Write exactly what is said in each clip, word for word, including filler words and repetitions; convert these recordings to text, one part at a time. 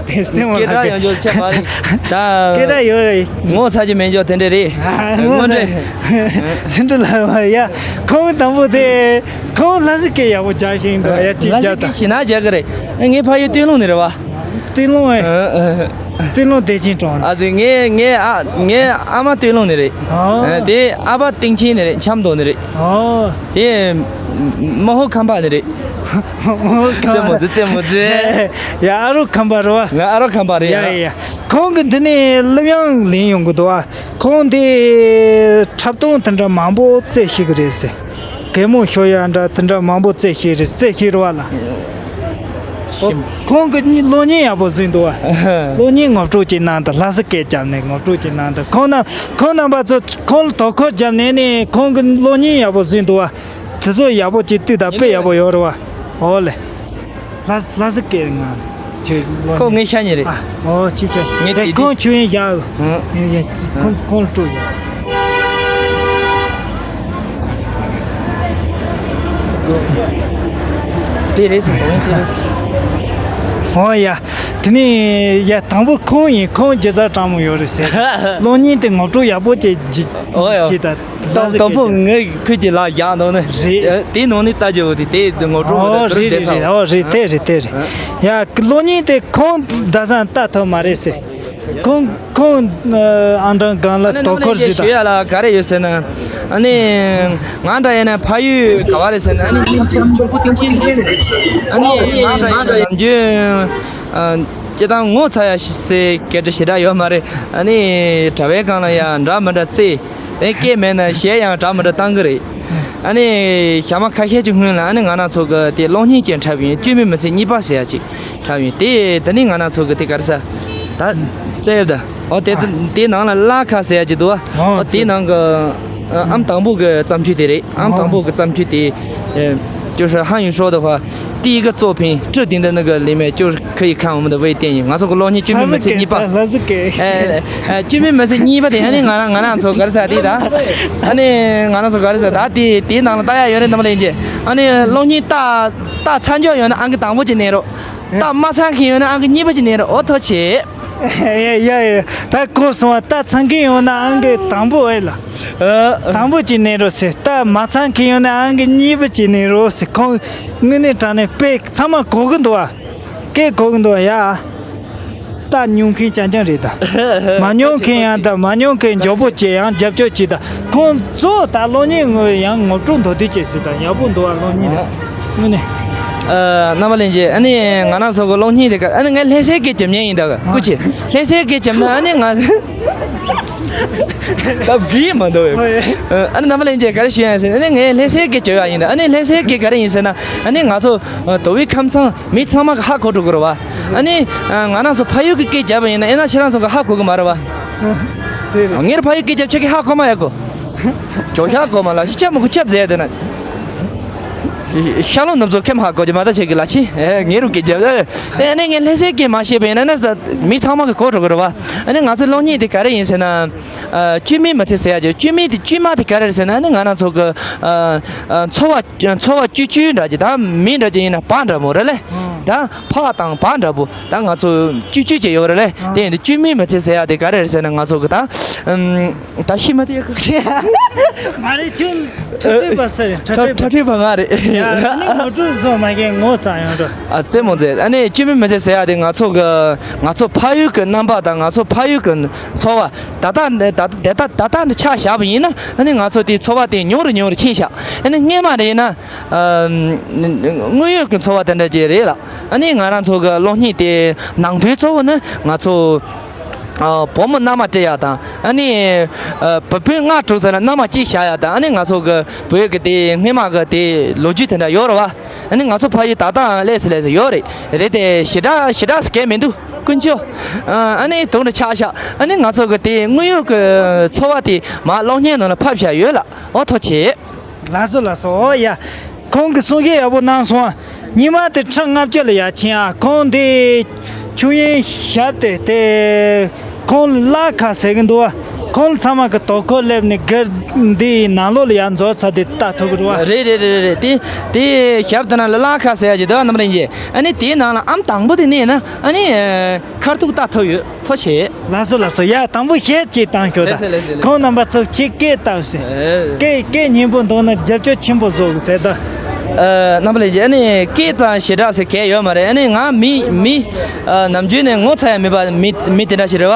དེ་སྟེང་མ་སྐད་གྲགས་ལགས་ཡོང་ཆོག་ཆ་མ་རེད། ད་སྐད་གྲགས་ཡོད་རེད། ངོ་ཚ་རྒྱུ་མེད་འཇོག་དེ་འདྲ་རེད། ཨ་ངོ་ངོ་ཚ་འདྲ། དེ་འདྲ་ལ་མ་ཡ། ཁོང་དང་པོ་དེ་ཁོང་ལྷ་ས་སྐད་ཡག་པོ་རྒྱག་ཤེས་འདུག་ཡ་གཅིག་ལྷ་ས་རྒྱག་དང་། སྐད་ཞེ་ན་རྒྱག་གི་རེད། ངའི་ཕ་ཡུལ་སྟོད་ལུང་ནས་རེད་བ། སྟོད་ལུང་ཨེ། ཨ་ཨ། སྟོད་ལུང་བདེ་ཆེན་གྲོང་། ཨ་ཙི་ངའི་ངའི་ཨ་ངའི་ཨ་མ་སྟོད་ལུང་ནས་རེད། ཨ། ཨ་དེ་ཨ་ཕ་སྟེང་ཆེན་ནས་རེད། འཆམ་མདོ་ནས་རེད། ཨ། དེ་མ་ཧོ་ཁམས་པ་ནས་རེད། རྩེད་མོ་རྩེ་རྩེད་མོ་རྩེ། ཡ་ཨ་རོགས་ཁམས་པ་རེད་བ། ང་ཨ་རོགས་ཁམས་པ་རེད་ཡ། ཡ་ཡ་ཡ། ཁོང་གི་འདི་ནས་གླུ་དབྱངས་ལེན་ཡོང་གི་འདུག་ཨ། ཁོང་དེ་འཁྲབ་སྟོན་དེ་འདྲ་མང་པོ་རྩེ་ཤེས་གི་རེད་ཟེར། གད་མོ་ཤོར་ཡ་འདྲ་དེ་འདྲ་མང་པོ་རྩེ་ཤེས་རེད། རྩེ་ཤེས་རེད་བ་ལ། ཨོ། ཁོང་གི་གློག་བརྙན་ཡག་པོ་བཟོས་འདུག་བ། གློག་བརྙན་ངོ་སྤྲོད་ཅིག་གནང་དང་། ལྷ་ས་སྐད་རྒྱབ་ནས་ངོ་སྤྲོད་ཅིག་གནང་དང་། ཁོང་རྣམ་ཁོང་རྣམ་པ་ཚོ་ཁོང་ལ་དོ་ཁུར་བརྒྱབ་ནས་ནི་ཁོང་གི་གློག་བརྙན་ཡག་པོ་བཟོས་འདུག་བ། དེ་ཚོ་ཡག་པོ་ཅིག་བཏུས་དང་། དཔེ་ཡག་པོ་ཡོད་རེད་བ། ཨོ་ལེ། ལྷ་ལྷ་ས་སྐད་ང་ཁྱོད་ལོ་ཁོ་ངའི་ཤ་ཉེ་རེད། ཨ། ཨོ་ཅི་ཁྱོད་ངའི་དེ་ཁོང་ཆུ་ཡིན་ཡ། ཧུང་། ཡ་ཡ་ཁོང་ཁོང་སྤྲོ་ཡ། དེ་རེད་སོང་། དེ་རེད་སོང་། ཨོ་ཡ། དེ་ནས་ཡ་དང་པོ་ཁོང་ཡིན། ཁོང་ཇི་ཙམ་དྲང་མོ་ཡོད་རེད་ཟེར། གློག་བརྙན་དེ་ངོ་སྤྲོད་ཡག་པོ་བྱེད་ཇི་ཨོ་ཡ། ཇི་ད། ལྷ་ས་དང་པོ་སྐད་ངའི་ཁུལ་གྱི་ལ་རྒྱག་འདུག་ནི་རེད། དེ་ནང་ནས་ལྟ་རྒྱུ་དེ་དེ་ངོ་སྤྲོད་ཨོ་དེ་རེད་རེད་རེད། ཨོ་རེད། དེ་རེད་དེ་རེད། ཡ་གློག་བརྙན་དེ་ཁོང་ད་སང་ལྟ་ཐུབ་མ་རེད་ཟེར། ཁོང་ཁོང་ཨང་གྲངས་གང་ལ་དོ་ཁུར་ཞུས་དང་། ཞུ་ཡ་ལ་ག་རེ་ཡོད་ཟེར་ན། ཨ་ནི་ང་འདྲ་ཡིན་ན་ཕ་ཡུལ་ག་བ་རེད་ཟེར་ན། ཨ་ནི་ཨ་ནི་ང་འདྲ་ཡིན་ན་ནམ་རྒྱུན་སྤྱིར་བཏང་ངོ་ཚ་ཡ་ཟེར་སྐད་ཆ་ཞེ་དྲག་ཡོད་མ་རེད། ཨ་ནི་དྲ་བའི་སྒང་ལ་ཡ་འདྲ་མི་འདྲ་རྩེ། དེ་སྐད་མེད་ན་གཞས་ཡང་འདྲ་མི་འདྲ་བཏང་གི་རེད། ཨ་ནི་ཞག་མ་ཁ་ཤས་ཀྱི་སྔོན་ལ་ཨ་ནི་ང་རང་ཚོ་གི་དེ་གློག་བརྙན་ཅིག་འཁྲབ་ཡིན། སྐྱོན་མེད་མི་ཚེ་གཉིས་པ་ཟེར་ཡ་ཅིག་འཁྲབ་ཡིན། དེ་དེ་ནི་ང་རང་ཚོ་གི་དེ་ག་རེ་ཟ་ད་རྩེ་ཡོད་ད། ཨོ་དེ་ཨ། དེ་ནང་ལ་གླ་ཁ་ཟེར་ཡ་ཅིག་འདུག་ཨ། ཨོ་ཨོ་དེ་ནང་གི་ཨ་ཨམ་དང་པོ་གི་བརྩམས་ཆོས་དེ་རེད། ཨམ་ཨོ་དང་པོ་གི་བརྩམས་ཆོས་དེ་ཨེ། 就是汉语说的话，第一个作品置顶的那个里面就是可以看我们的微电影。 ང་ཚོ་གི་གློག་བརྙན་སྐྱོན་མེད་མི་ཚེ་གཉིས་པ། ལྷ་ས་སྐད། ལྷ་ས་སྐད། ཨེ། ཨེ། སྐྱོན་མེད་མི་ཚེ་གཉིས་པ་དེ་ཨ་ནི་ང་རང་ང་རང་ཚོ་ག་རེ་ཟ་དེ་ད། ཨ་ནི་ང་རང་ཚོ་ག་རེ་ཟ་ད་དེ་དེའི་ནང་ལ་ལྟ་ཡ་ཡོད་རེད། རྣམ་པ་ལྷན་རྒྱས། ཨ་ནི་གློག་བརྙན་ལྟ་ལྟ་ཚར་འཇོག་ཡོད་ན་ཨང་ཀི་དང་པོ་ཅིག་གནོན་རོགས། ལྟ་མ་ཚར་མཁན་ཡོད་ན་ཨང་ཀི་གཉིས་པ་ཅིག་གནོན་རོགས། ཨོ་ཐུགས་རྗེ་ཆེ། ཡ་ཡ་ཡ། ད་གོ་སོང་བ། ལྟ་ཚར་མཁན་ཡོད་ན་ཨང་ཀི་དང་པོ་ཨེ་ལ། ཨ། དང་པོ་ཅིག་གནོན་རོགས་ཟེར། ལྟ་མ་ཚར་མཁན་ཡོད་ན་ཨང་ཀི་གཉིས་པ་ཅིག་གནོན་རོགས་ཟེར། ཁོང་དངོས་གནས་དྲང་གནས་དཔེ་ཚང་མ་གོ་གི་འདུག་ཨ། སྐད་གོ་གི་འདུག་ཨ། ཡ། ལྟ་མྱོང་མཁན་རྐྱང་རྐྱང་རེད་ད། མ་མྱོང་མཁན་ཡང་ད་མ་མྱོང་མཁན་མགྱོགས་པོ་བྱས་ཡང་རྒྱབ་སྐྱོར་བྱེད་ད། ཁོང་གཙོ་བོ་ད་གློག་བརྙན་ངོ་ཡང་ངོ་སྤྲོད་མདོར་བསྡུས་བྱས་ཟེར་ད། ཡག་པོ་འདུག་ཨ། གློག་བརྙན་དེ་དངོས་གནས། ཨ། རྣམ་པ་ལྷན་རྒྱས། ཨ་ནི་ང་རང་ཚོ་གི་གློག་བརྙན་དེ་ག་ཨ་ནི་ངས་ལྷ་སའི་སྐད་རྒྱབ་མཁན་ཡིན་ད། སྐུ་མཁྱེན། ལྷ་སའི་སྐད་རྒྱབ་ན་ཨ་ནི་ང་ད་བི་མ་འདུག་བས། ཨ་ནི་རྣམ་པ་ལྷན་རྒྱས་ག་རེ་ཞུ་ཡ་ཡིན་ཟེར་ན། ཨ་ནི་ངས་ལྷ་སའི་སྐད་རྒྱབ་ཡ་ཡིན་ད། ཨ་ནི་ལྷ་སའི་སྐད་ག་རེ་ཡིན་ཟེར་ན། ཨ་ནི་ང་ཚོ་མདོ་དབུས་ཁམས་ཚང་མི་ཚང་མ་གི་ཧ་གོ་འགྲོ་གི་རེད་བ། ཨ་ནི་ང་རང་ཚོ་ཕ་ཡུལ་གི་སྐད་རྒྱབ་པ་ཡིན་ན་ཨེ་ན་ཁྱེད་རང་ཚོ་གི་ཧ་གོ་གི་མ་རེད་བ། དེ་རེད། ངའི་ཕ་ཡུལ་སྐད་རྒྱབ་ཁྱེད་ཀྱི་ཧ་གོ་མ་ཡ་གོ། ཅོ་ཤ་གོ་མ་ལ་ཤི་ཆ་མོ་གོ་ཆབ་ཟེར་དེ་ན། ཤ་ལོ་ནུབ་ཚོ་ཁེམ་ཧ་གོ་ཅི་མ་ད་ཆེ་གི་ལ་ཆི། ཨེ་ངེ་རུ་སྐད་རྒྱབ། ཨེ་ནས་ངས་ལྷ་སའི་སྐད་མ་ཤེས་པ་ཡིན་ན་ན་ས་མི་ཚང་མ་གི་གོ་འགྲོ་གི་རེད་བ། ཨ་ནི་ང་ཚོའི་གློག་བརྙན་དེ་ག་རེ་ཡིན་ཟེར་ན། ཨ། སྐྱོན་མེད་མི་ཚེ་ཟེར་ཡ་ཅིག་སྐྱོན་མེད་དེ་སྐྱོན་མ་དེ་ག་རེ་རེད་ཟེར་ན། ཨ་ནི་ང་རང་ཚོ་གི་ཨ་ཨ་འཚོ་བ་འཚོ་བ་སྐྱིད་སྐྱིད་འདྲ་ཅིག་ད་མི་འདྲ་ཅིག་ཡིན་ན་བག་འདྲ་མོ་རེད་ལེ། ཨང་། ད་ཕག་དང་བག་འདྲ་པོ་ད་ང་ཚོ་སྐྱིད་སྐྱིད་ཅིག་ཡོད་རེད་ལེ། ཨང་། དེ་ཡིན་དུས་སྐྱོན་མེད་མི་ཚེ་ཟེར་ཡ་དེ་ག་རེ་རེད་ཟེར་ན། ང་ཚོ་གི་ད་ཨམ། ད་ཤི་མ་དེ་ཡག་གི། མ་རེད། ཁྱོད་ཁྲ་ཁྲིད་པ་ཟེར། ཁྲ་ཁྲ་ཁྲིད་པ། ཁྲ་ཁྲིད་པ་ང་རེད། ཡ། ཨ་ནི་ངོ་སྤྲོད་བཟོ་མ་མཁན་ངོ་ཚ་ཡོང་འགྲོ། ཨ། རྩེད་མོ་རྩེ། ཨ་ནི་སྐྱོན་མེད་མི་ཚེ་ཟེར་ཡ་དེ་ང་ཚོ་གི་ང་ཚོ་ཕ་ཡུལ་གི་རྣམ་པ་དང་ང་ཚོ་ཕ་ཡུལ་གི་འཚོ་བ་ད་ལྟ་འདི་ད་ལྟ་ད་ལྟ་འདི་ཆ་བཞག་པ་ཡིན་ན། ཨ་ནི་ང་ཚོ་དེའི་འཚོ་བ་དེ་ཉུང་རུ་ཉུང་རུ་ཕྱིན་ཤག་ཨ་ནི་སྔོན་མ་རེད་ན། ཨ། དངོས་ཡོད་ཀྱི་འཚོ་བ་དེ་འདྲ་ཅིག་རེད་ལ། ཨ་ནི་ང་རང་ཚོ་གི་གློག་བརྙན་དེ་ནང་དོན་གཙོ་བོ་ནི་ང་ཚོ། ཨ། བུ་མོ་མནའ་མ་སྤྲད་ཡག་དང་། ཨ་ནི། ཨ། བུ་སྤུན་ལྔ་དྲུག་ཙམ་ལ་མནའ་མ་གཅིག་བཞག་ཡག་དང་། ཨ་ནི་ང་ཚོ་གི་བོད་ཀྱི་དེ་སྔོན་མ་གི་དེ་ལོ་རྒྱུས་དེ་འདྲ་ཡོད་རེད་བ། ཨ་ནི་ང་ཚོ་ཕ་ཡུལ་ད་ལྟའང་ལས་སུ་ལས་སུ་ཡོད་རེད། རེད་དེ་ཞེ་དྲག་ཞེ་དྲག་སྐད་མི་འདུག་དཀོན་མཆོག་ཨ་ནི་དུང་དུ་ཆགས་ཤག་ཨ་ནི་ང་ཚོ་གི་དེ་དངོས་ཡོད་ཀྱི་འཚོ་བ་དེ་མར་གློག་བརྙན་ནང་ལ་ཕབ་བཞག་ཡོད་ལ། ཨོ་ཐུགས་རྗེ་ཆེ། ལགས་སོ་ལགས་སོ། ཨོ་ཡ། ཁོང་གིས་གསུང་བཤད་ཡག་པོ་གནང་སོང་། ཉི་མ་དེ་ཁྲི་ལྔ་བཅུ་ལ་ཡར་ཕྱིན་ཨ། ཁོང་དེ་ཆུ་ཡོན་ཞབས་དེ་དེ་ཁོང་ལ་ཁ་ཟེར་གི་འདུག་ཨ། ཁོང་ཚང་མ་གི་དོ་ཁུར་སླེབས་ནས་སྒེར་འདིའི་ནང་ལོགས་ལ་ཡར་འཛུལ་ཚར་དུས་ལྟ་ཐུབ་ཀྱི་རེད་བ། རེད་རེད་རེད་རེད། དེ་དེ་ཞབས་དེ་ན་ལ་ལ་ཁ་ཟེར་ཡ་ཅིག་འདུག་ཨ། རྣམ་པ་ལྷན་རྒྱས། ཨ་ནི་དེའི་ནང་ལ་ཨམ་དང་པོ་དེ་ནས་ན་ཨ་ནི་ཁར་ཐུག་ལྟ་ཐུབ་ཡོད། ཐུགས་རྗེ་ཆེ། ལགས་སོ་ལགས་སོ། ཡ་དང་པོ་གཞས་ཅིག་བཏང་ཤོག་ད། ལགས་སོ་ལགས་སོ་ལགས་སོ། ཁོང་རྣམ་པ་ཚོ་ཅིག་སྐད་བཏང་ཟེར། ཨེ། སྐད་སྐད་སྙན་པོ་འདུག་ན་རྒྱབ་སྐྱོར་ཆེན་པོ་བཟོ་དགོས་ཟེར་ད། ཨ། རྣམ་པ་ལྷན་རྒྱས། ཨ་ནི་སྐད་དང་ཞེ་དྲག་ཟེར་གང་ཡོད་མ་རེད། ཨ་ནི་ང་མི་མི་ཨ་ནམ་རྒྱུན་ནས་ངོ་ཚ་ཡ་མེད་པ་མི་མི་དེ་འདྲ་ཞིག་རེད་བ།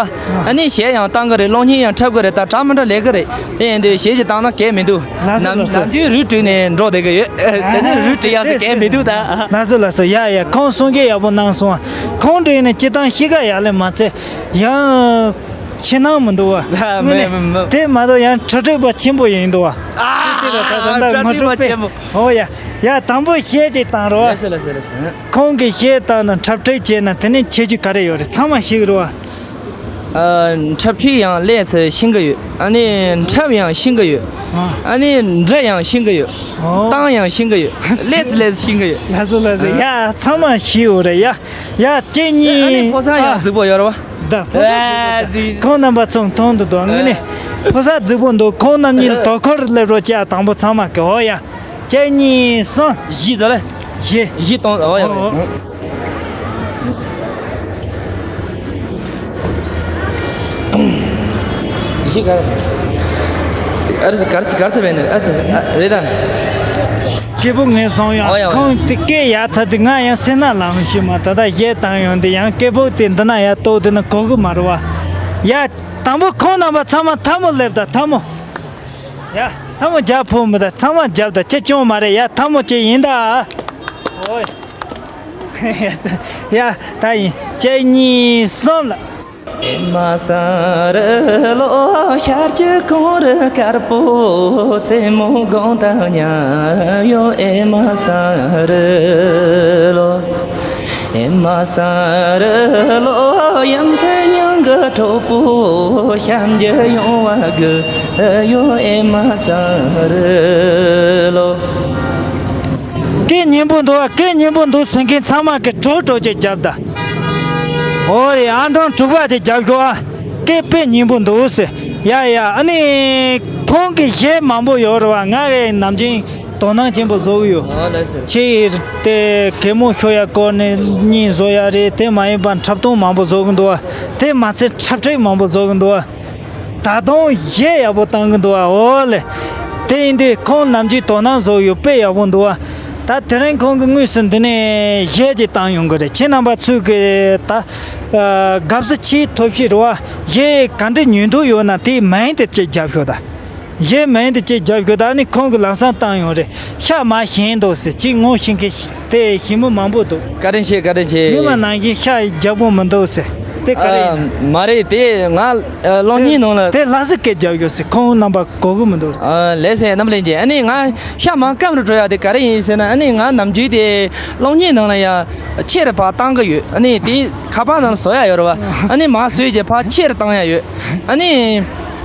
ཨ་ནི་གཞས་ཡང་བཏང་གི་རེད། གློག་བརྙན་ཡང་འཁྲབ་གི་རེད། ད་འདྲ་མི་འདྲ་ལས་གི་རེད། དེ་ཡིན་དུས་གཞས་ཅིག་བཏང་ན་གང་མི་འདུག། ལགས་སོ་ནམ་ལགས་སོ། ནམ་རྒྱུན་རུས་བྲིས་ནས་འགྲོ་བསྡད་གི་ཡོད། ཨ། དེ་ནས་རུས་བྲིས་ཡ་ཟེར་གང་མི་འདུག་ད། ལགས་སོ་ལགས་སོ། ཡ་ཡ། ཁོང་གསུང་སྐད་ཡག་པོ་གནང་སོང་བ། ཁོང་འདྲ་ཡིན་ན་སྤྱིར་བཏང་གཤིས་ཀ་ཡག་ལས་མ་ཚད་ཡང་ཆེ་སྣང་མི་འདུག་བ། ཨ། དངོས་གནས། མེད་མེད་མེད། དེ་མ་གཏོགས་ཡང་གྲ་སྒྲིག་པ་ཆེན་པོ་ཡིན་འདུག་བ། ཨ། དེ་དེ་ལ་ད་ད་ད་ངོ་སྤྲོད་དཔེ། ཨོ་ཡ། ཡ་དང་པོ་གཞས་ཅིག་བཏང་རོགས། ལགས་སོ་ལགས་སོ་ལགས་སོ། ཁོང་གིས་གཞས་བཏང་ན་འཁྲབ་ཁྲིད་བྱས་ན་དེ་ནས་ཁྱད་ཆོས་ག་རེ་ཡོད་རེད། ཚང་མ་ཤེས་ཀྱི་རེད་བ། ཨ། འཁྲབ་ཁྲིད་ཡང་ལས་ཚད་ཤེས་ཀྱི་ཡོད། ཨ་ནི་འཁྲབ་ཡང་ཤེས་ཀྱི་ཡོད། ཨ། ཨ་ནི་འགྲན་ཡང་ཤེས་ཀྱི་ཡོད། ཨོ། བཏང་ཡང་ཤེས་ཀྱི་ཡོད། ལས་ལས་ཤེས་ཀྱི་ཡོད། ལགས་སོ་ལགས་སོ། ཨ། ཡ་ཚང་མ་ཤེས་ཡོད་རེད་ཡ། ཡ་གཅིག་གཉིས། ཨ་ནི་ཕོ་གསར་ཡང་རྫིག་པོ་ཡོད་རེད་བ། ད་ཕོ་གསར་རྫིག་པོ་འདུག། ཁོང་རྣམ་པ་ཚོ་མཐོང་དུ་འདུག། དངོས་གནས་ཕོ་གསར་རྫིག་པོ་འདུག། ཁོང་རྣམ་གཉིས་ལ་དོ་ཁུར་སླེབས་རོགས་བྱས། དང་པོ་ཚང་མ་གི། འོ་ཡ། གཅིག་གཉིས་གསུམ། གཞས་ཟེར་ལེ། གཞས། གཞས་གཏོང་། འོ་ཡ། འོ། གཞས་ག་རེ། ཨ་རེ་ག་རེ་ག་རེ་བྱས་པས་ནི། ཨ་ཙི། ཨ། རེད་ད། སྐད་པོ་ངས་བཟུང་ཡོང་། ཨོ་ཡ། ཨོ་ཡ། ཁོང་དེ་སྐད་ཡག་ཚ་དེ་ང་ཡང་སེམས་ནང་ལངས་ཤེས་མ། ད་ལྟ་གཞས་བཏང་ཡོང་དེ་ཡང་སྐད་པོ་དེ་འདི་ན་ཡར་གཏོགས་དེ་ན་གོ་གི་མ་རེད་བ། ཡ། དང་པོ་ཁོང་རྣམ་པ་ཚང་མ་ཐལ་མོ་སླེབས་དང་། ཐལ་མོ། ཡ། ཐལ་མོ་རྒྱབ་ཕོ་མི་དང་ཚང་མ་རྒྱབ་དང་། ཁྱེད་སྐྱོན་མ་རེད་ཡ། ཐལ་མོ་ཅིག་ཡིན་ད། ཨོ་ཡ། ཡ། ད་ཡིན། གཅིག་གཉིས་གསུམ་ལ། ཨེ་མ་ས་རི་ལོ། ཤར་གྱི་གངས་རི་དཀར་པོ། མཚན་མོ་དགོང་དང་མཉམ་ཡོང་། ཨེ་མ་ས་རི་ལོ། ཨེ་མ་ས་རི་ལོ། ཡུམ་མཐུ་མྱང་གི་གྲོགས་པོ། བྱམས་ཀྱི་ཡོང་བ་དགོས་ཡོང་། ཨེ་མ་ས་རི་ལོ། སྐད་སྙན་པོ་འདུག། སྐད་སྙན་པོ་འདུག་ཟེར་མཁན་ཚང་མ་གི་གྲོགས་གྲོགས་ཅིག་རྒྱབ་དང་། ཨོ་ཡ། ཨང་གྲངས་དྲུག་པ་ཅིག་རྒྱབ་ཤོག་ཨ། སྐད་དཔེ་སྙན་པོ་འདུག་ཟེར། ཡ་ཡ། ཨ་ནི་ཁོང་གི་གཞས་མང་པོ་ཡོད་རེད་བ། ང་གི་ནམ་རྒྱུན་དོ་སྣང་ཆེན་པོ་བཟོ་གི་ཡོད། ཨ་ལགས་སོ། ཁྱེད་དེ་གད་མོ་ཤོར་ཡ་སྐོར་ནས་གཉིད་བཟོ་ཡ་རེད། དེ་མ་ཡིན་པ་འཁྲབ་སྟོན་མང་པོ་བཟོ་གི་འདུག་བ། དེ་མ་ཚད་འཁྲབ་ཁྲིད་མང་པོ་བཟོ་གི་འདུག་བ། ད་དུང་གཞས་ཡག་པོ་བཏང་གི་འདུག་ཨ། འོ་ལེ། དེ་ཡིན་དུས་ཁོང་ནམ་རྒྱུན་དོ་སྣང་བཟོ་ཡོད། དཔེ་ཡག་པོ་འདུག་ཨ། ད་དེ་རིང་ཁོང་གིས་དངོས་སུ་འདི་ནས་གཞས་ཅིག་བཏང་ཡོང་གི་རེད། ཁྱེད་རྣམ་པ་ཚོས་གི་ད། ཨ། དགའ་བསུ་ཆེ་ཐོབ་ཤེས་རེད་བ། གཞས་ག་འདྲ་ཉན་འདོད་ཡོད་ན་དེ་མིང་དེ་ཅིག་རྒྱབ་ཤོག་ད། གཞས་མིང་དེ་ཅིག་རྒྱབ་ཤོག་ད། ཨ་ནི་ཁོང་གིས་ལམ་སང་བཏང་ཡོང་རེད། ཤ་མ་ཞིམ་འདུག་ཟེར། ཅིག་ངོ་ཤེས་མཁན་དེ་ཞིམ་པོ་མང་པོ་འདུག། བཀའ་དྲིན་ཆེ། བཀའ་དྲིན་ཆེ། སྔོན་མ་ནང་བཞིན་ཤ་རྒྱགས་པོ་མི་འདུག་ཟེར། དེ་ག་རེ་ཡིན། ཨ། མ་རེད། དེ་ང་། ཨ། གློག་བརྙན་ནང་ལ། དེ་ལ་ཟིག་སྐད་རྒྱབ་ཡོད་ཟེར། ཁོང་རྣམ་པ་གོ་གི་མི་འདུག་ཟེར། ཨ། ལགས་སེ། རྣམ་པ་ལྷན་རྒྱས། ཨ་ནི་ང་ཤ་མང་སྐམ་རུ་འགྲོ་ཡ་དེ་ག་རེ་ཡིན་ཟེར་ན། ཨ་ནི་ང་ནམ་རྒྱུན་དེ་གློག་བརྙན་ནང་ལ་ཡ་ཆེར་ཕར་བཏང་གི་ཡོད། ཨ་ནི་དེ་ཁ་པར་ནང་ལ་བཟོ་ཡ་ཡོད་རེད་བ། ཨ་ནི་མར་བཟོས་རྗེས་ཕར་ཆེར་བཏང་ཡ་ཡོད། ཨ་ནི།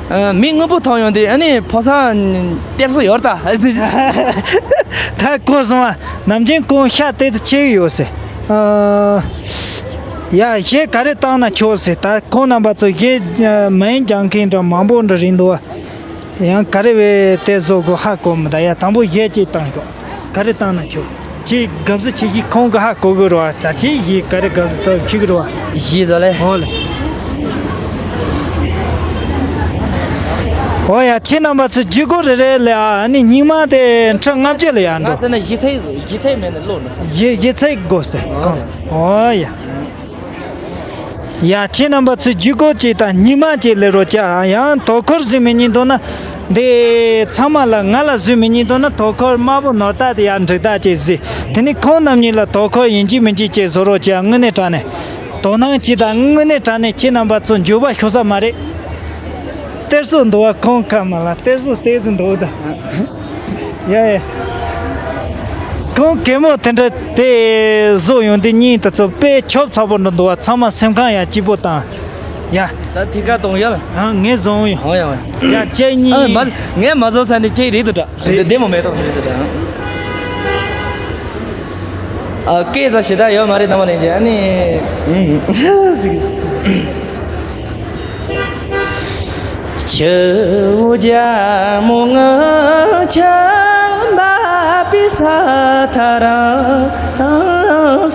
ཨ། མི་དངོས་པོ་མཐོང་ཡོང་དུས་ཨ་ནི་ཕོ་གསར་སྟེར་སྲོལ་ཡོད་ད། ད་གོ་སོང་ཨ། ནམ་རྒྱུན་ཁོང་ཤ་ཏོག་ཙམ་ཆེ་གི་ཡོད་ཟེར། ཨ། ཡ། གཞས་ག་རེ་བཏང་ན་ཆོག་ཟེར། ད་ཁོང་རྣམ་པ་ཚོ་གཞས་མིང་རྒྱག་མཁན་འདྲ་མང་པོ་འདྲ་རེད་འདུག་ཨ། ཡང་ག་རེ་བས་དེ་བཟོ་དགོས་ཧ་གོ་མི་འདུག། ཡ། དང་པོ་གཞས་ཅིག་བཏང་ཤོག། ག་རེ་བཏང་ན་ཆོག། ཅིག་དགའ་བསུ་ཆེ་གཞས་ཁོང་གིས་ཧ་གོ་གི་རེད་བ། ད་ཅིག་གཞས་ག་རེ་དགའ་བསུ་ཐོབ་ཤེས་གི་རེད་བ། གཞས་ཟེར་ལེ། ཨོ་ལེ། ཨོ་ཡ། ཁྱེད་རྣམ་པ་ཚོ་བརྒྱུད་སྐུར་རེ་རེ་ལེ་ཨ། ཨ་ནི་སྙིང་མ་དེ་ཁྲི་ལྔ་བཅུ་ལ་ཡར་འགྲོ། ང་ཟེར་ན་གཞས་ཚིག་གཞས་ཚིག་མེད་ན་ཀློག་ན་ས། གཞས་གཞས་ཚིག་དགོས་ཟེར་ཨོ་ཁོང་། ཨོ་ཡ། ཡ། ཁྱེད་རྣམ་པ་ཚོས་བརྒྱུད་སྐུར་ཅིག་དང་སྙིང་མ་ཅིག་སླེབས་རོགས་བྱ། ཡང་དོ་ཁུར་བཟོས་མི་ཉན་འདུག་ན། འདི་ཚང་མ་ལ་ང་ལ་བཟོས་མི་ཉན་འདུག་ན། དོ་ཁུར་དམར་པོ་ནོར་རྟགས་དེ་ཡར་འགྲིག་རྟགས་ཅིག་བཟོས། དེ་ནི་ཁོང་རྣམ་གཉིས་ལ་དོ་ཁུར་ཡིན་གཅིག་མིན་གཅིག་ཅིག་བཟོ་རོགས་བྱ། དངོས་གནས་དྲང་གནས་དོ་སྣང་ཅིག་དང་། དངོས་གནས་དྲང་གནས་ཁྱེད་རྣམ་པ་ཚོ་འགྱོད་པ་ཤོར་ས་མ་རེད། སྟེར་སྲོལ་འདུག་བ། ཁོང་ཁ་མ་ལ་སྟེར་སྲོལ་སྟེར་སྲོལ་འདུག་ད། ཡ་ཡ། ཁོང་གད་མོ་དེ་འདྲ་དེ་བཟོ་ཡོང་དུས་སྙིང་དེ་ཚོ་དཔེ་ཆོབ་ཚ་པོ་འདྲ་འདུག་བ། ཚང་མ་སེམས་ཁམས་ཡང་སྐྱིད་པོ་དང་། ཡ། ད་ཐིག་ཁ་གཏོང་ཡ་ལ། ཨ། ངས་བཟུང་ཡོད། ཨོ་ཡ་ཨོ་ཡ། ཡ། གཅིག་གཉིས། ཨ། མ། ངས་མ་བཟོ་ཚར་ནས་ཅིག་རེད་འདུག་ད། རེད། བདེ་མོ་མེད་དོ་རེད་འདུག་ད། ཨ། སྐད་ཟ་ཞེ་དྲག་ཡོད་མ་རེད། དང་པོ་ནས་ཀྱི་ཨ་ནི། ཨུམ། ཟིག། ཨ། ཆུ་བོ་རྒྱལ་མོ་ངི་ཆུ་འབབ་པའི་ས་མཐར་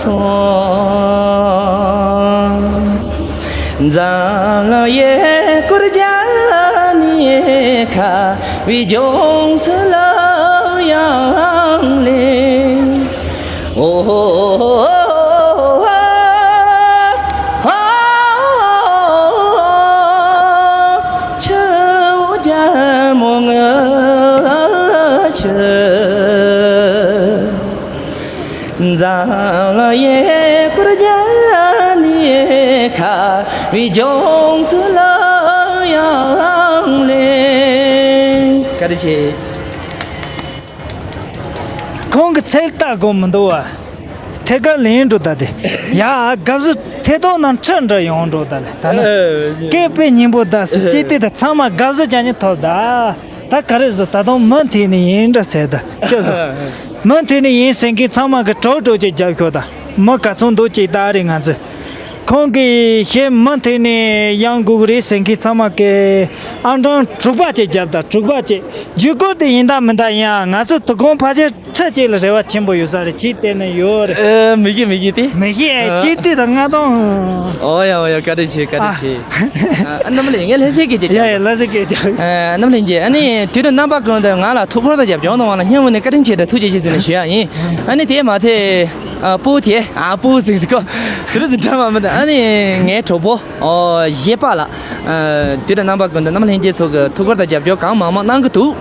སོང་། འཛམ་གླིང་ཡུལ་སྐོར་རྒྱག་ནས་ཁ་བའི་ལྗོངས་སུ་ལོག་ཡང་ལེན། ཨོ། ཆུ་བོ་རྒྱལ་མོ་ངི་ཆུ། འཛམ་གླིང་ཡུལ་སྐོར་རྒྱག་ནས་ཁ་བའི་ལྗོངས་སུ་ལོག་ཡང་ལེན། བཀའ་དྲིན་ཆེ། ཁོང་གི་ཚིག་ལྟ་དགོས་མི་འདུག་བ། ཐད་ཀར་ལེན་འགྲོ་ད་དེ། ཡ། དགའ་བསུ་ཐད་གཏོང་ནང་ཁྲིད་འདྲ་ཡོང་འགྲོ་ད་ལེ། ད་ནི་ཨེ། སྐད་དཔེ་སྙན་པོ་ད་སི་ཅི་སྟེ་ད་ཚང་མ་དགའ་བསུ་ཅན་ནི་ཐོབ་ད། ད་ག་རེ་བཟོ་ད་དུང་མུ་མཐུད་ནས་ཡིན་འདྲ་ཟེར་ད་ཅི་བཟོ། མུ་མཐུད་ནས་ཡིན་ཟེར་མཁན་ཚང་མ་གི་གྲོགས་གྲོགས་ཅིག་རྒྱབ་ཤོག་ད། མི་ག་ཚོད་འདུག་ཅིག་ད་རེ་ང་ཚོས། ཁོང་གིས་ཞེ་མུ་མཐུད་ནས་ཡང་སྒུག་རེད་ཟེར་མཁན་ཚང་མ་གི་ཨང་གྲངས་དྲུག་པ་ཅིག་རྒྱབ་ད། དྲུག་པ་ཅིག་བརྒྱུད་སྐུར་དེ་ཡིན་ད་མིན་ད་ཡིན་ཨ། ང་ཚོ་དོ་དགོང་ཕལ་ཆེར་ཁྲི་གཅིག་ལ་རེ་བ་ཆེན་པོ་ཡོད་ས་རེད། ཁྱེད་བལྟས་ན་ཡོད་རེད། ཨེ། མི་ཤེས་མི་ཤེས་ཏེ། མི་ཤེས། ཨ། ཁྱེད་བལྟས་ད་ང་དང་། ཨོ་ཡ་ཨོ་ཡ། བཀའ་དྲིན་ཆེ། བཀའ་དྲིན་ཆེ། ཨ། རྣམ་པ་ལྷན་རྒྱས། ངས་ལྷ་སའི་སྐད་ཅིག་ཡ་ཡ། ལྷ་སའི་སྐད་ཅིག། ཨ། རྣམ་པ་ལྷན་རྒྱས། ཨ་ནི་དུས་དང་རྣམ་པ་ཀུན་ཏུ་ང་ལ་ཐུགས་ཁུར་དང་རྒྱབ་སྐྱོར་གནང་བ་ལ་སྙིང་དབུས་ནས་བཀའ་དྲིན་ཆེ་དང་ཐུགས་རྗེ་ཆེ་ཟེར་ནས་ཞུ་ཡ་ཡིན། ཨ་ནི་དེ་མ་ཚད། ཨ། སྤུ་དེ། ཨ། སྤུ་ཟིག་ཟིག་གོ། དེ་རུ་ཟིག་འདྲ་མ་མི་འདུག་ཨ་ནི་ངའི་གྲོགས་པོ། ཨོ། གཞས་པ་ལགས། ཨ། དུས་དང་རྣམ་པ་ཀུན་ཏུ་རྣམ་པ་ལྷན་རྒྱས་ཚོ་གི་ཐུགས་ཁུར་དང་རྒྱབ་སྐྱོར་གང་མང་མང་གནང་གི་འདུག་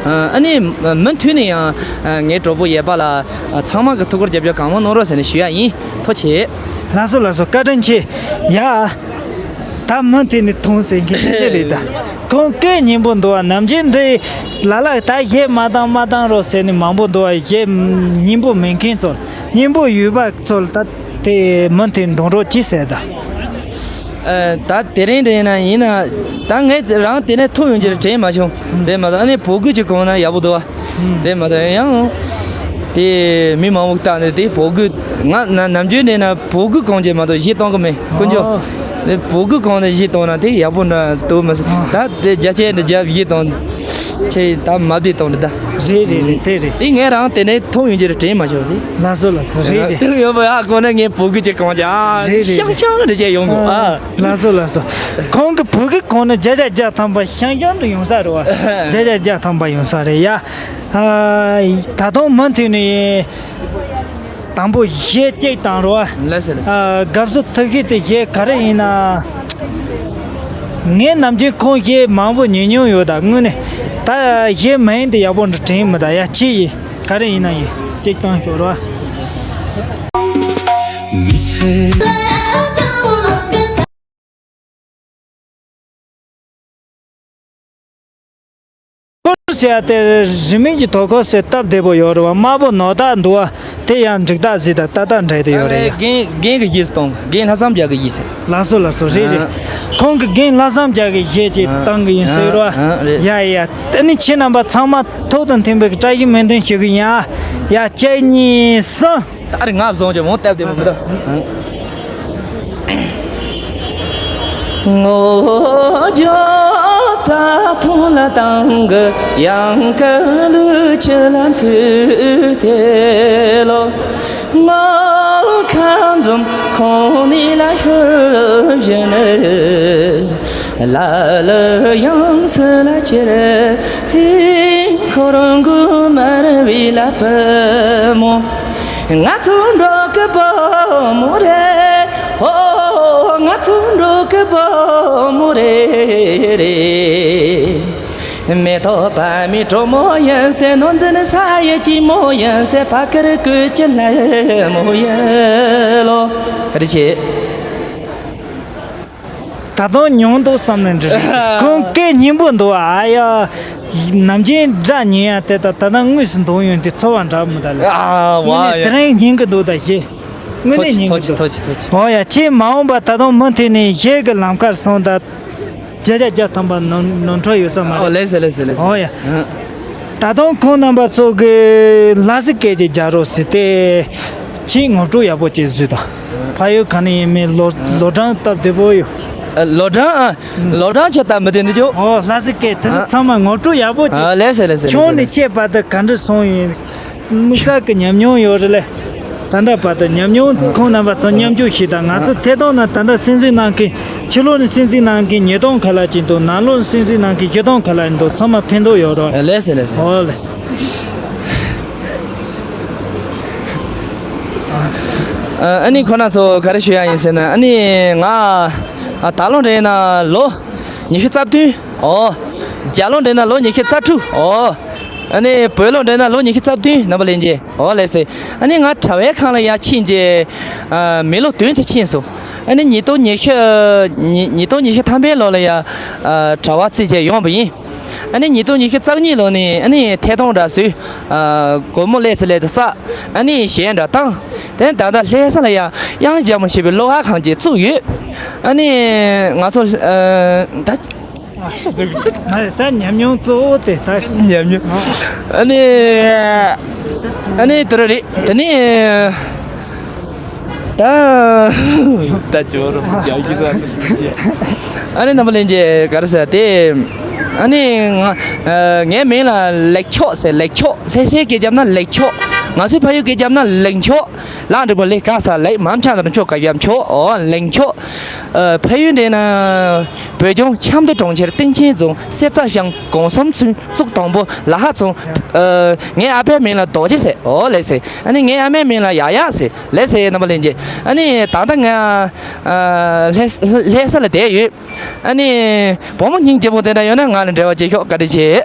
ཨ་ནི་མུ་མཐུད་ནས་ཡང་། ཨ། ངའི་གྲོགས་པོ་གཞས་པ་ལགས། ཨ། ཚང་མ་གི་ཐུགས་ཁུར་རྒྱབ་སྐྱོར་གང་མང་གནང་རོགས་ཟེར་ནས་ཞུ་ཡ་ཡིན། ཐུགས་རྗེ་ཆེ། ལགས་སོ་ལགས་སོ། བཀའ་དྲིན་ཆེ། ཡ། ད་མུ་མཐུད་ནས་ཐོངས་ཟེར་མཁན་དེ་རེད་ད། ཁོང་སྐད་སྙན་པོ་འདུག་བ། ནམ་རྒྱུན་འདི་ལ་ལ་ད་གཞས་མ་བཏང་མ་བཏང་རོགས་ཟེར་ནས་མང་པོ་འདུག་བ། གཞས་སྙན་པོ་མེད་མཁན་ཚོ། སྙན་པོ་ཡོད་པ་ཚོ་ལ་ད་དེ་མུ་མཐུད་འདོན་རོགས་གྱིས་ཟེར་ད། ཨ། ད་དེ་རིང་དེ་ཡིན་ན་ཡིན་ན། ད་ངས་རང་དེ་ནས་ཐུག་ཡོང་རྒྱུ་དྲན་མ་བྱུང་། རེད་མ་གཏོགས་ཨ་ནི་བོད་སྐད་ཅིག་གོ་ན་ཡག་པོ་འདུག་བ། རེད་མ་གཏོགས་ཡང་། དེ་མི་མང་པོ་ལྟ་ནས་དེ་བོད་སྐད། ང་ན་ནམ་རྒྱུན་ནས་ན་བོད་སྐད་གང་བྱས་མ་གཏོགས་གཞས་གཏོང་གི་མེད། དཀོན་མཆོག་ཨོ། དེ་བོད་སྐད་གང་ནས་གཞས་གཏོང་ན་དེ་ཡག་པོ་འདྲ་འདུག་མི་སྲིད། ཨ། ད་དེ་རྒྱ་ཆེ་འདྲ་རྒྱབ་གཞས་གཏོང་། ཆེ་ད་མ་བདེ་གཏོང་འདྲ་ད། རེད་རེད་རེད། དེ་རེད། དེ་ངས་རང་དེ་ནས་ཐུག་ཡོང་རྒྱུ་རེད་དྲན་མ་བྱུང་། དེ་ལགས་སོ་ལགས་སོ། རེད་རེད། དེ་ཡོད་པ་ཡག་གོ་ན་ངས་བོད་སྐད་ཅིག་གང་བྱས། རེད་རེད། ཤང་ཤང་འདྲ་བྱས་ཡོང་གོ། ཨ། ལགས་སོ་ལགས་སོ། ཁོང་གི་བོད་སྐད་གོ་ན་བརྒྱ་ཆ་བརྒྱ་ཐམ་པ་ཤང་ཤང་འདྲ་ཡོང་ས་རེད་བ། བརྒྱ་ཆ་བརྒྱ་ཐམ་པ་ཡོང་ས་རེད་ཡ། ཨ། ད་དུང་མུ་མཐུད་ནས་དང་པོ་གཞས་གཅིག་བཏང་རོགས། ལགས་སོ་ལགས་སོ། ཨ། དགའ་བསུ་ཐུགས་ཤིག་དེ་གཞས་ག་རེ་ཡིན་ན། ངས་ནམ་རྒྱུན་ཁོང་གཞས་མང་པོ་ཉན་མྱོང་ཡོད་ད་དངོས་གནས། ད་གཞས་མ་ཡིན་དེ་ཡག་པོ་འདྲ་དྲན་མི་ད་ཡ། ཁྱེད་ཡིན་ག་རེ་ཡིན་ན་ཡིན་གཅིག་བཏང་ཤོག་རོགས། ཀུར་ཟེར་ཡ་དེ་རི་མིང་གི་དོ་ཁོ་ཟེར་སྟབས་བདེ་པོ་ཡོད་རེད་བ། དམར་པོ་ནོར་བདག་འདུག་བ། དེ་ཡང་འགྲིག་རྟགས་ཟིག་དང་ཏག་ཏག་འདྲ་དེ་ཡོད་རེད་ཡ། རྒན་རྒན་གྱི་གཞས་སུ་གཏོང་། རྒན་ལྷག་བསམ་རྒྱལ་གྱི་གཞས་ཟེར། ལགས་སོ་ལགས་སོ། རེད་རེད། ཨ། ཁོང་གི་རྒན་ལྷག་བསམ་རྒྱལ་གྱི་གཞས་ཅིག་ཨ། བཏང་གི་ཡིན་ཟེར་རོ། ཨ། རེད། ཡ་ཡ། དེ་ནི་ཁྱེད་རྣམ་པ་ཚང་མ་ཐུགས་དང་མཐུན་པའི་བཀྲ་ཤིས་སྨོན་འདུན་ཞུ་གི་ཡིན་ཨ། ཡ། གཅིག་གཉིས་གསུམ། ད་རེས་ང་བཟུང་ཅིག་མོ་སྟབས་བདེ་མོ་མི་འདུག་ངོ་ལྗོངས་རྩྭ་ཐང་ལ་བཏང་གི། གཡང་དཀར་ལུག་ཁྱུ་ལ་འཚོས་ཏེ་ལོ། ངོ་ཁ་འཛོམས་ཁོང་ནི་ལ་ཤོར་བཞིན་ནི། ལ་ལུ་ཡང་སུ་ལ་ཁྱེར་ཧིང་ཁོ་རང་གུ་མར་བི་ལ་པུ་མོ། ང་ཚོ་འགྲོ་གི་བུ་མོ་རེད། ཨོ། ང་ཚོ་འགྲོ་གི་བུ་མོ་རེད་རེད། མེ་ཏོག་པདྨའི་གྲོགས་མོ་ཡིན་ཟེར། ནོར་འཛིན་ས་ཡི་སྐྱིད་མོ་ཡིན་ཟེར། བ་ཀིར་ཀོས་ཀྱི་ལྷ་མོ་ཡིན་ལོ། རེད་ཆེ། ད་དུང་ཉུང་འདུག་བསམ་ནས་འདྲི་རེད། ཁོང་སྐད་སྙན་པོ་འདུག་ཨ་ཡ། ནམ་རྒྱུན་སྒྲ་ཉན་ཡ་དེ་དང་ད་ལྟ་དངོས་སུ་འདོན་ཡོང་དུས་ཚོར་བ་འདྲ་མི་འདུག་ལ། ཨ་བ་ཡ། དངོས་གནས་དེ་རིང་སྙན་གི་འདུག་ད་ཞེ། དངོས་གནས་སྙན་གི་འདུག་ཐོག་ཆེ་ཐོག་ཆེ། འོ་ཡ། ཁྱེད་མ་འོངས་པ་ད་དུང་མུ་མཐུད་ནས་གཞས་ཀྱི་ལམ་ཁར་སོང་ད། བརྒྱ་ཆ་བརྒྱ་ཐམ་པ་ནོར་ནོར་འཁྲུལ་ཡོད་ས་མ་རེད། ཨོ་ལེ་སེ་ལེ་སེ་ལེ་སེ། འོ་ཡ། ཨ། ད་དུང་ཁོང་རྣམ་པ་ཚོ་གི་ལྷ་སའི་སྐད་ཅིག་རྒྱག་རོགས་ཟེར་ཏེ། ཁྱེད་ངོ་སྤྲོད་ཡག་པོ་ཅིག་བཟོས་དང་། ཕ་ཡུལ་ག་ནས་ཡིན་མིན་ལོ་ལོ་གྲངས་སྟབས་བདེ་པོ་ཡོད། ཨ། ལོ་གྲངས། ཨ། ལོ་གྲངས་ཁྱོད་ལྟ་མི་བདེ་འདུག་ཅོ། ཨོ། ལྷ་ས་སྐད་དེ་ཚོ། ཨ། ཚང་མ་ངོ་སྤྲོད་ཡག་པོ་བྱེད། ཨ། ལགས་སེ། ལགས་སེ། ཆུང་ནས་ཆེ་བར་དུ་ག་འདྲ་སོང་ཡིན། དམིགས་བསལ་གྱི་ཉམས་མྱོང་ཡོད་རེད་ལེ། ད་ལྟ་བར་དུ་ཉམས་མྱོང་ཁོང་རྣམ་པ་ཚོ་མཉམ་སྤྱོད་བྱེད་དང་། ང་ཚོ་ཐད་གཏོང་ནང་ད་ལྟ་གསན་གཟིགས་གནང་མཁན། ཕྱི་ལོགས་ནས་གསན་གཟིགས་གནང་མཁན་ཉིས་སྟོང་ཁ་ལ་ཅིག་འདུག་ནང་ལོགས་ནས་གསན་གཟིགས་གནང་མཁན་བཞི་སྟོང་ཁ་ལ་འདུག་ཚང་མ་ཕན་ཐོགས་ཡོད་རོགས། ལགས་སེ། ལགས་སེ། ཨོ་ལེ། ཨ་ནི་ཁོ་ན་ཚོ་ག་རེ་ཞུ་ཡ་ཡིན་ཟེར་ན། ཨ་ནི་ང་ཨ་ད་ལོ་འདྲ་ཡིན་ན་ལོ་ཉི་ཤུ་རྩ་བདུན། ཨོ། རྒྱ་ལོ་འདྲ་ཡིན་ན་ལོ་ཉི་ཤུ་རྩ་དྲུག་ཨོ། ཨ་ནི་བོད་ལོ་འདྲ་ཡིན་ན་ལོ་ཉི་ཤུ་རྩ་བདུན། རྣམ་པ་ལྷན་རྒྱས། ཨོ་ལགས་སེ། ཨ་ནི་ང་གྲྭ་བའི་ཁང་ལ་ཡ་ཕྱིན་རྗེས་ཨ་མི་ལོ་བདུན་ཙམ་ཕྱིན་སོང་། ཨ་ནི་ཉིས་སྟོང་ཉི་ཤུ། ཉིས་ཉིས་སྟོང་ཉི་ཤུ་ཐམ་པའི་ལོ་ལ་ཡ་ཨ་གྲྭ་པ་བརྩིས་བྱས་ཡོང་བ་ཡིན། ཨ་ནི་ཉིས་སྟོང་ཉི་ཤུ་རྩ་གཉིས་ལོ་ནས་ཨ་ནི་ཐད་གཏོང་འདྲ་བཟོས། ཨ་སྒོར་མོ་ལས་ཚེ་ལས་ཚེ་བསགས། ཨ་ནི་གཞས་འདྲ་བཏང་། དེ་ད་ལྟ་ལྷ་ས་ལ་ཡ་དབྱངས་འཇམ་པོ་ཞེས་པའི་སློབ་གྲྭ་ཁང་ཅིག་བཙུགས་ཡོད། ཨ་ནི་ང་ཚོ་ཨ་ད་ཨ་ད་ཉམས་མྱོང་གཙོ་བོ་དེ་ད་ཉམས་མྱོང་། ཨ་ནི་ཨ་ནི་དེ་རེད། དེ་ནི། ད་ད་ཇོ་རུ་རྒྱག་གི་ས། ཨ་ནི་རྣམ་པ་ལྷན་རྒྱས་ག་རེ་ཟེར་དེ། ཨ་ནི་ང་ཨ་ངའི་མིང་ལ་ལེགས་མཆོག་ཟེར། ལེགས་མཆོག་ལྷ་སའི་སྐད་རྒྱབ་ན་ལེགས་མཆོག་ང་ཚོའི་ཕ་ཡུལ་སྐད་རྒྱབ་ན་ལེགས་མཆོག་ལ་འགྲིག་པོ་ལེགས་ཀ་ས་ལེགས་མམ་ཆ་ནར་མཆོག་ག་རྒྱབ་མཆོག་ཨོ་ལེགས་མཆོག་ཨ་ཕ་ཡུལ་འདི་ན་བོད་ལྗོངས་ཆབ་མདོ་གྲོང་ཁྱེར་སྟེང་ཆེན་རྫོང་གསེར་རྩ་ཤང་སྒོང་གསུམ་ཚུན་གཙུག་དང་པོ་ལ་ཧ་ཚོང་། ཨ་ངའི་ཨ་ཕའི་མིང་ལ་རྡོ་རྗེ་ཟེར། ཨོ་ལགས་སེ། ཨ་ནི་ངའི་ཨ་མའི་མིང་ལ་ཡ་ཡ་ཟེར། ལགས་སེ། རྣམ་པ་ལྷན་རྒྱས། ཨ་ནི་ད་ལྟ་ང་ཨ་ལྷ་ལྷ་ས་ལ་བསྡད་ཡོད། ཨ་ནི་བུ་མོ་སྙིང་རྗེ་པོ་དེ་འདྲ་ཡོད་ན་ང་ལ་འབྲེལ་བ་བྱེད་ཤོག་བཀའ་དྲིན་ཆེ།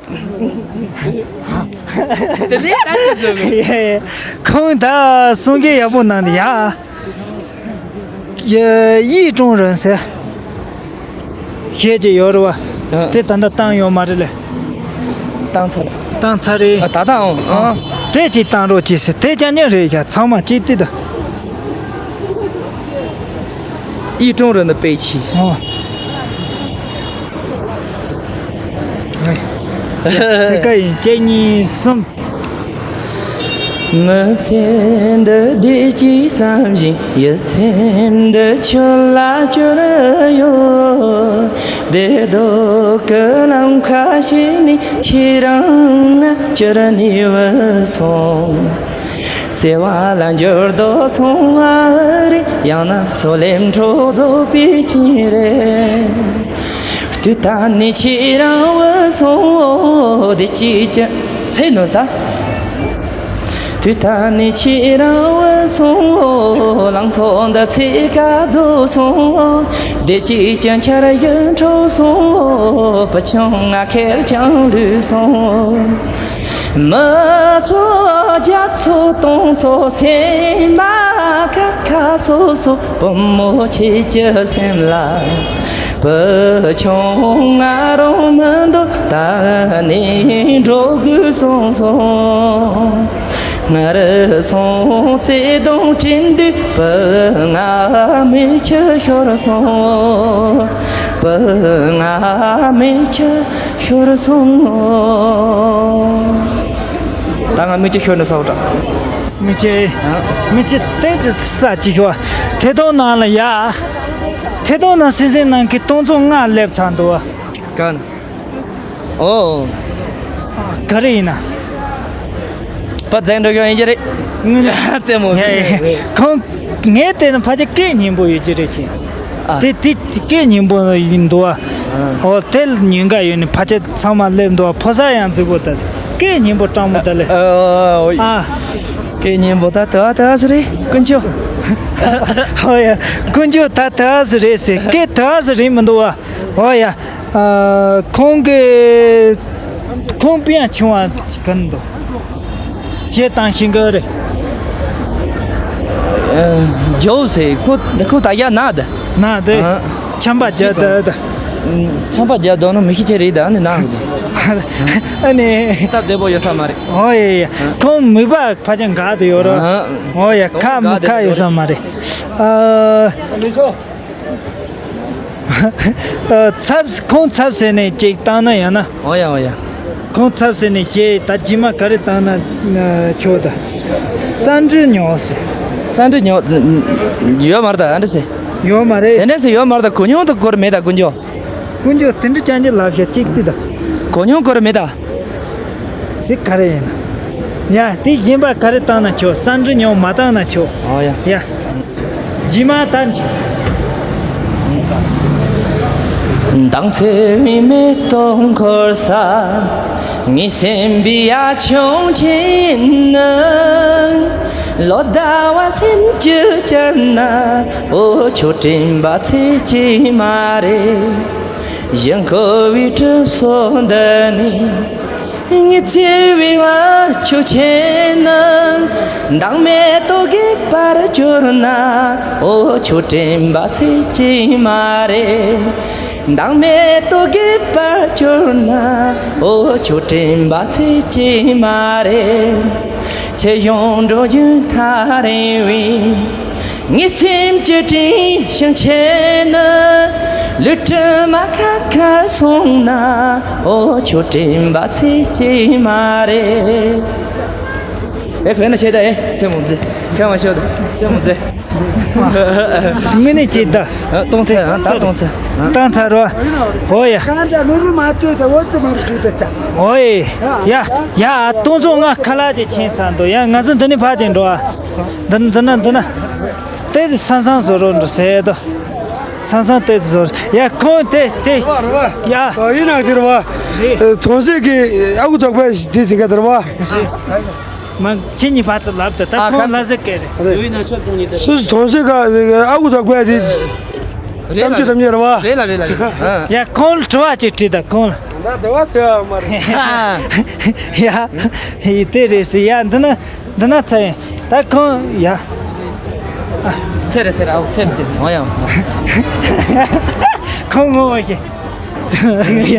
དེ་ནས་ད་ཅི་བཟོ་དགོས། ཁོང་ད་གསུང་སྐད་ཡག་པོ་གནང་འདུག་ཡ། 一种人噻。 ཞེས་ཀྱི་ཡོད་རེད་བ། ཨ། དེ་ད་ལྟ་བཏང་ཡོད་མ་རེད་ལེ། བཏང་ཚར། བཏང་ཚར་རེད། ཨ། ད་ལྟའང་། ཨ། དེ་ཅིག་བཏང་རོགས་གྱིས་ཟེར། དེ་ཅང་ཉན་རེད་ཡ། ཚང་མ་ཅིག་ལྟོས་དང་། 一种人的悲戚。 ཨོ། དེ་ག་ཡིན། གཅིག་གཉིས་གསུམ། མི་ཚེ་འདི་བདེ་སྐྱིད་བསམ་བཞིན། ཡིད་སེམས་འདི་ཁྱོད་ལ་བཅོལ་ཡོད། བདེ་སྡུག་གི་ལམ་ཁ་ཞིག་ནས་ཁྱེད་རང་ང་བཅར་ནས་བུད་སོང་། བརྩེ་བ་ལ་འགྱུར་ལྡོག་སོང་བ་རེད། ཡང་ན་སོ་ལེམ་འཕྲོག་རྫོགས་པའི་ཆིངས་རེད། དུས་ད་ནས་ཁྱེད་རང་བུད་སོང་། བདེ་སྐྱིད་ཀྱི་ཚེ་ནོར་ད། དུས་ད་ནས་ཁྱེད་རང་བུད་སོང་། ལང་ཚོ་འདི་ཚེ་ག་རྫོགས་སོང་། བདེ་སྐྱིད་ཀྱི་འཆར་གཞི་འཕྲོག་སོང་། བུ་ཆུང་ང་ཁེར་རྐྱང་ལུས་སོང་། མི་ཚོ་རྒྱ་ཚོ་སྟོང་ཚོ་སེམས་པ་ཁ་ཁ་སོ་སོ། བུ་མོ་ཁྱེད་ཀྱི་སེམས་ལ་བུ་ཆུང་ང་རང་མི་འདུག་ད་ནས་འགྲོ་དགོས་བྱུང་སོང་། ང་རུ་སོང་བརྩེ་དུང་དྲན་དུས་བུ་ང་མིག་ཆུ་ཤོར་སོང་། བུ་ང་མིག་ཆུ་ཤོར་སོང་། ད་ང་མིག་ཆུ་ཤོར་ནས་སོང་འདྲ། མིག་ཆུ། ཨ། མིག་ཆུ་ཏོག་ཙམ་ས་ཅིག་ཤོར། ཐད་གཏོང་ནང་ལ་ཡ། ཐད་གཏོང་ནང་སེམས་སེམས་ནང་གི་སྟོང་ཚོ་ལྔ་སླེབས་ཚར་འདུག་བ། ག་ནས། ཨོ། ག་རེ་ཡིན་ན། པ་བཙན་འགྲོ་ཡོང་ཡིན་གྱི་རེད། རྩེད་མོ། ངས་ཁོང་ངས་བལྟས་ན་ཕལ་ཆེར་སྐད་སྙན་པོ་ཡོད་ཀྱི་རེད་ཅེས། ཨ། དེ་དེ་སྐད་སྙན་པོ་ཡིན་འདུག་བ། ཨ། ཨོ་དེ་ཉེན་ཁ་ཡོད་ནི་ཕལ་ཆེར་ཚང་མ་སླེབས་འདུག་བ། ཕོ་གསར་ཡང་རྫིག་པོ་དང་སྐད་སྙན་པོ་སྤྲང་པོ་དང་ལས། ཨ། ཨ། སྐད་སྙན་པོ་ད་དེ་བ་དེ་བ་ཟེར་རེད་དཀོན་མཆོག་ཨོ་ཡ། དཀོན་མཆོག་ད་དེ་བ་ཟེར་རེད་ཟེར། སྐད་དེ་བ་ཟེར་རེད་མི་འདུག་བ། ཨོ་ཡ། ཨ། ཁོང་གི་ཁོང་པི་ཡང་ཆུང་བ་ག་འདུག་གཞས་བཏང་ཤེས་གི་རེད། ཨ། ཇོ་ཟེར་ཁོ་ཁོ་ད་ཡ་ན་ད། ན་དེ། ཨ། ཆམ་པ་རྒྱག་ད་ད། ཆམ་པ་རྒྱག་དོ་ནོ་མི་ཤི་ཆེ་རེད་ད་ནི་ན་ཟེར། ཨ་ནི། སྟབས་བདེ་པོ་ཡོད་ས་མ་རེད། ཨོ་ཡ་ཡ། ཨ། ཁོང་མིད་པ་ཕལ་ཆེར་འགག་དུ་ཡོད་རོ། ཨ། ཨོ་ཡ། ཁ་མི་ཁ་ཡོད་ས་མ་རེད། ཨ། ཨ། ཚབ་ཁོང་ཚབ་ཟེར་ནས་ཅིག་བཏང་ན་ཡང་ན། ཨོ་ཡ་ཨོ་ཡ། ཁོང་ཚབ་ཟེར་ནས་གཞས་ད་རྗེས་མ་ག་རེ་བཏང་ན་ཆོག་ད། ས་འབྲུ་ཉོ་ཟེར། ས་འབྲུ་ཉོ་ཡོད་མ་རེད་ད་ཨ་འདྲ་ཟེར། ཡོད་མ་རེད། དེ་འདྲ་ཟེར་ཡོད་མ་རེད། ད་གོ་མྱོང་དུ་སྐོར་མེད་ད་དཀོན་མཆོག་དཀོན་མཆོག་དེ་འདྲ་ཅང་ཅི་ལབ་ཤག་གཅིག་ཏི་ད། གོ་མྱོང་སྐོར་མེད་ད། དེ་ག་རེ་ཡིན་ན། ཡ་དེ་གཞན་པ་ག་རེ་བཏང་ན་ཆོག་ས་འབྲུ་ཉུང་མ་བཏང་ན་ཆོག་ཨོ་ཡ། ཡ། རྗེས་མ་ད་ནི་ཆོག་མདང་ཚེ་བའི་མེ་ཏོག་འཁོར་ས། ངའི་སེམས་པའི་ཡ་ཆུང་ཆེན་ནི། ལོ་ཟླ་བ་སེམས་ཀྱི་བཅར་ན། ཨོ་ཁྱོད་དྲན་པ་ཚེ་གཅིག་མ་རེད། ཞིང་ཁོ་བའི་གྲིབ་སོ་འདི་ནི། ངའི་བརྩེ་བའི་བ་ཁྱོད་ཆེན་ནི། མདང་མེ་ཏོག་རྒས་པར་གྱུར་ན། ཨོ་ཁྱོད་དྲན་པ་ཚེ་གཅིག་མ་རེད། མདང་མེ་ཏོག་རྒས་པར་གྱུར་ན། ཨོ་ཁྱོད་དྲན་པ་ཚེ་གཅིག་མ་རེད། ཁྱེད་ཡོང་འགྲོ་རྒྱུན་ཐག་རིང་བའི། ངའི་སེམས་ཀྱི་དྲིན་ཞིང་ཆེན་ནི། ལུས་དྲི་མ་ཁ་ཁར་སོང་ན། ཨོ་ཁྱོད་དྲན་པ་ཚེ་གཅིག་མ་རེད། ཨེ་ཁོས་ན་ཆེ་ད་ཨེ་ཚེ་མོ་མཛེས། ཁྱོད་མ་ཤོད་ད་ཚེ་མོ་མཛེས། དངོས་གནས་ཅིག་ད། ཨ་གཏོང་ཚེ་ཨ་ད་གཏོང་ཚེ། ཨ་གཏོང་ཚེ་རོ། ཨོ་ཡ། གང་འདྲ་མི་རུ་མ་ལྟོས་ད་འོ་ཙི་མ་རུ་ཞུ་ད་ཚ། ཨོ་ཡ། ཡ་ཡ་གཏོང་ཚོ་ང་ཁ་ལག་ཅིག་ཁྱེར་ཚར་འདུག་ཡ་ང་ཚོ་འདི་ནས་ཕར་ཅིག་འགྲོ་ཨ། འདི་ན་འདི་ན་འདི་ན། ཏོག་ཙམ་སང་སང་བཟོ་རོགས་འགྲོ་ཟེར་དོ། སང་སང་ཏོག་ཙམ་བཟོ་རོགས། ཡ་ཁོང་དེ་དེ། རེད་བ་རེད་བ། ཡ། ད་ཡིན་ནང་དེ་རེད་བ། རེད། ཐོན་ཟས་ཀྱི་ཨ་ཁུ་དོག་པ་དེ་ཟིན་ག་དེ་རེད་བ། རེད། མ་ཁྱེད་གཉིས་བར་དུ་ལབ་དེ་ད་ཨ་ཁོང་ཁ་ལ་ཟེར་སྐད་རེད། རེད། སུ་སུ་ཐོན་ཟས་ཀ་ཨ་ཁུ་དོག་པ་དེ། རེད་ལ་གཏམ་རྒྱུད་དམ་ཉེ་རེད་བ། རེད་ལ་རེད་ལ་རེད། ཡ་ཁོང་ལ་དྲི་བ་ཅིག་དྲིས་ད་ཁོང་ལ། ད་དེ་བ་དེ་བ་མ་རེད། ཡ་ཡི་དེ་རེད་ཟེར་ཡ་འདི་ན། འདི་ན་ཚེ་ཡིན། ད་ཁོང་ཡ། ཚེ་རེད་ཚེ་རེད། ཨའོ་ཚེ་རེད་ཚེ་རེད། འོ་ཡ། ཁོང་ངོ་བོ་ཤེས། ཡ་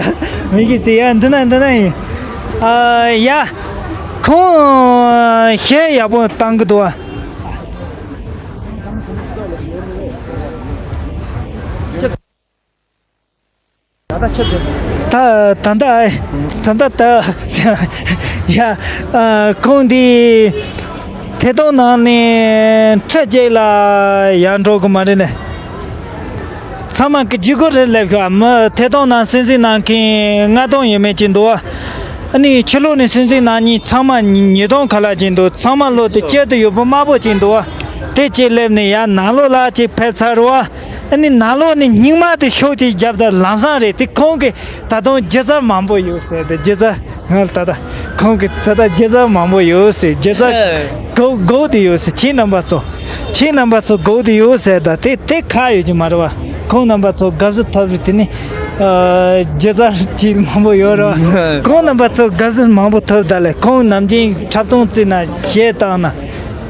མི་གི་ཚེ་ཡ་འདི་ན་འདི་ན་ཡིན། ཨ་ཡ། ཁོང་ཤེས་ཡག་པོ་བཏང་གི་འདུག་ཨ། ད་ལྟ་ཆབ་ཆ། ད་ད་ལྟ་ཨེ། ད་ལྟ་ད། ཡ། ཨ། ཁོང་འདི། ཐད་གཏོང་ནང་ནས་ཁྲི་གཅིག་ལ་ཡར་འགྲོ་གི་མ་རེད་ནས། ཚང་མ་གི་ལྗིད་ཁོག་རེད་སླེབས་ཤག་མི་ཐད་གཏོང་ནང་གསན་གཟིགས་གནང་མཁན་ལྔ་སྟོང་ཡས་མས་ཅིག་འདུག་ཨ་ནི་ཕྱི་ལོགས་ནས་གསན་གཟིགས་གནང་མཁན་ཚང་མ་ཉིས་སྟོང་ཁ་ལག་ཅིག་འདུག་ཚང་མ་ལོག་དེ་དཀྱིལ་དུ་ཡོད་པ་དམར་པོ་ཅིག་འདུག་ཨ། དེ་གཅིག་སླེབས་ནས་ཡར་ནང་ལོགས་ལ་ཅིག་ཕེབས་ཚར་རོ་ཨ། ཨ་ནི་ནང་ལོགས་ནས་སྙིང་མ་དེ་ཤོག་ཅིག་བརྒྱབ་ད་ལམ་སང་རེད་དེ་ཁོང་གིས་ད་དུང་སྒྱུ་རྩལ་མང་པོ་ཡོད་ཟེར་ཏེ་སྒྱུ་རྩལ་ང་ད་ལྟ་ཁོང་གིས་ད་ལྟ་སྒྱུ་རྩལ་མང་པོ་ཡོད་ཟེར་སྒྱུ་རྩལ་ཨེ། སྒུག་སྒུག་དེ་ཡོད་ཟེར་ཁྱེད་རྣམ་པ་ཚོ་ཁྱེད་རྣམ་པ་ཚོ་སྒུག་དེ་ཡོད་ཟེར་ད་དེ་དེ་ཁག་ཡོད་ཀྱི་མ་རེད་བ། ཁོང་རྣམ་པ་ཚོ་དགའ་བསུ་ཐོབ་རེད་དེ་ནི་ཨ། སྒྱུ་རྩལ་ཅིག་མང་པོ་ཡོད་རེད་བ། ཁོང་རྣམ་པ་ཚོ་དགའ་བསུ་མང་པོ་ཐོབ་ད་ལས་ཁོང་ནམ་རྒྱུན་འཁྲབ་སྟོན་བརྩིས་ན་གཞས་བཏང་ན།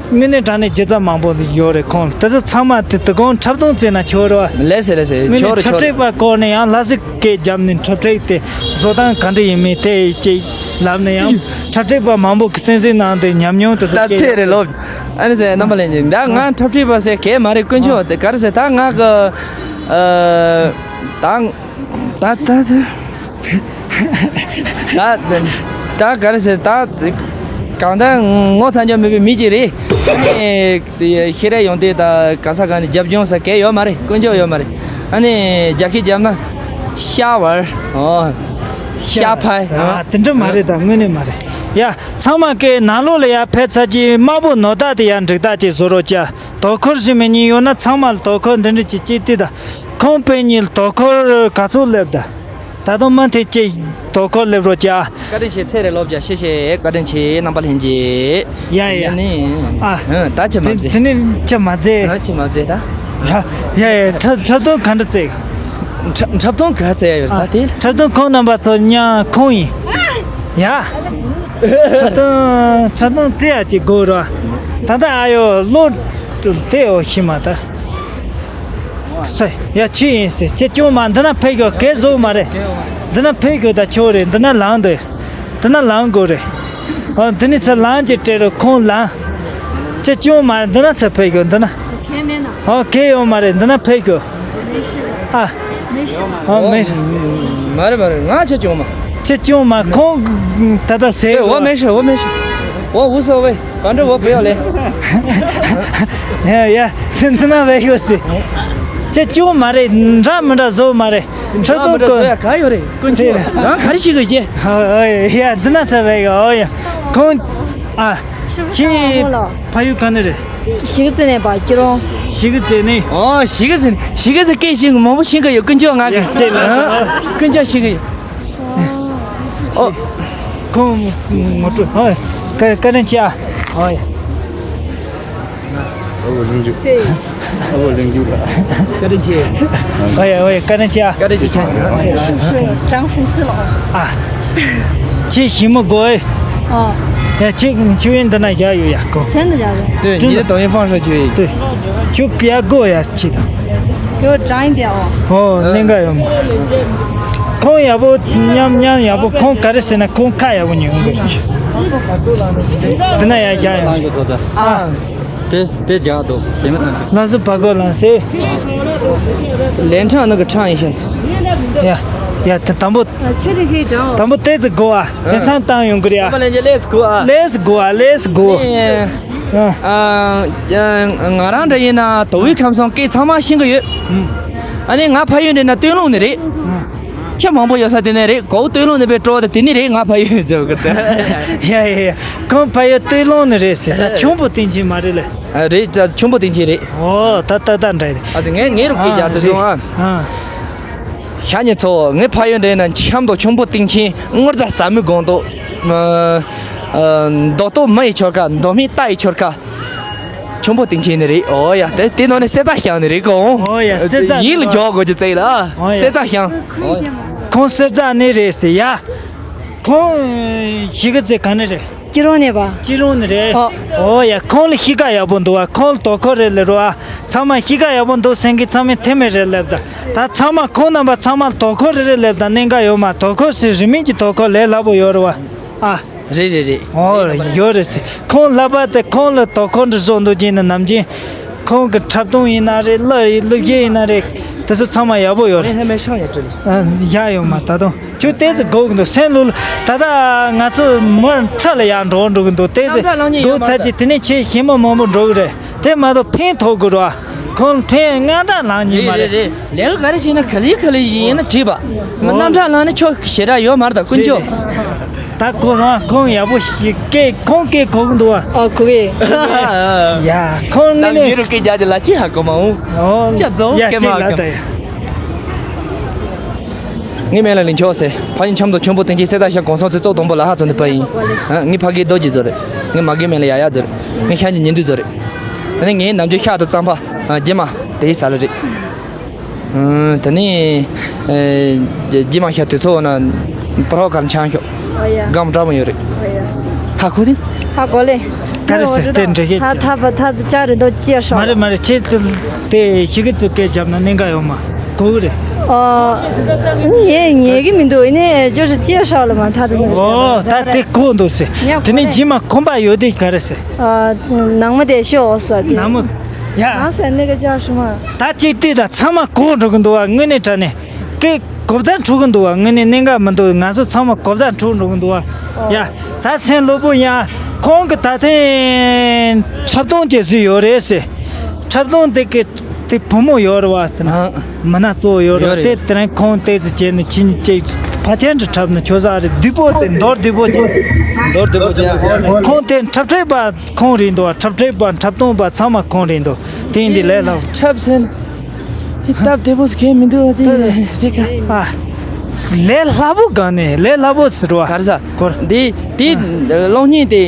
དངོས་གནས་དྲང་གནས་སྒྱུ་རྩལ་མང་པོ་ཡོད་རེད་ཁོང་ལ། དེ་ཚོ་ཚང་མ་དེ་དུ་ཁོང་འཁྲབ་སྟོན་བརྩིས་ན་ཆོག་རེད་བ། ལགས་སེ་ལགས་སེ། དངོས་གནས་ཆོག་རེད་འཁྲབ་ཆོག་རེད། ཁྲིད་པ་སྐོར་ནས་ཡང་ལྷ་སའི་སྐད་རྒྱབ་ནས་འཁྲབ་ཁྲིད་དེ་བཟོ་སྟངས་ག་འདྲ་ཡིན་མིན་དེ་ཅིག་ལབ་ནས་ཡང་འཁྲབ་ཁྲིད་པ་མང་པོ་གི་གསན་གཟིགས་གནང་སྟེ་ཉམས་མྱོང་དེ་ཚོ་ད་སྐྱེས་ཚེ་རེད་ལོ། ཨ་ནི་ཟེར་རྣམ་པ་ལྷན་རྒྱས་ད་ང་འཁྲབ་ཁྲིད་པ་ཟེར་གས་མ་རེད་དཀོན་མཆོག་དེ་ག་རེ་ཟེར་ད་ང་གི་ཨ། ད་ད་ད་ད། ད་ད་ག་རེ་ཟེར་ད། གང་ལྟར་ངོ་ཚ་འཇོག་མེད་པའི་མི་ཅིག་རེད། ཨ་ནི་ཤེས་རབ་ཡོང་དུས་ད་ག་ས་ག་ནས་རྒྱབ་ལྗོངས་ས་གས་ཡོད་མ་རེད། དཀོན་མཆོག་ཡོད་མ་རེད། ཨ་ནི་རྒྱ་སྐད་རྒྱབ་ན་ཤ་བར། ཨོ། ཤ་ཕར། ཨ་དེ་འདྲ་མ་རེད་ད་དངོས་གནས་མ་རེད། ཡ་ཚང་མ་གས་ནང་ལོགས་ལ་ཡར་ཕེབས་ཚར་གྱི་དམར་པོ་ནོར་བདག་དེ་ཡར་འགྲིག་བདག་ཅིག་བཟོ་རོགས་བྱ། དོ་ཁུར་ཞུ་མི་གཉིས་ཡོད་ན་ཚང་མ་ལ་དོ་ཁུར་འདི་འདྲ་ཅིག་ཅིག་ཏི་ད། ཁོང་པའི་གཉིས་ལ་དོ་ཁུར་ག་ཚོད་སླེབས་ད། ད་དུང་མ་མཐའི་ཅིག་དོ་ཁུར་སླེབས་རོགས་བྱ། བཀའ་དྲིན་ཆེ། ཚེ་རེ་ལོ་བརྒྱ་ཤེས་ཤེས་བཀའ་དྲིན་ཆེ་རྣམ་པ་ལྷན་རྒྱས། ཡ་ཡ། ཡ་ནི། ཨ། ཨ་ད་ཅི་མ་དེ་མཛད། དེ་ནི་ཅི་མ་མཛད། ཨ་ཅི་མ་མཛད་ད། ཡ་ཡ་ཡ་འཁྲབ་འཁྲབ་སྟོན་ག་འདྲ་བྱས། འཁྲབ་འཁྲབ་སྟོན་ག་བྱས་ཡོད་ད་དེ། འཁྲབ་སྟོན་ཁོང་རྣམ་པ་ཚོ་མཉམ་ཁོང་ཡིན། ཡ། འཁྲབ་སྟོན་འཁྲབ་སྟོན་བྱེད་ཡ་ཅིག་དགོས་ར། ད་ལྟ་ཨ་ཡོ་བློ་དེ་ཡོ་ཤི་མ་ད། སེ། ཡ་ཆི་ཡིན་སེ་ཅི་ཅུང་མ་འདི་ན་ཕེབས་ཡོད་གས་བཟོ་མ་རེད། འདི་ན་ཕེབས་ཡོད་ད་ཆོ་རེད་འདི་ན་ལངས་འདི། འདི་ན་ལངས་དགོས་རེད། ཨ་འདི་ནི་ཚ་ལངས་ཅི་སྤྲད་རོ་ཁོང་ལངས། ཅི་ཅུང་མ་འདི་ན་ཚ་ཕེབས་ཡོད་འདི་ན། ཨ་གས་ཡོད་མ་རེད་འདི་ན་ཕེབས་ཡོད། ཨ། ཨ་མེ། མ་རེད་མ་རེད་ང་ཆི་ཅུང་མ། ཅི་ཅུང་མ་ཁོང་ད་ད་ཟེར། 我没事我没事我无所谓 反正我不要脸。 ཡ་ཡ་སེམས་ན་བས་ཡོད་སི། ཅི་ཅུང་མ་རེད། འདྲ་མི་འདྲ་བཟོ་མ་རེད། ཁྲི་འདྲ་མི་འདྲ་བཟོ་ཡ་ག་ཡོད་རེད། དཀོན་མཆོག་རང་ག་རེ་ཤེས་གི་ཅེ། ཡ་འདི་ན་ཚ་བའི་གི་ཨོ་ཡ། ཁོང་ཨ་ཁྱི་ཕ་ཡུལ་ག་ནས་རེད། གཞིས་ཀ་རྩེ་ནས་པ་ཀྱི་རོང་། གཞིས་ཀ་རྩེ་ནས། ཨོ་གཞིས་ཀ་རྩེ་ནས། གཞིས་ཀ་རྩེ་སྐད་ཤེས་གི་མང་པོ་ཤེས་གི་ཡོད། དཀོན་མཆོག་ང་གི་ཡ་ཅེ་ལ། དཀོན་མཆོག་ཤེས་གི་ཡོད། ཨོ། ཁོང་ངོ་སྤྲོད། ཨོ། ཀ་ཀ་རན་ཅི་ཨ། ཨོ་ཡ། ཨ་བོ་ལིང་ཇུ། ཨ་བོ་ལིང་ཇུ་ལ། ཀ་རན་ཅི། ཨོ་ཡ་ཨོ་ཡ་ཀ་རན་ཅི་ཨ། ཀ་རན་ཅི་ཁྱེད། 张凤思老师。 ཨ། ཁྱེད་ཞི་མོ་གོ་ཨེ། ཨ། ཡ་ཁྱེད་ཁྱེད་ཡིན་འདི་ན་ཡ་ཡོད་ཡ་གོ། 真的假的？ 对，你的抖音放上去。 对། ཁྱོད་ཡ་གོ་ཡ་ཁྱེད་དང་། 给我长一点哦。 ཨོ་གནད་འགག་ཡོད་མ། ཁོང་ཡག་པོ་མཉམ་མཉམ་ཡག་པོ་ཁོང་ག་རེ་ཟེར་ན་ཁོང་ཁ་ཡག་པོ་ཉོན་གི། དེ་ན་ཡ་རྒྱག་ཡོང་། ཨ། དེ་དེ་རྒྱག་འདུག་ཞེ་མི་ཐང་། ལགས་སོ་བ་གོ་ལགས་སེ། ལན་ཁྲང་ནང་གི་ཁྲང་ཡིན་ཤག་སོ། ཡ་ཡ་དེ་དང་པོ། 啊，确定可以找我。 དང་པོ་དེ་ཚོ་གོ་ཨ། དེ་ཚང་བཏང་ཡོང་གི་རེད་ཨ། ལེས་གོ་ཨ། ལེས་གོ་ཨ་ལེས་གོ། ཨ། ང་རང་འདྲ་ཡིན་ན་དོ་བོད་ཁམས་གསུམ་སྐད་ཚང་མ་ཤེས་གི་ཡོད། ཨ་ནི་ང་ཕ་ཡུལ་འདྲ་ན་སྟོད་ལུང་ནས་རེད། ཁྱི་མང་པོ་ཡོད་ས་དེ་ནས་རེད། གོ་སྟོད་ལུང་ནས་པའི་སྤྲོ་བ་དེ་ནས་རེད། ང་ཕ་ཡུལ་ཟེར་གི་ད། ཡ་ཡ་ཡ། ཁོང་ཕ་ཡུལ་སྟོད་ལུང་ནས་རེད་ཟེར། ད་ཁྱུང་པོ་སྟེང་ཆེན་མ་རེད་ལེ། རེད་ད་ཁྱུང་པོ་སྟེང་ཆེན་རེད། ཨོ་ད་ད་ད་འདྲ་རེད། ཨ་ཙི་ངས་ངའི་རུ་སྐད་རྒྱག་ཙི་སོང་ཨ། ཤ་ཉེ་ཚོ་ངའི་ཕ་ཡུལ་འདྲ་ན་འཆམ་དང་ཁྱུང་པོ་སྟེང་ཆེན་དངུལ་རྫ་ཟ་མི་དགོང་དུ། རྡོ་ཏོ་མི་ཡི་ཆོལ་ཁ་མདོ་སྨད་རྟ་ཡི་ཆོལ་ཁ། ཁྱུང་པོ་སྟེང་ཆེན་ནི་རེད། ཨོ་ཡ་དེ་དེ་ནང་ནས་གསེར་རྩ་ཤང་ནི་རེད་གོ། ཨོ་ཡ་གསེར་རྩ་ཡིན་ལ་འཇོག་དགོས་ཀྱི་ཙེ་ལ། ཨོ་ཡ་གསེར་རྩ་ཤང་། ཁོང་གསེར་རྩ་ནི་རེད་ཟེར་ཡ། ཁོང་གཞིས་ཀ་རྩེ་ག་ནས་རེད། སྐྱིད་རོང་ནས་པ། སྐྱིད་རོང་ནས་རེད། ཨོ། ཨོ་ཡ་ཁོང་ལ་གཤིས་ཀ་ཡག་པོ་འདུག་བ། ཁོང་ལ་དོ་ཁུར་རེ་ལེ་རོ་བ། ཚང་མ་གཤིས་ཀ་ཡག་པོ་འདུག་སེང་གེ་ཚང་མས་ཐེ་མེ་རེ་ལེབ་ད། ད་ཚང་མ་ཁོང་རྣམ་པ་ཚང་མ་ལ་དོ་ཁུར་རེ་རེ་ལེབ་ད། གནད་འགག་ཡོད་མ། དོ་ཁུར་སི་རི་མིན་གྱི་དོ་ཁུར་ལས་སླ་པོ་ཡོད་རེད་བ། ཨ། རེད་རེད་རེད། ཨོ་ཡོད་རེད་སི། ཁོང་ལྷ་པ་དེ་ཁོང་ལ་དོ་ཁུར་འདྲ་བཟོ་འདུག་ཅིག་ནི་ནམ་རྒྱུན། ཁོང་གི་འཁྲབ་སྟོན་ཡིན་ན་རེད། གླུ་ཡིན་གླུ་གཞས་ཡིན་ན་རེད། དེ་ཚོ་ཚང་མ་ཡག་པོ་ཡོད་རེད། ཨ་ཡག་ཡོད་མ་ད་དུང་། ཁྱོད་ཏོག་ཙམ་སྒུག་གི་འདུག་སེམས་ལུག་ད་ལྟ་ང་ཚོ་མུར་ཁྲ་ལ་ཡར་འགྲོ་འགྲོ་གི་འདུག་ཏོག་ཙམ་སྒུག་ཚར་རྗེས་དེ་ནས་ཁྱེད་ཞི་མོ་མང་པོ་འགྲོ་གི་རེད། དེ་མ་གཏོགས་ཕན་ཐོགས་དགོས་ར། ཁོང་ཕན་དངངས་སྐྲག་ལངས་ཉིན་མ་རེད། རེད་རེད། ལས་ཀ་ག་རེ་བྱས་ན་ག་ལེ་ག་ལེ་ཡིན་ན་འགྲིག་པ། རྣམ་གྲངས་ལངས་ན་ཁྱོད་ཞེ་དྲག་ཡོད་མ་རེད་ད་དཀོན་མཆོག་ད་ཁོ་རང་ཁོང་ཡག་པོ་ཞིག་སྐད་ཁོང་སྐད་གོ་གི་འདུག་བ། ཨ་གོ་གི་ཡ་ཁོང་ངི་ནས་ཡུ་རུ་སྐད་རྒྱག་ཅིག་ལ་ཅི་ཧ་གོ་མ་འོང་། ཅ་ཛོ་ཡ་སྐད་མ་གོ། ངའི་མིང་ལ་ལིང་ཆོག་ཟེར། ཕ་ཡུལ་འཆམ་དང་ཁྱུང་པོ་སྟེང་ཆེན་གསེར་རྟ་ཤང་གོང་ཚང་ཚོའི་གཙོ་དང་པོ་ལ་ཧ་ཚོ་འདི་པ་ཡིན། ངའི་ཕ་གིའི་རྡོ་རྗེ་ཟོ་རེད། ངའི་མ་གིའི་མིང་ལ་ཡ་ཡ་ཟོ་རེད། ངའི་ཤ་གི་ཉིན་དུས་ཟོ་རེད། ཨ་ནི་ངའི་ནམ་རྒྱུན་ཤ་དང་རྩམ་པ་རྗེས་མ་དེའི་ས་ལ་རེད། ད་ནི་རྗེས་མ་ཤ་དུས་ཚོད་ན་པར་ཧོ་གར་འཆང་ཤོག་ཨོ་ཡ། སྒམ་འདྲ་མོ་ཡོད་རེད། ཨོ་ཡ། ཧ་གོ་དེ། ཧ་གོ་ལེ། ག་རེ་ཟེར་དེ་འདྲ་གི། ཐ་ཐ་པ་ཐ་ཅ་རེ་དོ་ཅེ་ཧྲ། མ་རེད་མ་རེད་ཁྱེད་དེ་ཤི་གི་ཚུ་སྐད་བརྒྱབ་ན་གནད་འགག་ཡོད་མ་གོ་གི་རེད། ཨོ། ངས་ཉན་གི་མི་འདུག་ཨེ་ནས་ཅོ་ཧྲི་ཅེ་ཧྲ་ལ་མ་ཐ་དེ་ནི། ཨོ་ད་དེ་གོ་འདུག་ཟེར། དེ་ནི་རྗེས་མ་གོམ་པ་ཡོད་དེ་ག་རེ་ཟེར། ནང་མི་དེ་ཤོག་ཟེར་དེ། ནང་མི། ཡ། ཨང་ཟེར་ནི་གི་ཅ་ཧྲི་མ། ད་ཅིག་ལྟོས་དང་ཚང་མ་གོ་འགྲོ་གི་འདུག་བ་དངོས་གནས་དྲང་གནས། ཀི་གོ་བརྡ་འཕྲོད་གི་འདུག་བ་དངོས་གནས་གནད་འགག་མི་འདུག་ང་ཚོ་ཚང་མ་གོ་བརྡ་འཕྲོད་འགྲོ་གི་འདུག་བ། ཡ། ད་སེམས་སློབ་པོ་ཡ། ཁོང་གི་ད་ཐེངས་འཁྲབ་སྟོན་དེ་ཚོ་ཡོད་རེད་ཟེར། འཁྲབ་སྟོན་དེ་གི་དེ་བུ་མོ་ཡོད་རེད་བ་ཟེར་ན། མི་སྣ་གཙོ་བོ་ཡོད་རེད་བ། དེ་དེ་རིང་ཁོང་ཏོག་ཙམ་བྱས་ནས་ཕྱིན་ཅིག་ཕ་ཆེན་དུ་འཁྲབ་ན་ཆོག་ས་རེད། བདུད་པོ་དེ་མདོར་བདུད་པོ་བྱས། མདོར་བདུད་པོ་བྱས། ཁོང་དེ་འཁྲབ་ཁྲིད་པ་ཁོང་རེད་འདུག་བ། འཁྲབ་ཁྲིད་པ་འཁྲབ་སྟོན་པ་ཚང་མ་ཁོང་རེད་འདུག་དེ་ཡིན་དུས་ལས་སླ་པོ། འཁྲབ་ཟེར་ན། དེ་སྟབས་བདེ་པོ་ཟེར་མཁན་མི་འདུག་བ་དེ་ཕེ་ཁ། ཨ། ལས་སླ་པོ་གང་ནས་ལས་སླ་པོ་ཟེར་བ། ག་རེ་ཟ། སྐོར། འདི་དེ་གློག་བརྙན་དེ་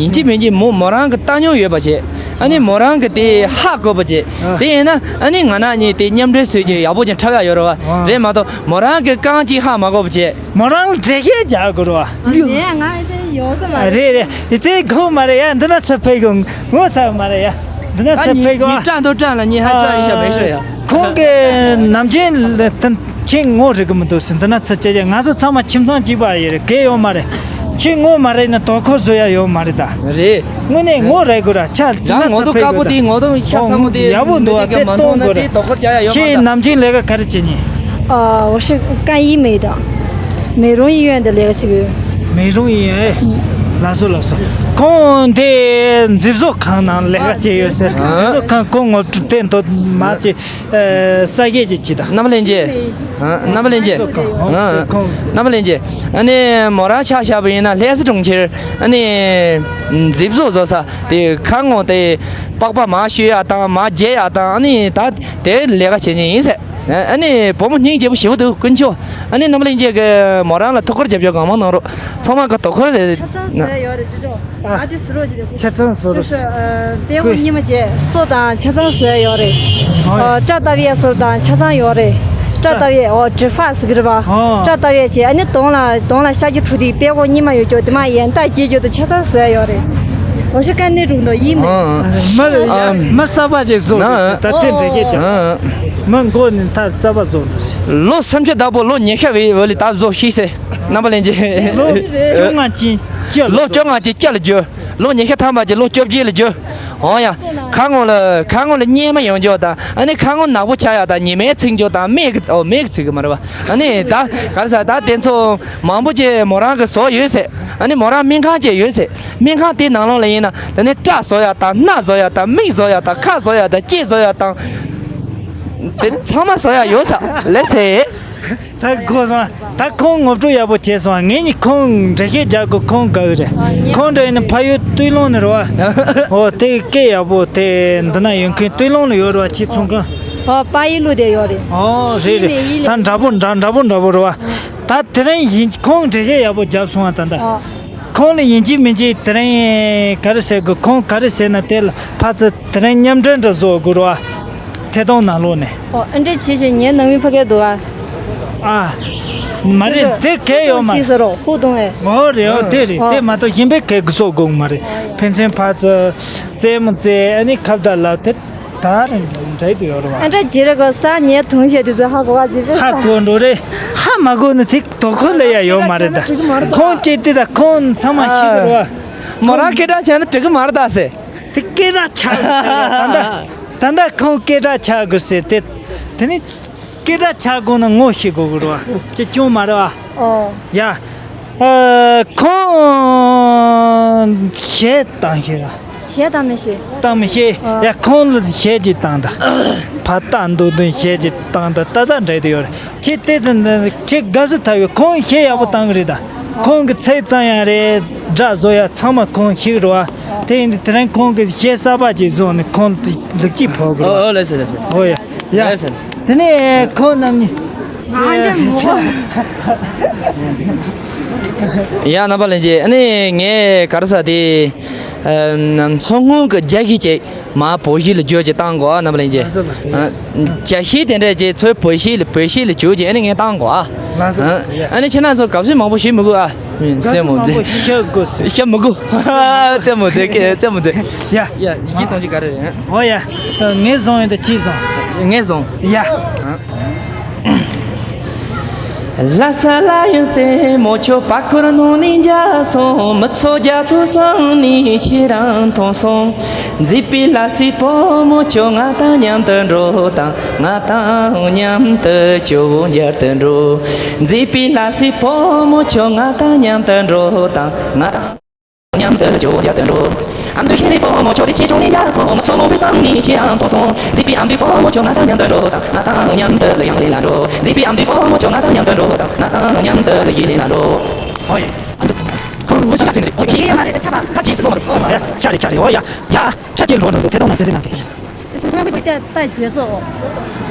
ཡིན་གཅིག་མིན་གཅིག་མོ་མོ་རང་གི་ལྟ་མྱོང་ཡོད་པ་བྱས། ཨ་ནི་མོ་རང་གི་དེ་ཧ་གོ་བ་བྱས། དེ་ཡིན་ན་ཨ་ནི་ང་ན་ནི་དེ་མཉམ་འབྲེལ་བཟོས་ཀྱི་ཡག་པོ་ཅིག་འཁྲབ་ཡག་ཡོད་རེད་བ། རེད་མ་གཏོགས་མོ་རང་གི་རྐང་གཅིག་ཧ་མ་གོ་བ་བྱས། མོ་རང་འགྲེལ་བཤད་རྒྱག་དགོས་རེད་བ། ཨ་ནི་ང་དེ་ཡོང་ས་མ་རེད། རེད་རེད། དེ་གོ་མ་རེད་ཡ། འདི་ན་ཚ་ཕེ་གོ་ངོ་ཚ་མ་རེད་ཡ། འདི་ན་ཚ་ཕེ་གོ་ཨ། ཁོང་གི་ནམ་རྒྱུན་ཁྱེད་ངོ་རེད་གི་མི་འདུག་ཟེར། འདི་ན་ཚ་ཅེ་ཅེ་ང་ཚོ་ཚང་མ་ཁྱིམ་ཚང་གཅིག་པ་ཡི་རེད། གལ་ཡོད་མ་རེད། ཁྱེད་ངོ་མ་རེད་ན་དོ་ཁུར་བཟོ་ཡ་ཡོད་མ་རེད་ད། རེད། དངོས་གནས་ངོ་རེད་དགོས་ར་ཆ། རང་ངོ་ཐོག་དཀར་པོ་དེ་ངོ་ཐོག་ཤ་ཚ་མོ་དེ་ཡག་པོ་འདུག་བ་དེ་གཏོང་དགོས་ར། ཁྱེད་ནམ་རྒྱུན་ལས་ཀ་ག་རེ་བྱེད་ཉིན། 啊，我是干医美的，美容医院的那个是个。 美容院哎。ལགས་སོ་ལགས་སོ། ཁོང་དེ་མཛེས་བཟོ་ཁང་ནང་ལས་ཀ་བྱས་ཡོད་ཟེར། མཛེས་བཟོ་ཁང་ཁོང་ངོ་སྤྲོད་དེ་འདོད་མ་བྱེད། ས་གཞས་ཅིག་ཅི་ད། རྣམ་པ་ལྷན་རྒྱས། རྣམ་པ་ལྷན་རྒྱས། རྣམ་པ་ལྷན་རྒྱས། ཨ་ནི་མོ་རང་ཆ་བཞག་པ་ཡིན་ན་ལྷ་ས་གྲོང་ཁྱེར་ཨ་ནི་མཛེས་བཟོ་བཟོ་ས་དེ་ཁ་ངོ་དེ་པགས་པ་མར་བཤུས་ཡག་དང་མར་རྒྱས་ཡག་དང་ཨ་ནི་ད་དེ་ལས་ཀ་བྱེད་མཁན་ཡིན་ཟེར། ཨ་ནི་བུ་མོ་སྙིང་རྗེ་པོ་ཞེ་པོ་འདུག་དཀོན་མཆོག་ཨ་ནི་རྣམ་པ་ལྷན་རྒྱས་ཀྱིས་མོ་རང་ལ་ཐུགས་ཁུར་རྒྱབ་ཕྱོགས་གང་མང་གནང་རོགས། ཚང་མ་གི་དོ་ཁུར་རེད། ཆ་ཚང་བཟོས་ཡོད་རེད་ཅོ་ཅོ། ཨ་དེ་ཟེར་རོགས་ཞིག་རེད། ཆ་ཚང་བཟོ་རོགས། དཔལ་དབང་ཉི་མ་རྗེ་སོ་དང་ཆ་ཚང་བཟོས་ཡོད་རེད། ཨོ་སྐྲ་བཏབ་ཡས་ཟེར་དང་ཆ་ཚང་ཡོད་རེད། སྐྲ་བཏབ་ཡས་ཨོ་ཌི་ཕག་ཟེར་གི་རེད་པ། ཨོ་སྐྲ་བཏབ་ཡས་བྱས་ཨ་ནི་གདོང་ལ་གདོང་ལ་ཤ་ཀྱི་ཁྲུ་དེ་དཔལ་དབང་ཉི་མ་ཡོད་ཀྱོ་དེ་མ་ཡན་ཏ་སྐྱེས་ཀྱོ་དེ་ཆ་ཚང་བཟོས་ཡོད་རེད། ཨོ་ཤི་ཀ་ནི་རུང་དོ་ཡིན་མི། མི་ལ་ཡ་མི་གསར་པ་ཅིག་བཟོ་རེད་ཟེར་ད་དེ་འདྲ་གི་ཀྱང་། མི་མགོ་ནི་ཐ་གསར་པ་བཟོ་རེད་ཟེར། ལོ་སུམ་ཅུ་བདག་པོ་ལོ་ཉི་ཤུ་བའི་བོད་ལི་ད་བཟོ་ཤེས་ཟེར། རྣམ་པ་ལྷན་རྒྱས། ལོ་བཅོ་ལྔ་ཅན་སྐྱེས་ལོ་བཅོ་ལྔ་ཅན་སྐྱེས་ལ་འགྱུར། ལོ་ཉི་ཤུ་ཐམ་པ་ཅན་ལོ་བཅོ་བརྒྱད་ལ་འགྱུར། འོ་ཡ། ཁ་ངོ་ལ་ཁ་ངོ་ལ་གཉེར་མ་ཡོང་རྒྱུ་དང་ཨ་ནི་ཁ་ངོ་ནག་པོ་ཆགས་ཡག་དང་ཉི་མའི་ཚིག་རྒྱུ་དང་མིག་གི་ཨོ་མིག་གི་ཚིག་གི་མ་རེད་པ། ཨ་ནི་ད་ག་རེ་ཟེར་ད་དེ་ཚོ་མང་པོ་ཅིག་མོ་རང་གི་བཟོ་ཡོད་ཟེར། ཨ་ནི་མོ་རང་སྨན་ཁང་ཅིག་ཡོད་ཟེར། སྨན་ཁང་དེའི་ནང་ལོགས་ལ་ཡིན་ན་དེ་ནས་སྐྲ་བཟོ་ཡག་དང་སྣ་བཟོ་ཡག་དང་མིག་བཟོ་ཡག་དང་ཁ་བཟོ་ཡག་དང་ལྕེ་བཟོ་ཡག་དང་དེ་ཚང་མ་བཟོ་ཡག་ཡོད་ས་ལས་ཟེར། ད་གོ་སོང་། ད་ཁོང་ངོ་སྤྲོད་ཡག་པོ་བྱས་སོང་། ངེད་གཉིས་ཁོང་འགྲེལ་བཤད་རྒྱག་དགོས། ཁོང་དགའ་གི་རེད། ཁོང་འདྲ་ཡིན་ན་ཕ་ཡུལ་སྟོད་ལུང་ནས་རེད་པ། ཨོ་དེ་སྐད་ཡག་པོ་དེ་འདི་ན་ཡོད་མཁན་སྟོད་ལུང་ལ་ཡོད་རེད་པ། ཁྱེད་ཚོང་ཁང་། ཨོ་པ་ཡི་ལུ་དེ་ཡོད་རེད། ཨོ་རེད་རེད། ད་འདྲ་པོ་འདྲ་འདྲ་པོ་འདྲ་པོ་རེད་པ། ད་དེ་རིང་ཡིན་ཁོང་འགྲེལ་བཤད་ཡག་པོ་བརྒྱབ་སོང་བ་ད་ད། ཁོང་ལ་ཡིན་གཅིག་མིན་གཅིག་དེ་རིང་ག་རེ་ཟེར་དགོས། ཁོང་ག་རེ་ཟེར་ན་དེ་ལ་ཕར་ཚུར་དེ་རིང་མཉམ་འབྲེལ་འདྲ་བཟོ་དགོས་རེད་པ། ཐད་གཏོང་ནང་ལོགས་ནས། ཨོ་ཨ་འདྲ་བྱེད་བཞིན་ངའི་ནང་མི་ཕ་གི་འདུག་ཨ། ཨ། མ་རེད་དེ་གལ་ཡོད་མ་རེད། ཨོ་རེད། ཨོ་དེ་རེད། དེ་མ་གཏོགས་གཞན་པའི་གལ་གི་བཟོ་དགོས་མ་རེད། ཕན་ཚུན་ཕར་ཚུར་རྩེད་མོ་རྩེ་ཨ་ནི་ཁ་བརྡ་ལབ་དེ། ད་རེད་འདྲ་འདྲ་དུ་ཡོད་རེད་པ། ཨ་འདྲ་ཇི་རེད་གོ་ས་ངའི་དུང་ཞེས་དུས་ཚོད་ཧ་གོ་བ་ཇི་བས་ཧ་གོ་འགྲོ་རེད། ཧ་མ་གོ་ན་དེ་དོ་ཁོ་ལ་ཡ་ཡོད་མ་རེད་ད། ཁོང་ཅེ་དེ་ད་ཁོང་ཚང་མ་ཤི་རེད་པ། མོ་རང་སྐད་གྲགས་ཆགས་ན་འགྲིག་གི་མ་རེད་ད་ཟེར། དེ་སྐད་གྲགས་ཆགས་ད་ད་ད་ད་ཁོང་སྐད་གྲགས་ཆགས་དགོས་ཟེར་དེ་དེ་ནི། སྐད་གྲགས་ཆག་དགོས་ན་ངོ་ཤེས་དགོས་ཀྱི་རེད་པ། ཅི་ཅུང་མ་རེད་པ། ཨོ། ཡ། ཨ། ཁོང་གཞས་བཏང་ཤེས་ར། གཞས་བཏང་མི་ཤེས། བཏང་མི་ཤེས། ཨོ། ཡ་ཁོང་ལ་གཞས་ཅིག་བཏང་ད། ཕ་རྟགས་འདུག་འདུག་གཞས་ཅིག་བཏང་ད་ཏག་ཏག་འགྲིག་དུ་ཡོད་རེད། ཁྱེད་ལྟས་ཙམ་ཁྱེད་དགའ་བསུ་ཐག་ཡོད། ཁོང་གཞས་ཡག་པོ་བཏང་གི་རེད་ད། ཁོང་གི་ཚིག་གཙང་ཡང་རེད། སྒྲ་བཟོ་ཡག་ཚང་མ་ཁོང་ཤེས་ཀྱི་རེད་པ། དེ་ཡིན་དུས་དེ་རིང་ཁོང་གི་གཞས་གསར་པ་ཅིག་བཟོས་ནས་ཁོང་ལ་ལེགས་སྐྱེས་ཕོག་གི་རེད་པ། ཨོ་ཨོ་ལགས་སོ་ལགས་སོ། ཨོ་ཡ། ཡ། ལགས་སོ་ལགས་སོ། དེ་ནས་ཁོང་རྣམ་གཉིས། ང་འདྲ་མོ། ཡ་རྣམ་པ་ལྷན་རྒྱས་ཨ་ནི་ངས་ག་རེ་ཟེར་དེ། མཚོ་སྔོན་གྱི་རྒྱ་གཞས་ཅིག་མར་བོད་གཞས་ལ་བསྒྱུར་ཅིག་བཏང་གོ་ཨ་རྣམ་པ་ལྷན་རྒྱས། ལགས་སོ་ལགས་སོ། ཨ། རྒྱ་གཞས་དེ་འདྲ་ཅིག་ཚུར་བོད་གཞས་ལ་བོད་གཞས་ལ་བསྒྱུར་ཅིག་ཨ་ནི་ངས་བཏང་གོ་ཨ། ལགས་སོ་ལགས་སོ། ཡ། ཨ་ནི་ཁྱེད་རང་ཚོ་དགའ་བསུ་མང་པོ་ཞུ་མི་དགོས་ཨ། རྩེད་མོ་རྩེ། ཤ་དགོས་ཟེར། ཤ་མི་དགོས། རྩེད་མོ་རྩེ་རྩེད་མོ་རྩེ། ཡ། ཡ་ཡིད་གཏོང་གི་ག་རེ་རེད། ཨོ་ཡ། ངས་བཟུང་ཡོད་ད་ཅི་བཟུང་། ངས་བཟུང་། ཡ། ཨོ་ཡ། ཨ་འདུག་ཁོང་ངོ་ཤེས་ཀྱི་ཚིག་འདི་ཨོ་ཁྱེད་ཡ་མ་རེད་ད་ཆ་པ་ཁ་ཅིག་ཚིག་ལོ་མ་རེད། ཨོ་ཡ་ཤ་རེད་ཤ་རེད། ཨོ་ཡ་ཡ་ཤ་ཅིག་འགྲོ་འགྲོ་འགྲོ་ཐད་གཏོང་ན་སེ་སེ་ན་དེ།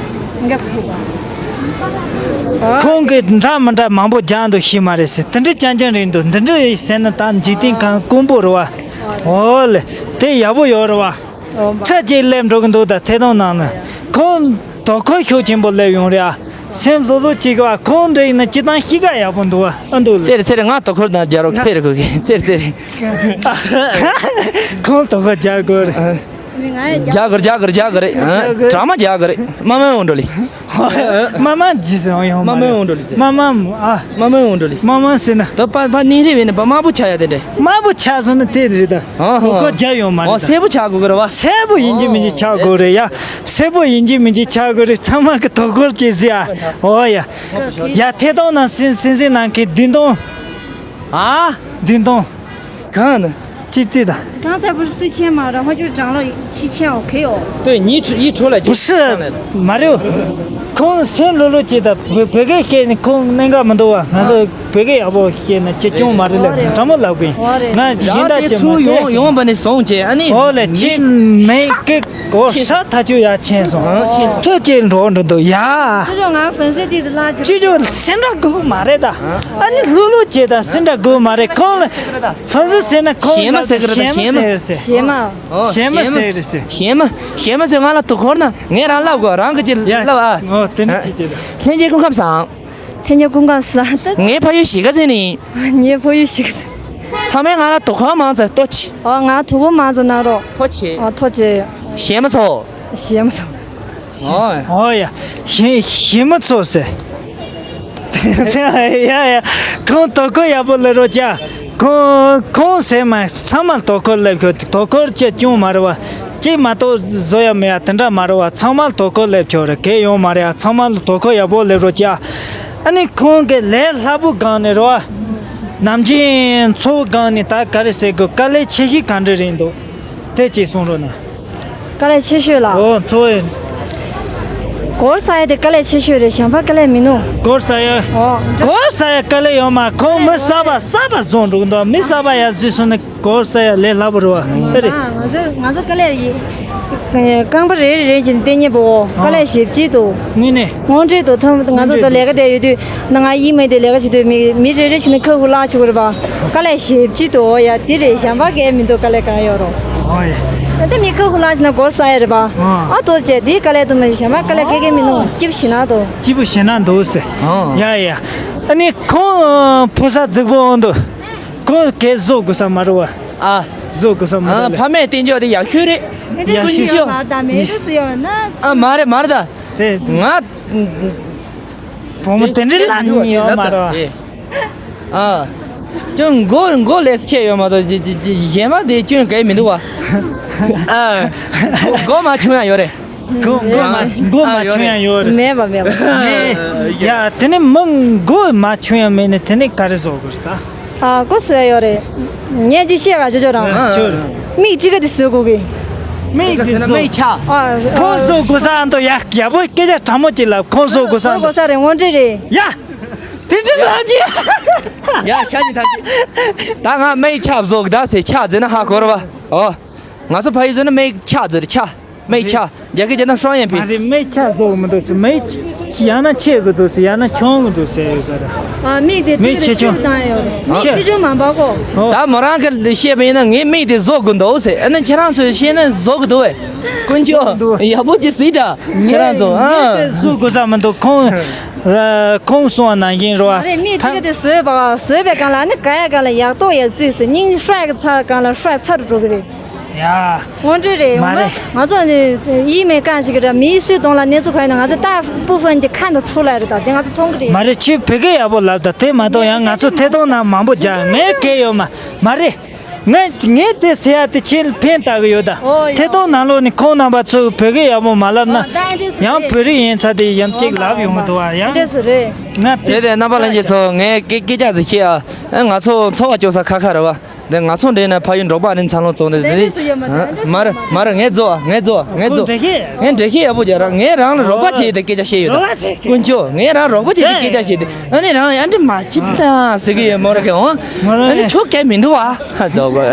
ཁོང་གིས་འདྲ་མི་འདྲ་མང་པོ་རྒྱག་འདུག་ཤེས་མ་རེད་ཟེར། དེ་འདྲ་རྐྱང་རྐྱང་རེད་འདུག་འདི་འདྲ་རེད་ཟེར་ན་ད་འཇིག་རྟེན་གང་དཀོན་པོ་རེད་པ། ཨོ་ལེ་དེ་ཡག་པོ་ཡོད་རེད་པ། ཁྲ་ཅིག་སླེབས་འགྲོ་གི་འདུག་ད་ཐད་གཏོང་ནང་ན་ཁོང་དོ་ཁུར་ཤུགས་ཆེན་པོ་སླེབས་ཡོང་རེད་ཨ། སེམས་ལྷོད་ལྷོད་བྱེད་དགོས་ཨ། ཁོང་འདྲ་ཡིན་ན་སྤྱིར་བཏང་གཤིས་ཀ་ཡག་པོ་འདུག་ཨ། ཨ་འདུག་ལེ། ཚེ་རེ་ཚེ་རེ་ང་དོ་ཁུར་ན་རྒྱག་རོགས་ཚེ་རེ་ཁོ་གི་ཚེ་རེ་ཚེ་རེ། ཁོང་དོ་ཁུར་རྒྱག་དགོས་རེད། རྒྱག་གི་རེད་རྒྱག་གི་རེད་རྒྱག་གི་རེད། ཨ་དྲ་མ་རྒྱག་གི་རེད། མ་མ་འོང་འགྲོ་ལེ། མ་མ་ཇི་སྲིད་ཡོང་མ་མ་རེད། འོང་འགྲོ་ལེ། མ་མ་ཨ། མ་མ་འོང་འགྲོ་ལེ། མ་མ་ཟེར་ན། ད་པ་པ་ནི་རེ་བས་ནི་པ་དམར་པོ་ཆགས་ཡ་དེ་འདྲ། དམར་པོ་ཆགས་སོང་ན་དེ་རེད་ད། ཨ་ཧ། གོ་གོ་རྒྱ་ཡོང་མ་རེད་ཨོ་ད། སེར་པོ་ཆགས་དགོས་གི་རེད་བ། སེར་པོ་ཡིན་གཅིག་མིན་གཅིག་ཆགས་དགོས་རེད་ཡ། སེར་པོ་ཡིན་གཅིག་མིན་གཅིག་ཆགས་དགོས་རེད། ཚང་མ་གི་དོ་ཁུར་བྱེད་ཟེར་ཨ། ཨོ་ཡ། ཡ་ཐད་གཏོང་ནང་སིན་སིན་སིན་ནང་གི་བདུན་སྟོང་། ཨ། བདུན་སྟོང་། གང་ན། ཅི་ཏི་ད། 刚才不是四千吗？然后就涨了七千，OK哦。对，你一出来就不是，上来了。马六，空先露露姐的，不不给给你空那个么多啊，俺说不给要不给那这种嘛的了，这么老贵，俺现在这么对。 ཡོང་ཡོང་བ་ནས་བཟུང་བྱས་ཨ་ནི། ཨོ་ལེ་ཅི་མེད་ཀི་གོ་ཧྲ་ཐ་ཆུ་ཡ་ཆེན་སོང་། ཁྱོད་ཅི་འགྲོ་འགྲོ་འདུག་ཡ། 这就俺粉丝弟子拉起来。 ཅི་ཅོ་སེ་འདྲ་དགོས་མ་རེད་ད། ཨ་ནི་ལྷུ་ལྷུ་བྱེད་ད་སེ་འདྲ་དགོས་མ་རེད་ཁོང་ལ། ཧྥན་སི་ཟེར་ན་ཁོང་ཞེ་མ་ཟེར་གི་རེད་ད། ཞེ་མ་ཟེར་ཟེར། ཞེ་མ། ཨོ་ཞེ་མ་ཞེ་མ་ཟེར་རེད་ཟེར། ཞེ་མ་ཞེ་མ་ཟེར། ང་ལ་དུ་འཁོར་ན་ངས་རང་ལབ་དགོས། རང་གི་ཅི་ཡ་ལབ་ཨ། ཨོ་དེ་ནི་ཅི་ཅི་ད། ལྷན་རྒྱས་སྐུ་ཁམས་བཟང་། ལྷན་རྒྱས་སྐུ་ཁམས་བཟང་། ད་ངའི་ཕ་ཡུལ་གཞིས་ཀ་རྩེ་ནས་ཡིན། ངའི་ཕ་ཡུལ་གཞིས་ཀ་རྩེ། ཚང་མས་ང་ལ་དུ་འཁོར་མང་ཙེ་ལྟོ་ཆི། ཨོ་ང་དུ་འཁོར་མང་ཙེ་གནང་རོགས། ཐུགས་རྗེ་ཆེ། ཨོ་ཐུགས་རྗེ་ཆེ། ཞེ་མ་ཚོ། ཞེ་མ་ཚོ། ཨོ། ཨོ་ཡ། ཞེ་ཞེ་མ་ཚོ་ཟེར། ཡ་ཡ། ཁོང་དོ་ཁུར་ཡག་པོ་ལས་རོགས་བྱ། ཁོང་ཁོང་ཟེར་མ་ཚང་མ་དོ་ཁུར་ལས་ཁྱོད་དོ་ཁུར་བྱེད་ཅུང་མ་རེད་བ། གཅིག་མ་གཏོགས་བཟོ་ཡ་མེད་ཡ་དེ་འདྲ་མ་རེད་བ། ཚང་མ་དོ་ཁུར་ལས་ཁྱོད་རེད་གལ་ཡོང་མ་རེད་ཡ། ཚང་མ་དོ་ཁུར་ཡག་པོ་ལས་རོགས་བྱ། ཨ་ནི་ཁོང་གི་ལས་སླ་པོ་སྒང་ནས་རེད་བ། ནམ་རྒྱུན་འཚོ་བའི་སྒང་ནས་ད་ག་རེ་ཟེར་དགོས། དཀའ་ལས་ཆེ་ཤོས་ག་འདྲ་རེད་འདུག་དེ་ཅིག་གསུང་རོགས་གནང་། དཀའ་ལས་ཆེ་ཤོས་ལ། ཨོ་འཚོ་བའི། སྒོར་ས་ཡ་དེ་དཀའ་ལས་ཆེ་ཤོས་རེད། གཞན་པ་དཀའ་ལས་མི་འདུག་སྒོར་ས་ཡ། ཨོ། སྒོར་ས་ཡ་དཀའ་ལས་ཡོད་མ། ཁོང་མི་གསར་པ་གསར་པ་བཟོ་འགྲོ་གི་འདུག་མི་གསར་པ་ཡར་གཟིགས་སོང་ན་སྒོར་ས་ཡ་ལས་སླ་པོ་རེད་བ། ཨ་རེད། ང་ཚོ་ང་ཚོ་དཀའ་ལས་ཡི། རྐང་པ་རེ་རེ་རེ་བྱས་ནས་བསྟན་ཉེ་པོ་དཀའ་ལས་ཞེ་པོ་ཅིག་འདུག་དངོས་གནས། དངོས་འབྲེལ་དུ་ཐོན། ང་ཚོ་ད་ལས་ཀ་དེ་ཡོད་དུས་ན་ང་ཡིན་མེད་དེ་ལས་ཀ་བྱེད་དུས་མི་མི་རེ་རེ་བྱས་ནས་ཁ་ཧུ་ལག་བྱེད་དགོས་རེད་པ། དཀའ་ལས་ཞེ་པོ་ཅིག་འདུག་ཨོ་ཡ་དེ་རེད། གཞན་པ་གས་མི་འདུག་དཀའ་ལས་གང་ཡོད་རོགས། ཨོ་ཡ། ད་མི་ཁ་ཧུ་ལག་བྱས་ན་སྒོར་ས་ཡ་རེད་པ། ཨ་དོ་བྱས་དེའི་དཀའ་ལས་དུ་མ་གཞན་པ་དཀའ་ལས་གས་གས་མི་འདུག་སྐྱིད་པོ་ཞེ་ན་འདུག་སྐྱིད་པོ་ཞེ་ན་འདུག་ཟེར། ཡ་ཡ། ཨ་ནི་ཁོང་ཕོ་གསར་རྫིག་པོ་འོང་འདུག་ཁོང་གས་བཟོ་དགོས་ས་མ་རེད་བ། ཨ། བཟོ་དགོས་ས་མ་ཨ་རེད་ལ། ཕ་མས་བསྟན་འཇོག་དེ་ཡག་ཤོས་རེད། ཡག་ཤོས་ཤོས། མ་རེད་ད་མེད་དུ་སུ་ཡོད་ན། ཨ་མ་རེད་མ་རེད་ད། དེ། ང་། བུ་མོ་དེ་འདྲའི་ལབ་ནི་ཡོད་མ་རེད་བ། ཨ། ཅུང་མགོ་མགོ་ལས་ཆེ་ཡོད་མ་གཏོགས་ཇི་ཇི་ཇི་གཞན་མ་དེ་ཅུང་གས་མི་འདུག་བ། ཨ། མགོ་མ་ཆུང་ཡང་ཡོད་རེད། མགོ་མགོ་མ་མགོ་མ་ཨ་ཡོད་ཆུང་རེད། ཡང་ཡོད་རེད། མེད་པ་མེད་པ། མེད། ཡ་དེ་ནི་མི་མགོ་མ་ཆུང་ཡང་མེད་ནི་དེ་ནི་ག་རེ་བཟོ་དགོས་རེད་ད། ཨ་ཀོ་སུ་ཡ་ཡོད་རེད། ངས་ཅིག་བཤད་ག་ཅོ་ཅོ་རང་། ཨ་ཅོ། མིག་ཅི་ག་དེ་བཟོ་དགོས་གི། མིག་དེ་བཟོ། མིག་ཆག་ཨ་ཁོང་བཟོ་དགོས་ས་ཨ་མདོ་ཡ་ཡག་པོ་སྐད་ཆ་དྲང་མོ་ཅིག་ལབ། ཁོང་བཟོ་དགོས་ས་ཨ་བཟོ་དགོས་ས་རེད། དངོས་འབྲེལ་རེད། ཡ། དེ་འདྲ་ལབ་ཀྱི། ཡ་ཤ་ཉི་ཐག་ཅིག་ད་ང་མིག་ཆག་བཟོ་གི་ད་ཟེར། ཆག་ཟེར་ན་ཧ་གོ་ར་བ། ཨོ། ང་ཚོ་ཕ་ཡུལ་ཟེར་ན་མིག་ཆག་ཟེར། ཆག་མིག་ཆག་རྒྱ་སྐད་རྒྱ་ནག་ཧྲོང་ཡན་པི། མ་རེད། མིག་ཆག་བཟོ་གི་མི་འདུག་ཟེར། མིག་ཡང་ན་ཆེ་གི་འདུག་ཟེར། ཡང་ན་ཆུང་གི་འདུག་ཟེར་ཡོད་ཟེར། ཨ་མིག་དེ་མིག་ཏིག་ཏིག་ཆེ་ཆུང་བཏང་ཡོད་རེད། མིག་ཆེ་ཆུང་མ་འབབ་གོ། ད་མོ་རང་གི་བཤད་པ་ཡིན་ན་ངའི་མིག་དེ་བཟོ་གི་འདུག་ཟེར། ཨ་ནི་ཁྱེད་རང་ཚོས་བཤད་ན་བཟོ་གི་འདུག་བས། དཀོན་མཆོག་ཡག་པོ་ཅིག་གཟིགས་ད། ཁྱེད་རང་ཚོ་ཨ། ངས་དེ་བཟོ་དགོས་ས་མི་འདུག་ཁོང་ཁོང་གསུང་བ་ནང་བཞིན་རོ། མ་རེད། མིག་ཏིག་ཏིག་བཟོས་པ་བཟོས་པའི་སྒང་ལ་ཨ་ནི་ག་ཡ་ག་ལ་ཡག་ཏོག་ཡག་རྩིས་ཟེར། སྙིང་ཧྲ་གི་ཚ་སྒང་ལ་ཧྲ་ཚ་རུ་འགྲོ་གི་རེད། ཡ། དངོས་འབྲེལ་རེད། མ་ཡོང་ན་རེད། ང་ཚོ་ནི་ཡིད་མེད་རྐང་ཞིག་ར་མིའི་སུས་གདོང་ལ་གནས་ཚུལ་ག་ཡིན་ན་ང་ཚོ་ལྟ་སྤུ་ཧྥན་གྱི་ཁ་ནས་འཁྲུ་ལ་རེད། ད་དེ་ང་ཚོ་མཐོང་གི་རེད། མ་རེད། ཁྱོད་བོད་སྐད་ཡག་པོ་ལབ་ད། དེ་མ་གཏོགས་ཡང་ང་ཚོ་ཐད་གཏོང་ནང་མང་པོ་རྒྱག་ངས་གལ་ཡོད་མ་མ་རེད། ངས་ངས་དེ་ཟེར་ཡ་དེ་ཁྱེད་ལ་ཕན་བཏགས་གི་ཡོད་ད། ཨོ་ཡ། ཐད་གཏོང་ནང་ལོགས་ནས་ཁོང་རྣམ་པ་ཚོས་བོད་སྐད་ཡག་པོ་མ་ལབ་ན། ཨོ་ད་འདྲས་སུ་ཡང་རེད། བོད་རིགས་ཡིན་ཚ་དེ་ཡང་གཅིག་ལབ་ཡོང་གི་འདུག་བ་ཡང་། འདྲས་སུ་རེད། ང་དེ་དེ་རྣམ་པ་ལྷན་རྒྱས་ཚོ་ངས་སྐད་སྐད་ཆ་ཟིག་བཤད་ཨ། ང་ཚོ་འཚོ་བ་སྐྱོང་ས་ཁ་ཁ་རེད་བ། འདི་ང་ཚོ་འདྲེས་ན་ཕ་ཡུལ་འབྲོག་པ་རིན་འཚར་ལོངས་བཙོང་དེ་དེ་ལས་སུ་ཡོད་མ་རེད། མ་རེད་མ་རེད། ངས་རྫོགས་ངས་རྫོགས་ངས་རྫོགས། ངས་འགྲེལ་བཤད་ཡག་པོ་རྒྱག་ར། ངས་རང་ལ་རོགས་པ་བྱས་ཏེ་སྐད་ཆ་བཤད་ཡོད་ད། དཀོན་མཆོག་ངས་རང་རོགས་པ་བྱས་ཏེ་སྐད་ཆ་བཤད་དེ་ཨ་ནི་རང་ཡང་འདྲི་མ་བྱེད་དང་ཟེར་གི་ཡོད་མོ་ར་གི་འོང་། ཨ་ནི་ཆོ་གས་མི་འདུག་བ་རྫོགས་པ།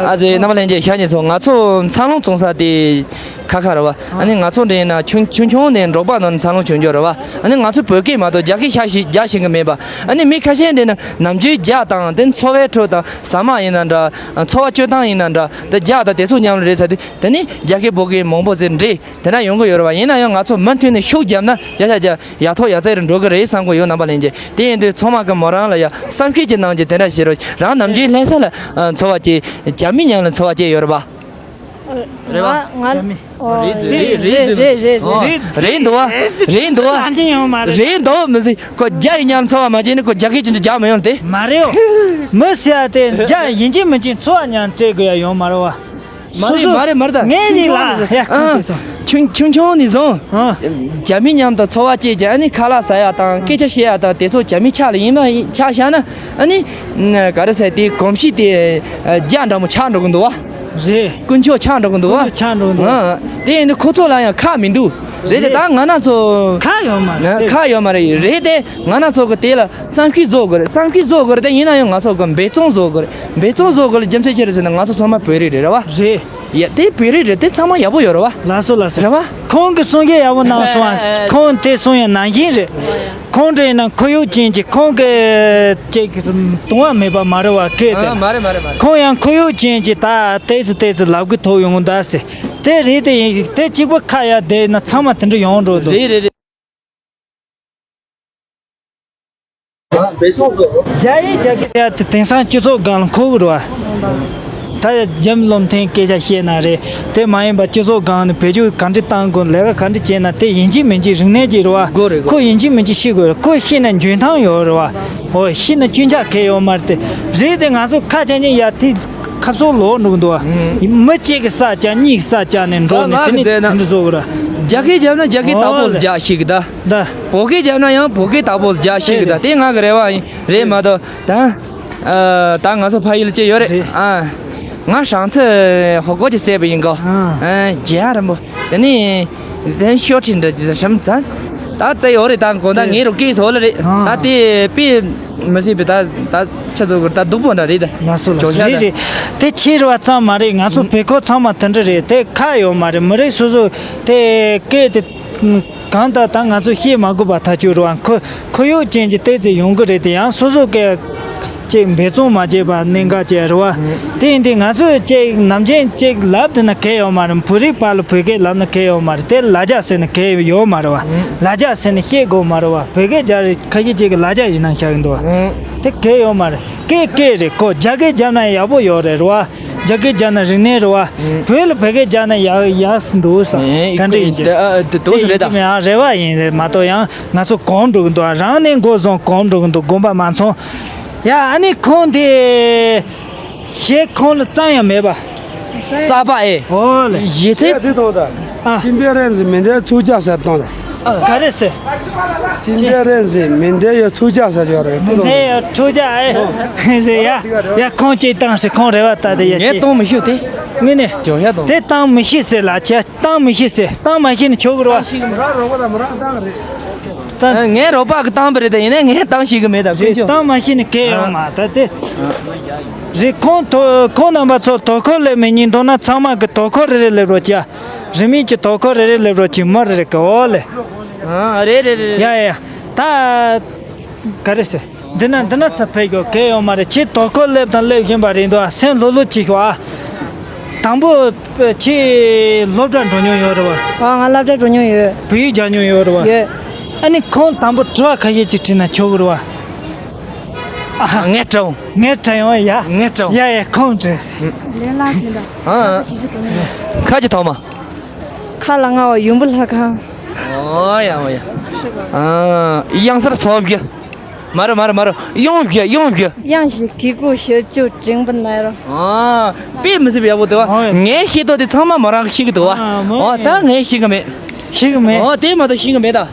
ཨ་ཙི་རྣམ་པ་ལྷན་རྒྱས་ཤ་ཉེ་ཚོ་ང་ཚོ་འཚར་ལོངས་བཙོང་ས་དེ། ཁ་ཁ་རེད་བ། ཨ་ནི་ང་ཚོ་འདྲ་ཡིན་ན་ཆུང་ཆུང་ཆུང་ནས་འབྲོག་པ་ནང་ནས་འཚར་ལོངས་བྱུང་རྒྱུ་རེད་བ། ཨ་ནི་ང་ཚོ་བོད་སྐད་མ་གཏོགས་རྒྱ་སྐད་ཤ་ཞིག་རྒྱག་ཤེས་གི་མེད་པ། ཨ་ནི་མི་ཁ་ཤས་འདྲ་ན་ནམ་རྒྱུན་རྒྱ་དང་དེ་འཚོ་བའི་ཁྲོད་དང་ཟ་མ་ཡིན་ན་འདྲ། འཚོ་བ་སྤྱོད་སྟངས་ཡིན་ན་འདྲ། དེ་རྒྱ་དང་དེ་ཚོ་མཉམ་རེད་ཟེར་དུས་དེ་ནི་རྒྱ་སྐད་བོད་སྐད་མང་པོ་ཟེར་འདྲེ་དེ་འདྲ་ཡོང་གི་ཡོད་རེད་བ། ཡིན་ན་ཡང་ང་ཚོ་མུ་མཐུད་ནས་ཤུགས་བརྒྱབ་ན་རྒྱ་ཆ་རྒྱ་ཡག་ཐོག་ཡག་བརྩེགས་རུ་འགྲོ་གི་རེད་བསམ་གི་ཡོད། རྣམ་པ་ལྷན་རྒྱས་དེ་ཡིན་དུས་ཚང་མ་གི་མོ་རང་ལ་ཡ་བསམ་ཤེས་ཀྱི་གནང་རྒྱུ་དེ་འདྲ་བྱེད་རོགས། རང་ནམ་རྒྱུན་ལྷ་ས་ལ་འཚོ་བ་སྐྱེལ་རྒྱ་མི་མཉམ་ལ་འཚོ་བ་སྐྱེལ་ཡོད་རེད་བ། རེད་བ། ང་ང་ཨོ་རེད་རེད་རེད་རེད་རེད་རེད། ཨོ་རེད་འདུག་བ། རེད་འདུག་བ། ལྷ་འདྲེ་ཡོང་མ་རེད། རེད་འདུག་མི་སྲིད་ཁོ་རྒྱ་ཡི་མཉམ་འཚོ་བ་མ་བྱས་ནས་ཁོ་རྒྱ་སྐད་ཀྱི་འདི་རྒྱག་མི་ཡོང་སྟེ། མ་རེད་ཨོ། མི་ཟེར་ཡ་དེ་རྒྱ་ཡིན་གཅིག་མིན་གཅིག་འཚོ་བ་མཉམ་སྤྲད་དགོས་ཡ་ཡོང་མ་རེད་བ། མ་རེད་མ་རེད་མ་རེད་ད། ངས་ཡིན་ལ་ཡ་ཁ་ཨ་ཤས་སོང་། ཆུང་ཆུང་ཆུང་ནས་བཟུང་ཨ། རྒྱ་མི་མཉམ་དུ་འཚོ་བ་སྐྱེལ་གྱི། ཨ་ནི་ཁ་ལག་ཟ་ཡ་དང་སྐད་ཆ་བཤད་ཡ་དང་དེ་ཚོ་རྒྱ་མི་ཆ་ལ་ཡིན་པ་ཡིན་ཆ་བཞག་ན། ཨ་ནི་ག་རེ་ཟེར། དེ་གོམས་གཤིས་དེ་རྒྱ་འདྲ་མོ་ཆགས་འགྲོ་གི་འདུག་བ། རེད། དཀོན་མཆོག་ཆགས་འགྲོ་གི་འདུག་བ། དཀོན་མཆོག་ཆགས་འགྲོ་གི་འདུག་ཨ། དེ་ཡིན་དུས་ཁོ་ཚོ་ལ་ཡང་ཁག་མི་འདུག་རེད་དེ། རེད། ད་ང་རང་ཚོ་ཁག་ཡོད་མ་རེད། ཁག་ཡོད་མ་རེད། རེད་དེ། ང་རང་ཚོ་གི་དེ་ལ་བསམ་ཤེས་བཟོ་དགོས་རེད། བསམ་ཤེས་བཟོ་དགོས་རེད་དེ། ཡིན་ན་ཡང་ང་ཚོ་གི་འབད་བརྩོན་བཟོ་དགོས་རེད། འབད་བརྩོན་བཟོ་དགོས་ལ་རྒྱུ་མཚན་ཅི་རེད་ཟེར་ན་ང་ཚོ་ཚང་མ་བོད་རིགས་རེད། རེད་བ། རེད། ཡ་དེ་བོད་རིགས་རེད་དེ། ཚང་མ་ཡག་པོ་ཡོད་རེད་བ། ལགས་སོ་ལགས་སོ། རེད་བ། ཁོང་གིས་གསུང་གི་ཡག་པོ་གནང་སོང་ཨ། ཁོང་དེ་གསུང་ཡ་ནང་བཞིན་རེད། ཁོང་འདྲ་ཡིན་ན་ཁོར་ཡུག་ཅན་གྱི་ཁོང་གི་ཅིག་དུང་བ་མེད་པ་མ་རེད་བ། སྐད་དེ། ཨ། མ་རེད་མ་རེད་མ་རེད། ཁོང་ཡང་ཁོར་ཡུག་ཅན་གྱི་ད་ཏོག་ཙམ་ཏོག་ཙམ་ལབ་གི་ཐུབ་ཡོང་གི་འདུག་ཟེར། དེ་རེད་དེ་ཡིན། དེ་གཅིག་པོ་ཁ་ཡ་བསྡད་ན་ཚང་མ་དེ་འདྲ་ཡོང་འགྲོ་འདུག་རེད་རེད་རེད། འབད་བརྩོན་བཟོ། རྒྱ་ཡིག་རྒྱ་སྐད་ཟེར་ཡ་དེ་དེང་སང་སྤྱི་ཚོགས་སྒང་ལ་མཁོ་གི་རེད་བ། ད་རྒྱ་མི་བློ་མཐུན་སྐད་ཆ་བཤད་ན་རེད། དེ་མ་ཡིན་པ་སྤྱི་ཚོགས་སྒང་ནས་བེད་སྤྱོད་ག་འདྲ་བཏང་དགོས། ལས་ཀ་ག་འདྲ་བྱས་ན་དེ་ཡིན་གཅིག་མིན་གཅིག་རིག་གནས་ཅིག་རེད་བ། དགོས་རེད། དགོས། ཁོ་ཡིན་གཅིག་མིན་གཅིག་ཤེས་དགོས་རེད། ཁོ་ཤེས་ན་འཇོན་ཐང་ཡོད་རེད་བ། འོ་ཤེས་ན་སྐྱོན་ཆ་གང་ཡོད་མ་རེད་དེ། རེད་དེ། ང་ཚོ་ཁ་ཆ་ཉིན་ཡ་དེ་ཁ་སོ་ལོག་འགྲོ་གི་འདུག་བ། ཨུམ། མི་གཅིག་གིས་ས་བཅད། གཉིས་ཀྱིས་ས་བཅད་ནས་འགྲོ་ནས། ད་དེ་ནས་ང་གི་རྩལ་ན་དེ་འདྲ་བཟོ་གི་རེད། རྒྱ་སྐད་བརྒྱབ་ན་རྒྱ་སྐད་དག་པོ་ཟིག་རྒྱག་ཤེས་གི་ད། ད། བོད་སྐད་བརྒྱབ་ན་ཡང་བོད་སྐད་དག་པོ་ཟིག་རྒྱག་ཤེས་གི་ད། དེ་རེད། དེ་ང་གི་རེ་བ་ཡིན། རེད་མ་གཏོགས་ད། ཨ། ད་ང་ཚོ་ཕ་ཡུལ་ལ་སྐྱེས་ཡོད་རེད། རེད། ཨ། ང་ཧྲང་ཚེ་ཧོ་གོ་ཅི་ཟེར་བ་ཡིན་གོ། ཨ། ཨ། རྒྱལ་རིན་པོ། དེ་ནི་དེ་ཤོ་ཁྲིན་འདྲ་དེ་ཧྲམ་ཙང་། ད་བཙལ་ཡོད་རེད། ད་གོ་ད། རེད། ངའི་རོ་སྐད་སོ་ལ་རེད། ཨ། ད་དེ་དཔེ་མི་སྲིད་པའི་ད་ད་ཆ་ཚོད་གོ་ད་སྡུག་པོ་འདྲ་རེད་ད། ལགས་སོ་ལགས་སོ། ཇོ་ཤ་རེད་ད། རེད། དེ་ཕྱི་རེད་བ་ཙམ་མ་རེད། ང་ཚོ་བོད་ཁོ་ཚང་མ་དེ་འདྲ་རེད། དེ་ཁ་ཡོད་མ་རེད། མི་རིགས་སོ་སོ་དེ་སྐད་དེ། གང་ལྟར་ད་ང་ཚོ་བཤད་མ་དགོས་པ་ཐག་ཆོད་རེད་བ། ཁོ་ཁོར་ཡུག་ཅན་གྱི་ཏོག་ཙམ་ཡོང་གི་རེད་དེ། ཡང་སོ་སོ་སྐད་ཅིག་འབད་བརྩོན་མ་བྱས་པ་གནད་འགག་ཅིག་རེད་བ། དེ་ཡིན་དུས་ང་ཚོས་ཅིག་ནམ་རྒྱུན་ཅིག་ལབ་བསྡད་ན་གལ་ཡོད་མ་རེད། བོད་རིགས་བར་ལ་བོད་སྐད་ལབ་ན་གལ་ཡོད་མ་རེད། དེ་ལ་རྒྱ་ཟེར་ན་གལ་ཡོད་མ་རེད་བ། ལ་རྒྱ་ཟེར་ན་བཤད་དགོས་མ་རེད་བ། བོད་སྐད་རྒྱག་རེས་ཁ་ཤས་ཅིག་གིས་ལ་རྒྱ་ཡིན་ན་བཞག་གི་འདུག་བ། དེ་གལ་ཡོད་མ་རེད། སྐད་སྐད་རེད། ཁོ་རྒྱ་སྐད་བརྒྱབ་ན་ཡག་པོ་ཡོད་རེད་རེད་བ། རྒྱ་སྐད་རྒྱག་ན་རིག་གནས་རེད་བ། བོད་ལ་བོད་སྐད་རྒྱག་ན་ཡག་ཡག་སུ་འདུག་བསམ། ཨེ། ག་འདྲ་ཡིན་གྱི། ཨ། དེ་དོགས་སུ་རེད་ད། དེ་ཡིན་གྱི་མིན། ཨ། རེ་བ་ཡིན་རེད་མ་གཏོགས་ཡང་ང་ཚོ་གོམས་འགྲོ་གི་འདུག་རང་ནས་འགོ་བཟུང་གོམས་འགྲོ་གི་འདུག་དགོངས་པ་མ་ཚོམ། ཡ། ཨ་ནི་ཁོང་དེ་གཞས་ཁོང་ལ་རྩམ་ཡང་མེད་པ། གསར་པ་ཨེ། ཨོ་ལེ། གཞས་ཚིག་དེ་དང་ད། ཨ། ཅི་འདྲ་རེད་ཟེར་མི་འདྲ་ཐུགས་ཅག་ཟེར་དང་ད། ག་རེ་ཟེར། ཅི་འདྲ་རེད་ཟེར་མི་འདྲ་ཡོད་ཐུགས་ཅག་ཟེར་ཡོད་རེད། དེ་དང་། འདི་ཡོད་ཐུགས་ཅག་ཨེ། ཟེར་ཡ། ཡ་ཁོང་ཅིག་བཏང་ཟེར། ཁོང་རེ་བ་ལྟ་དེ་ཡ། ངས་གཏོང་མི་ཤེས་དེ། དངོས་གནས། ཇོ་ཤ་དང་། དེ་བཏང་མི་ཤེས་ཟེར་ལ་ཁྱེད། བཏང་མི་ཤེས་ཟེར། བཏང་མ་ཤེས་ནས་ཆོག་གི་རེད་བ། མི་རག་རོགས་པ་དང་མི་རག་བཏང་གི་རེད། ད་ངའི་རོགས་པ་གི་བཏང་པ་རེད་དེ། ཡིན་ནའི་ངས་བཏང་ཤེས་གི་མེད་ད། རེད། ཕུན་ཆུ། བཏང་མ་ཤེས་ནས་གལ་ཡོད་མ་ད་དེ། རེད། ཁོང་དོ་ཁོང་རྣམ་པ་ཚོ་དོ་ཁུར་སླེབས་མེད་ཉིན་མཐོང་ན་ཚང་མ་གི་དོ་ཁུར་རེ་རེ་སླེབས་རོགས་བྱ། རིན་མེད་ཀྱི་དོ་ཁུར་རེ་རེ་སླེབས་རོགས་བྱེད། མི་རེ་རེ་གི། འོ་ལེ། ཨ། རེད་རེད་རེད། ཡ་ཡ་ཡ། ད། ག་རེ་ཟེར། འདི་ན་འདི་ན་ཚ་ཕེབས་ཡོད་གལ་ཡོད་མ་རེད། ཁྱེད་དོ་ཁུར་སླེབས་དང་སླེབས་བཞིན་པ་རེད་འདུག་ཨ། སེམས་ལྷོད་ལྷོད་ཅིག་ཤོག་ཨ། དང་པོ་ཁྱེད་སློབ་གྲྭ་འགྲོ་མྱོང་ཡོད་རེད་བ། ཨ། ང་སློབ་གྲྭ་འགྲོ་མྱོང་ཡོད། བོད་ཡིག་སྦྱང་མྱོང་ཡོད་རེད་བ། ཡོད། ཨ་ནི་ཁོང་དང་པོ་དྲི་བ་ཁ་ཤས་ཅིག་དྲིས་ན་ཆོག་གི་རེད་བ། ཨ། ངས་དྲི་འོང་། ངས་དྲི་འོང་། ཡ། ངས་དྲི་འོང་། ཡ་ཡ། ཁོང་དྲིས། ལས་སླ་ཟིན་ད། ཨ། ཁ་ཅིག་ཐོག་མ། ཁ་ལ་ང་བ་ཡུམ་བུ་ལྷ་ཁང་། ཨོ་ཡ་ཨོ་ཡ། ཨ། གཡང་གཟར་ཚོགས་རྒྱུ། མ་རེད་མ་རེད་མ་རེད། གཡང་རྒྱུ་གཡང་རྒྱུ། གཡང་ཞིག་གི་གུ་ཞབས་ཀྱུ་དྲན་པ་ན་རོ། ཨ། དཔེ་མི་སྲིད་པའི་ཡག་པོ་འདུག་བ། ཨོ་ཡ། ངས་ཤེས་རྟོགས་དེ་ཚང་མ་མོ་རང་གིས་ཤེས་ཀྱི་འདུག་བ། ཨ། མོ། ཨོ་ད་ངས་ཤེས་ཀྱི་མེད། ཤེས་ཀྱི་མེད། ཨོ་དེ་མ་གཏོགས་ཤེས་ཀྱི་མེད་ད།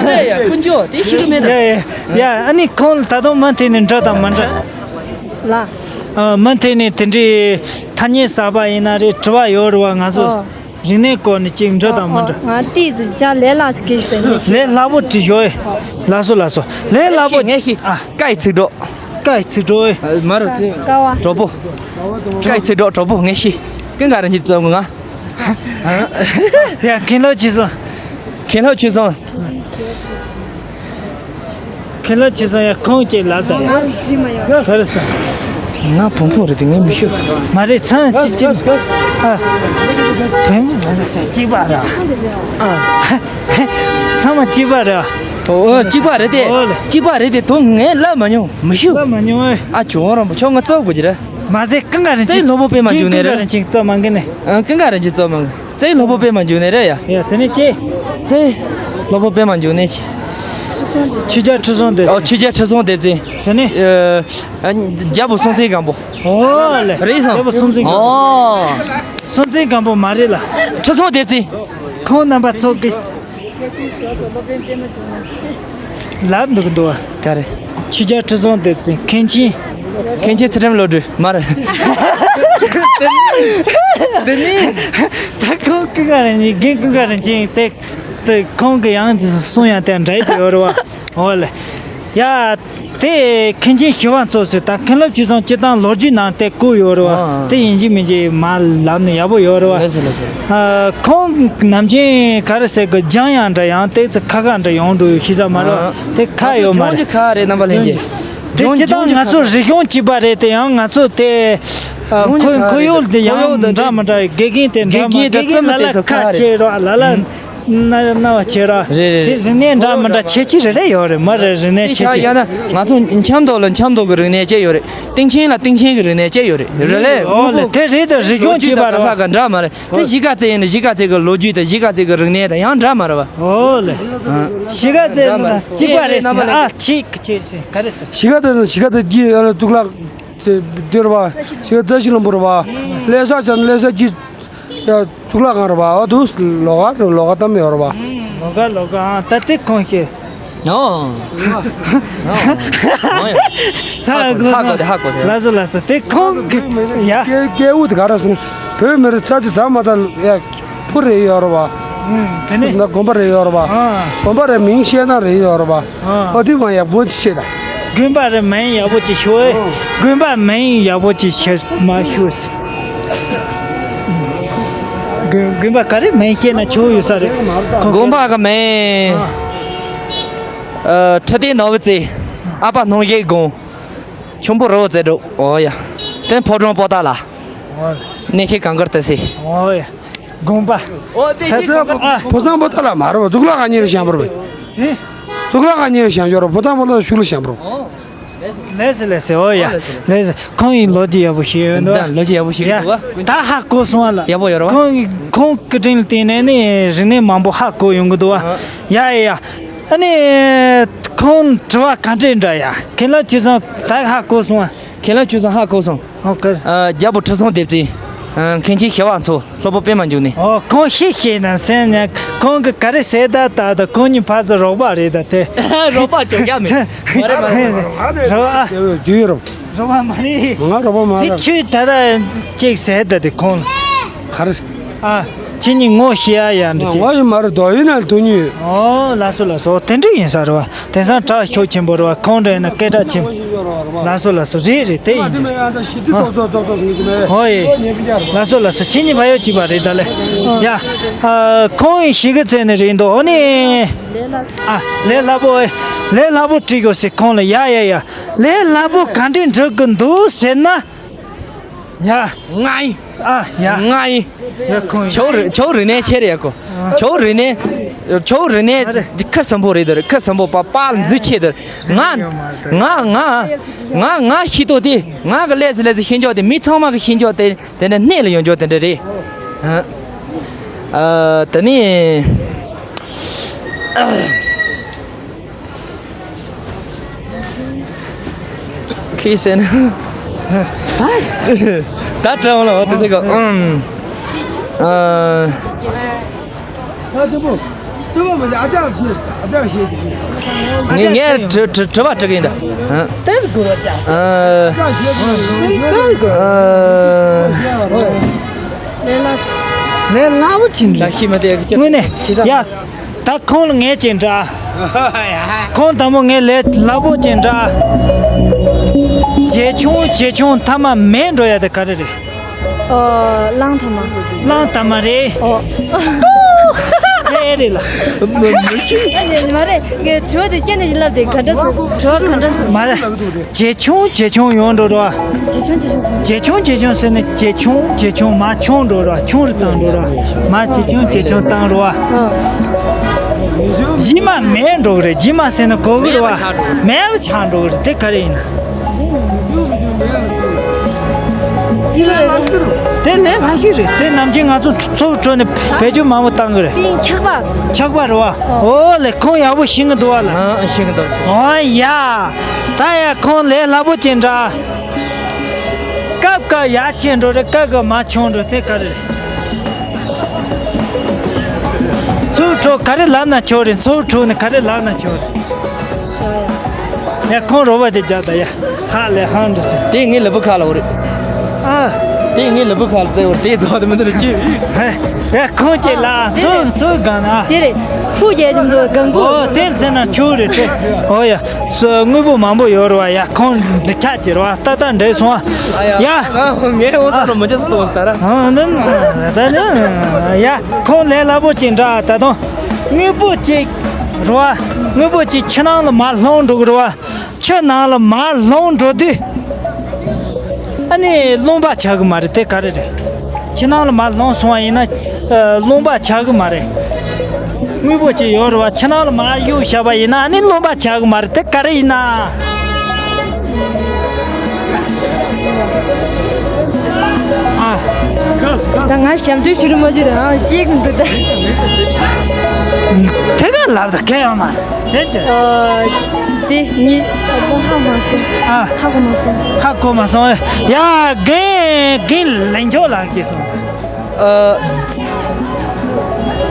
རེད་ཡ། ཀུན་སྤྱོད་དེ་ཤེས་ཀྱི་མེད་ད། ཡ་ཡ་ཡ། ཨ་ནི་ཁོང་ད་དུང་མུ་མཐུད་ནས་འདྲི་དང་མི་འདྲི། ལ། ཨ། མུ་མཐུད་ནས་དེ་འདྲའི་ཐ་སྙད་གསར་པ་ཡིན་ན་རེད། དྲི་བ་ཡོད་རེད་བ། ང་ཚོ། ཨོ། རིག་གནས་སྐོར་ནས་ཅིག་འདྲི་དང་མི་འདྲི། ང་ཏིས་ཅ་ལས་སླ་ཞིག་གི་ཞུ་དང་ངས་ཤེས། ལས་སླ་པོ་དྲིས་ཤོག་ཨེ། ལགས་སོ་ལགས་སོ། ལས་སླ་པོ། ངས་ཤེས། ཨ། ཀའི་ཚིག་གྲོགས། ཀའི་ཚིག་གྲོགས་ཨེ། མ་རུ་ཚིག་ཀ་བ། གྲོགས་པོ། ཀའི་ཚིག་གྲོགས་གྲོགས་པོ། ངས་ཤེས། ཀུན་དགའ་རིན་ཆེན་བཙལ་དགོས་ང་། ཡ། མཁན་སློབ་ཆོས་བཟང་། མཁན་སློབ་ཆོས་བཟང་། ཁྱེད་ལ་ཅི་ཟེར་ཡ། ཁོང་ཅིག་ལབ་དང་། ང་བྲིས་མ་ཡོང་། ག་རེ་ཟེར། ང་བོང་བུ་རེད་དེ་ངས་མི་ཤེས། མ་རེད། ཚང་ཅི་ཅི། ཨ། བོང་བུ་མ་རེད་ཟེར། གཅིག་པ་རེད། ཨ། ཚང་མ་གཅིག་པ་རེད། ཨོ་གཅིག་པ་རེད་དེ། ཨོ་ལེ། གཅིག་པ་རེད་དེ། དོ་ངས་ལབ་མ་མྱོང་། མི་ཤེས། ལབ་མ་མྱོང་ཨེ། ཨ་ཇོ་རོང་པོ་ཁྱོད་ང་བཙལ་དགོས་ཀྱི་རེད། མ་ཟད་ཀུན་དགའ་རིན་ཆེན། བཙལ་སློབ་དཔོན་པད་མ་འབྱུང་གནས་རེད། ཀུན་དགའ་རིན་ཆེན་བཙལ་མ་མཁན་ནི། ཨ། ཀུན་དགའ་རིན་ཆེན་བཙལ་མ་མཁན། བཙལ་སློབ་དཔོན་པད་མ་འབྱུང་གནས་རེད་ཡ། ཡ་དེ་ནས་ཅི། བཙལ་སློབ་དཔོན་པད་མ་འབྱུང་གནས་ཅི། ཆོས་རྒྱལ་ཁྲི་སྲོང་ལྡེ་བཙན། ཨོ། ཆོས་རྒྱལ་ཁྲི་སྲོང་ལྡེ་བཙན། དེ་ནས། ཨ། རྒྱལ་པོ་སྲོང་བཙན་སྒམ་པོ། ཨོ་ལེ། རེད་སོང་། རྒྱལ་པོ་སྲོང་བཙན་སྒམ་པོ། ཨོ། སྲོང་བཙན་སྒམ་པོ་མ་རེད་ལ། ཁྲི་སྲོང་ལྡེ་བཙན། ཁོང་རྣམ་པ་ཚོ་གི་ལབ་འདུག་འདུག་བ། ག་རེ། ཆོས་རྒྱལ་ཁྲི་སྲོང་ལྡེ་བཙན། མཁན་ཆེན། མཁན་ཆེན་ཚུལ་ཁྲིམས་བློ་གྲོས་མ་རེད། དེ་ནི། ད་ཁོང་ཀུན་དགའ་རིན་ཆེན། རྒན་ཀུན་དགའ་རིན་ཆེན་དེ། དེ་ཁོང་གི་ཡང་གསུང་ཡང་དེ་འདྲ་དེ་ཡོད་རེད་བ། འོ་ལེ། ཡ། དེ་མཁན་ཆེན་ཞི་བ་འཚོ་ཟེར་ད་མཁན་སློབ་ཆོས་གསུམ་སྤྱིར་བཏང་ལོ་རྒྱུས་ནང་དེ་བཀོད་ཡོད་རེད་བ། ཨ། དེ་ཡིན་གཅིག་མིན་གཅིག་མར་ལབ་ནས་ཡག་པོ་ཡོད་རེད་བ། ལགས་སོ་ལགས་སོ། ཨ། ཁོང་ནམ་རྒྱུན་ག་རེ་ཟེར་གི་སྦྱང་ཡག་འདྲ་ཡང་ཏོག་ཙམ་ཁག་ཁག་འདྲ་ཡོང་འགྲོ་ཡོད་ཤེས་ས་མ་རེད་བ། ཨ། དེ་ཁག་ཡོད་མ་རེད། ཁག་རེད་རྣམ་པ་ལྷན་རྒྱས། དེ་སྤྱིར་བཏང་ང་ཚོ་རིག་གཞུང་གཅིག་པ་རེད་དེ་ཡང་ང་ཚོ་དེ། ཨ། ཁོར་ཡུག་དེ་ཡང་འདྲ་མི་འདྲ། དགེ་རྒན་དེ་འདྲ་མི་དགེ་རྒན་ལ་ལ་ཁ་ཆེ་རོགས་ལ་ལ། ན་ན་བ་ཆེ་ར། རེད་རེད། དེ་རིག་གནས་འདྲ་མི་འདྲ་ཁྱད་ཆོས་རེ་རེ་ཡོད་རེད། མི་རེ་རིག་གནས་ཁྱད་ཆོས། ཡང་ན་ང་ཚོ་ཆབ་མདོ་ལ་ཆབ་མདོ་གི་རིག་གནས་བཅས་ཡོད་རེད། སྟེང་ཆེན་ལ་སྟེང་ཆེན་གི་རིག་གནས་བཅས་ཡོད་རེད། རེད་ལེ། ཨོ་ལེ། དེ་རེད་དེ་རིག་གཞུང་གཅིག་པ་རེད། ས་ག་འདྲ་མ་རེད། དེ་གཞིས་ཀ་རྩེ་ཡིན་ན་གཞིས་ཀ་རྩེ་གི་ལོ་རྒྱུས་དང་གཞིས་ཀ་རྩེ་གི་རིག་གནས་དང་ཡང་འདྲ་མ་རེད་བ། ཨོ་ལེ། ཨ། གཞིས་ཀ་རྩེ་ཡིན་ན་གཅིག་པ་རེད་ཟེར་ན། ཨ། ཆིག་ཆིག་ཟེར་ག་རེ་ཟེར། གཞིས་ཀ་རྩེ་ན་གཞིས་ཀ་རྩེ་གི་གཙུག་ལག་དེ་འདིར་བ། གཞིས་ཀ་རྩེ་ཤི་ལམ་པུར་བ། ལྷ་ས་ཆ་ན་ལྷ་ས་གི། ཡ། གཙུག་ལག་ཁང་རེད་པ། ཨ། དུ་ལོགས་ཀ་རེད། ལོགས་ཀ་གཏམ་ཡོད་རེད་པ། ལོགས་ཀ་ལོགས་ཀ། ཨ། ད་དེ་ཁོང་ཤེས། ཨོ། ད་ཧ་གོ་། ཧ་གོ་དེ། ཧ་གོ་དེ། ལགས་སོ་ལགས་སོ། དེ་ཁོང་གི། ཡ། སྐད་སྐད་འུ་དེ་ག་རེ་ཟེར་ན། བོད་མི་རིགས་རྩ་དེ་ད་མ་ད། ཡ། ཕུ་རེ་ཡོད་རེད་པ། ཨུམ། དེ་ནས། ན་དགོན་པ་རེ་ཡོད་རེད་པ། ཨ། དགོན་པ་རེ་མིང་བཤད་ན་རེ་ཡོད་རེད་པ། ཨ། ཨོ་དེ་མ་ཡག་པོ་ཅིག་བཤད་ད། དགོན་པ་རེ་མིང་ཡག་པོ་ཅིག་ཤོད། ཨོ། དགོན་པ་མིང་ཡག་པོ་ཅིག་བཤད་མ་ཤོད། དགོན་དགོན་པ་ག་རེ་མིང་བཤད་ན་ཆོག་ཡོད་ས་རེད། དགོན་པ་གི་མིང་། ཨ། ཨ། ཁྲི་སྟེང་ནོར་བུ་རྩེ། ཨ་ཕ་སྣང་བཞིའི་དགོན། ཁྱུང་པོ་རི་བོ་རྩེ་དྲུག་ཨོ་ཡ། དེ་ཕོ་བྲང་པོ་ཏཱ་ལ། ཨོ་ཡ། གནས་ཆེན་གངས་དཀར་ཏི་སེ། ཨོ་ཡ། དགོན་པ། ཨོ་དེ་ད་ཕོ་བྲང་པོ་ཏཱ་ལ་མ་རེད། གཙུག་ལག་ཁང་གཉེར་བཞེངས་པ་རེད། ཨེ། གཙུག་ལག་ཁང་གཉེར་བཞེངས་ཡོད་རེད། ཕོ་བྲང་པོ་ཏཱ་ལ་ཤུལ་ལ་བཞེངས་པ་རེད། ལགས་སོ་ལགས་སོ། ཨོ་ཡ། ལགས་སོ། ཁོང་གིས་ལོ་རྒྱུས་ཡག་པོ་ཞིག་ཡོད་འདུག་ད་ལོ་རྒྱུས་ཡག་པོ་ཞིག་ཡ་འདུག་བ། ད་ཧ་གོ་སོང་བ་ལ། ཡག་པོ་ཡོད་རེད་བ། ཁོང་གིས་ཁོང་སྐུ་དྲིན་ལ་བརྟེན་ནས་ནི་རིག་གནས་མང་པོ་ཧ་གོ་ཡོང་གི་འདུག་བ། ཨ། ཡ་ཡ་ཡ། ཨ་ནི། ཁོང་དྲི་བ་ག་འདྲས་འདྲ་ཡ། མཁན་སློབ་ཆོས་གསུམ་ད་ཧ་གོ་སོང་བ། མཁན་སློབ་ཆོས་གསུམ་ཧ་གོ་སོང་། ཨོ་ཀེ། ཨ། རྒྱལ་པོ་ཁྲི་སྲོང་ལྡེ་བཙན། ཨ། མཁན་ཆེན་ཞི་བ་འཚོ། སློབ་དཔོན་པད་མ་འབྱུང་གནས། ཨོ། ཁོང་ཤེས་ཤེས་ན་སེམས་ཉག་ཁོང་གི་ག་རེ་ཟེར་ད་ད་ད་ཁོང་གཉིས་ཕ་ཚོ་རོགས་པ་རེད་ད་དེ། རོགས་པ་ཅོག་ཡ་མེད། མ་རེད་མ་རེད་མ་རེད། རོགས་པ། དུས་རོགས། རོགས་པ་མ་རེད། ང་རོགས་པ་མ་དེ་རེད། ཁྱོད་ད་ད་ཅིག་ཟེར་ད་དེ་ཁོང་ལ། ག་རེ། ཨ། ཁྱེད་གཉིས་ངོ་ཤེས་ཡ་ཡ་འདྲ་ཅིག་ང་ཡི་མ་རེད། རྡོ་ཡིན་ན་དུ་ཉུས། ཨོ་ལགས་སོ་ལགས་སོ། དེ་འདྲ་ཡིན་ས་རེད་བ། དེང་སང་གྲགས་ཤུགས་ཆེན་པོ་རེད་བ། ཁོང་འདྲ་ཡིན་ན་སྐད་གྲགས་ཆེན་པོ། ལགས་སོ་ལགས་སོ། རེད་རེད། དེ་ཡིན་འདྲ། ཧོ་ཡེ། ལགས་སོ་ལགས་སོ། ཁྱེད་གཉིས་ཕ་ཡུལ་གཅིག་པ་རེད་ད་ལེ། ཡ། ཨ། ཁོང་གིས་གཞིས་ཀ་རྩེ་ནས་རེད་འདུག་ཨོ་ནི། ཨ། ལས་སླ་པོ། ལས་སླ་པོ་འབྲི་དགོས་ཟེར་ཁོང་ལ། ཡ་ཡ་ཡ། ལས་སླ་པོ་ག་འདྲས་འབྲི་དགོས་འདུག་ཟེར་ན། ཡ། ང་ཡིན། ཨ་ཡ། ང་ཡིན། ཡ་ཁོང་། ཆོས་རིག་ཆོས་རིག་གནས་ཆེ་རེད་ཡ་ཁོ། ཨ། ཆོས་རིག་གནས། ཆོས་རིག་གནས་ཁ་སིམ་པོ་རེད་དོ། ཁ་སིམ་པོ་པ་པ་ལ་འཛུལ་ཆེ་དོ། ང་ང་ང་ང་ང་ཤེས་རྟོགས་དེ། ང་གི་ལས་སུ་ལས་སུ་ཤེས་འཇོག་དེ། མི་ཚང་མ་གི་ཤེས་འཇོག་དེ་དེ་འདྲ་གནད་ལ་ཡོང་འཇོག་དེ་འདྲ་རེད། ཨ། ཨ། དེ་ནས། ཁྱི་ཟེར་ན། ད་དྲང་ལ་འོ་དེ་ཟེར་གོ། ཨམ། ཨ། ད་དེ་མོ། ལྟོས་པ་མ་བྱེད། ཨ་ཅག་ཤེས། ཨ་ཅག་ཤེས་ཀྱི། ངས་ངས་དྲི་དྲི་དྲི་བ་དྲི་གི་ཡིན་ད། ཨ། ལྟོས་དགོས་པ་ཅག་ཨ། ལྟོས་དགོས། ཨ། ལས་སླ། ལས་སླ་པོ་ཅིག་འདུག་ད་ཤི་མ་དེ་ཅི། དངོས་གནས། ཡ། ད་ཁོང་ལ་ངས་ཅིག་འདྲི། ཁོང་དང་པོ་ངས་ལས་སླ་པོ་ཅིག་འདྲི། བྱེ་ཆུང་བྱེ་ཆུང་མཐའ་མ་མེད་འགྲོ་ཡ་དེ་ག་རེ་རེད། ཨོ། གླང་མཐའ་མ། གླང་མཐའ་མ་རེད། ཨོ། ཨེ་རེད་ལ། མ་རེད། ངས་དྲི་བ་དེ་སྐྱེ་ནས་ལབ་དེ་ག་འདྲ་སོང་། དྲི་བ་ག་འདྲ་སོང་། མ་རེད། ཇེ་ཆུང་ཇེ་ཆུང་ཡོང་འགྲོ་ར། ཇེ་ཆུང་ཇེ་ཆུང་ཟེར། ཇེ་ཆུང་ཇེ་ཆུང་ཟེར་ནས་ཇེ་ཆུང་ཇེ་ཆུང་མར་ཆུང་འགྲོ་ར། ཆུང་རུ་བཏང་འགྲོ་ར། མར་ཇེ་ཆུང་ཇེ་ཆུང་བཏང་འགྲོ་བ། ཨ། རྗེས་མ་མེད་འགྲོ་གི་རེད། རྗེས་མ་ཟེར་ན་གོ་གི་རེད་བ། མེད་པ་ཆགས་འགྲོ་གི་རེད། དེ་ག་རེ་ཡིན་ན། དེ་ལས་སླ་ཤོས་རེད། དེ་ནམ་རྒྱུན་ང་ཚོ་ཚོ་བྲོ་ནས་བེད་སྤྱོད་མང་པོ་བཏང་གི་རེད། པིང་ཆག་པ། ཆག་པ་རེད་བ། ཨོ་ལེ། ཁོང་ཡག་པོ་ཤེས་གི་འདུག་བ་ལ། ཨ་ཤེས་གི་འདུག་ཨོ་ཡ། ད་ཡ་ཁོང་ལས་སླ་པོ་ཅིག་འདྲ། སྐབས་སྐབས་ཡར་ཆེ་འགྲོ་རེད། སྐབས་སྐབས་མར་ཆུང་འགྲོ། དེ་ག་རེ་རེད། ཚོ་བྲོ་ག་རེ་ལབ་ན་ཆོག་རེད། ཚོ་བྲོ་ནས་ག་རེ་ལབ་ན་ཆོག་རེད། ཡ་ཁོང་རོགས་པ་ཅིག་རྒྱག་ད་ཡ། ཧ་ལས་ཧང་འདྲ་སོང་། དེ་ངའི་ལུས་པོ་ཁ་ལ་འོ་རེད། ཨ། དེ་ངའི་ལུས་པོ་ཁ་ལ་བཙལ་བར་དེ་རྫོགས་དེ་མི་འདུག་ཅི། ཧེ། ཡ་ཁོང་ཅིག་ལ་ཚོ་ཚོ་གང་ན། དེ་རེད། ཕུག་རྒྱལ་ཁྱིམ་དུ་གང་པོ། ཨོ་དེར་ཟེར་ན་ཆོག་རེད་དེ། ཨོ་ཡ། སོ་དངོས་པོ་མང་པོ་ཡོད་རེད་བ། ཡ་ཁོང་འགྲིག་ཆགས་ཀྱི་རེད་བ། ཏག་ཏག་འདྲེས་སོང་བ། ཡ། ངའི་འོ་ས་རུ་མི་ཅི་སུ་གཏོང་ས་ད་ར། ཨ་ནི་ད་ནི་ཡ་ཁོང་ལས་སླ་པོ་ཅིག་འདྲ། ད་དུང་དངོས་པོ་ཅིག་རེད་བ། དངོས་པོ་ཅིག་ཕྱི་ནང་ལ་མར་ལྷུང་འགྲོ་གི་རེད་བ། ཕྱི་ནང་ལ་མར་ལྷུང་འགྲོ་དུས། ཨ་ནི་རློན་པ་ཆགས་གི་མ་རེད། དེ་ག་རེ་རེད། ཕྱི་ནང་ལ་མར་ལྷུང་སོང་བ་ཡིན་ན། ཨ། རློན་པ་ཆགས་གི་མ་རེད། དངོས་པོ་ཅིག་ཡོད་རེད་བ། ཕྱི་ནང་ལ་མར་གཡུག་བཞག་པ་ཡིན་ན་ཨ་ནི་རློན་པ་ཆགས་གི་མ་རེད། དེ་ག་རེ་ཡིན་ན། ཨ། ད་ང་ཞབས་འདྲེན་ཞུ་རུ་མ་བྱེད་དང་ཤེས་གི་འདུག་ད། དེ་ག་ལབ་ད་གལ་ཡོད་མ་རེད། དེ་ཅི། ཨ། དེ་ནི་ཨ་ཧ་མ་སོང་། ཨ། ཧ་གོ་མ་སོང་། ཧ་གོ་མ་སོང་། ཡ་རྒན་རྒན་ལེན་ཆོག་ལགས་ཅེས་སོང་།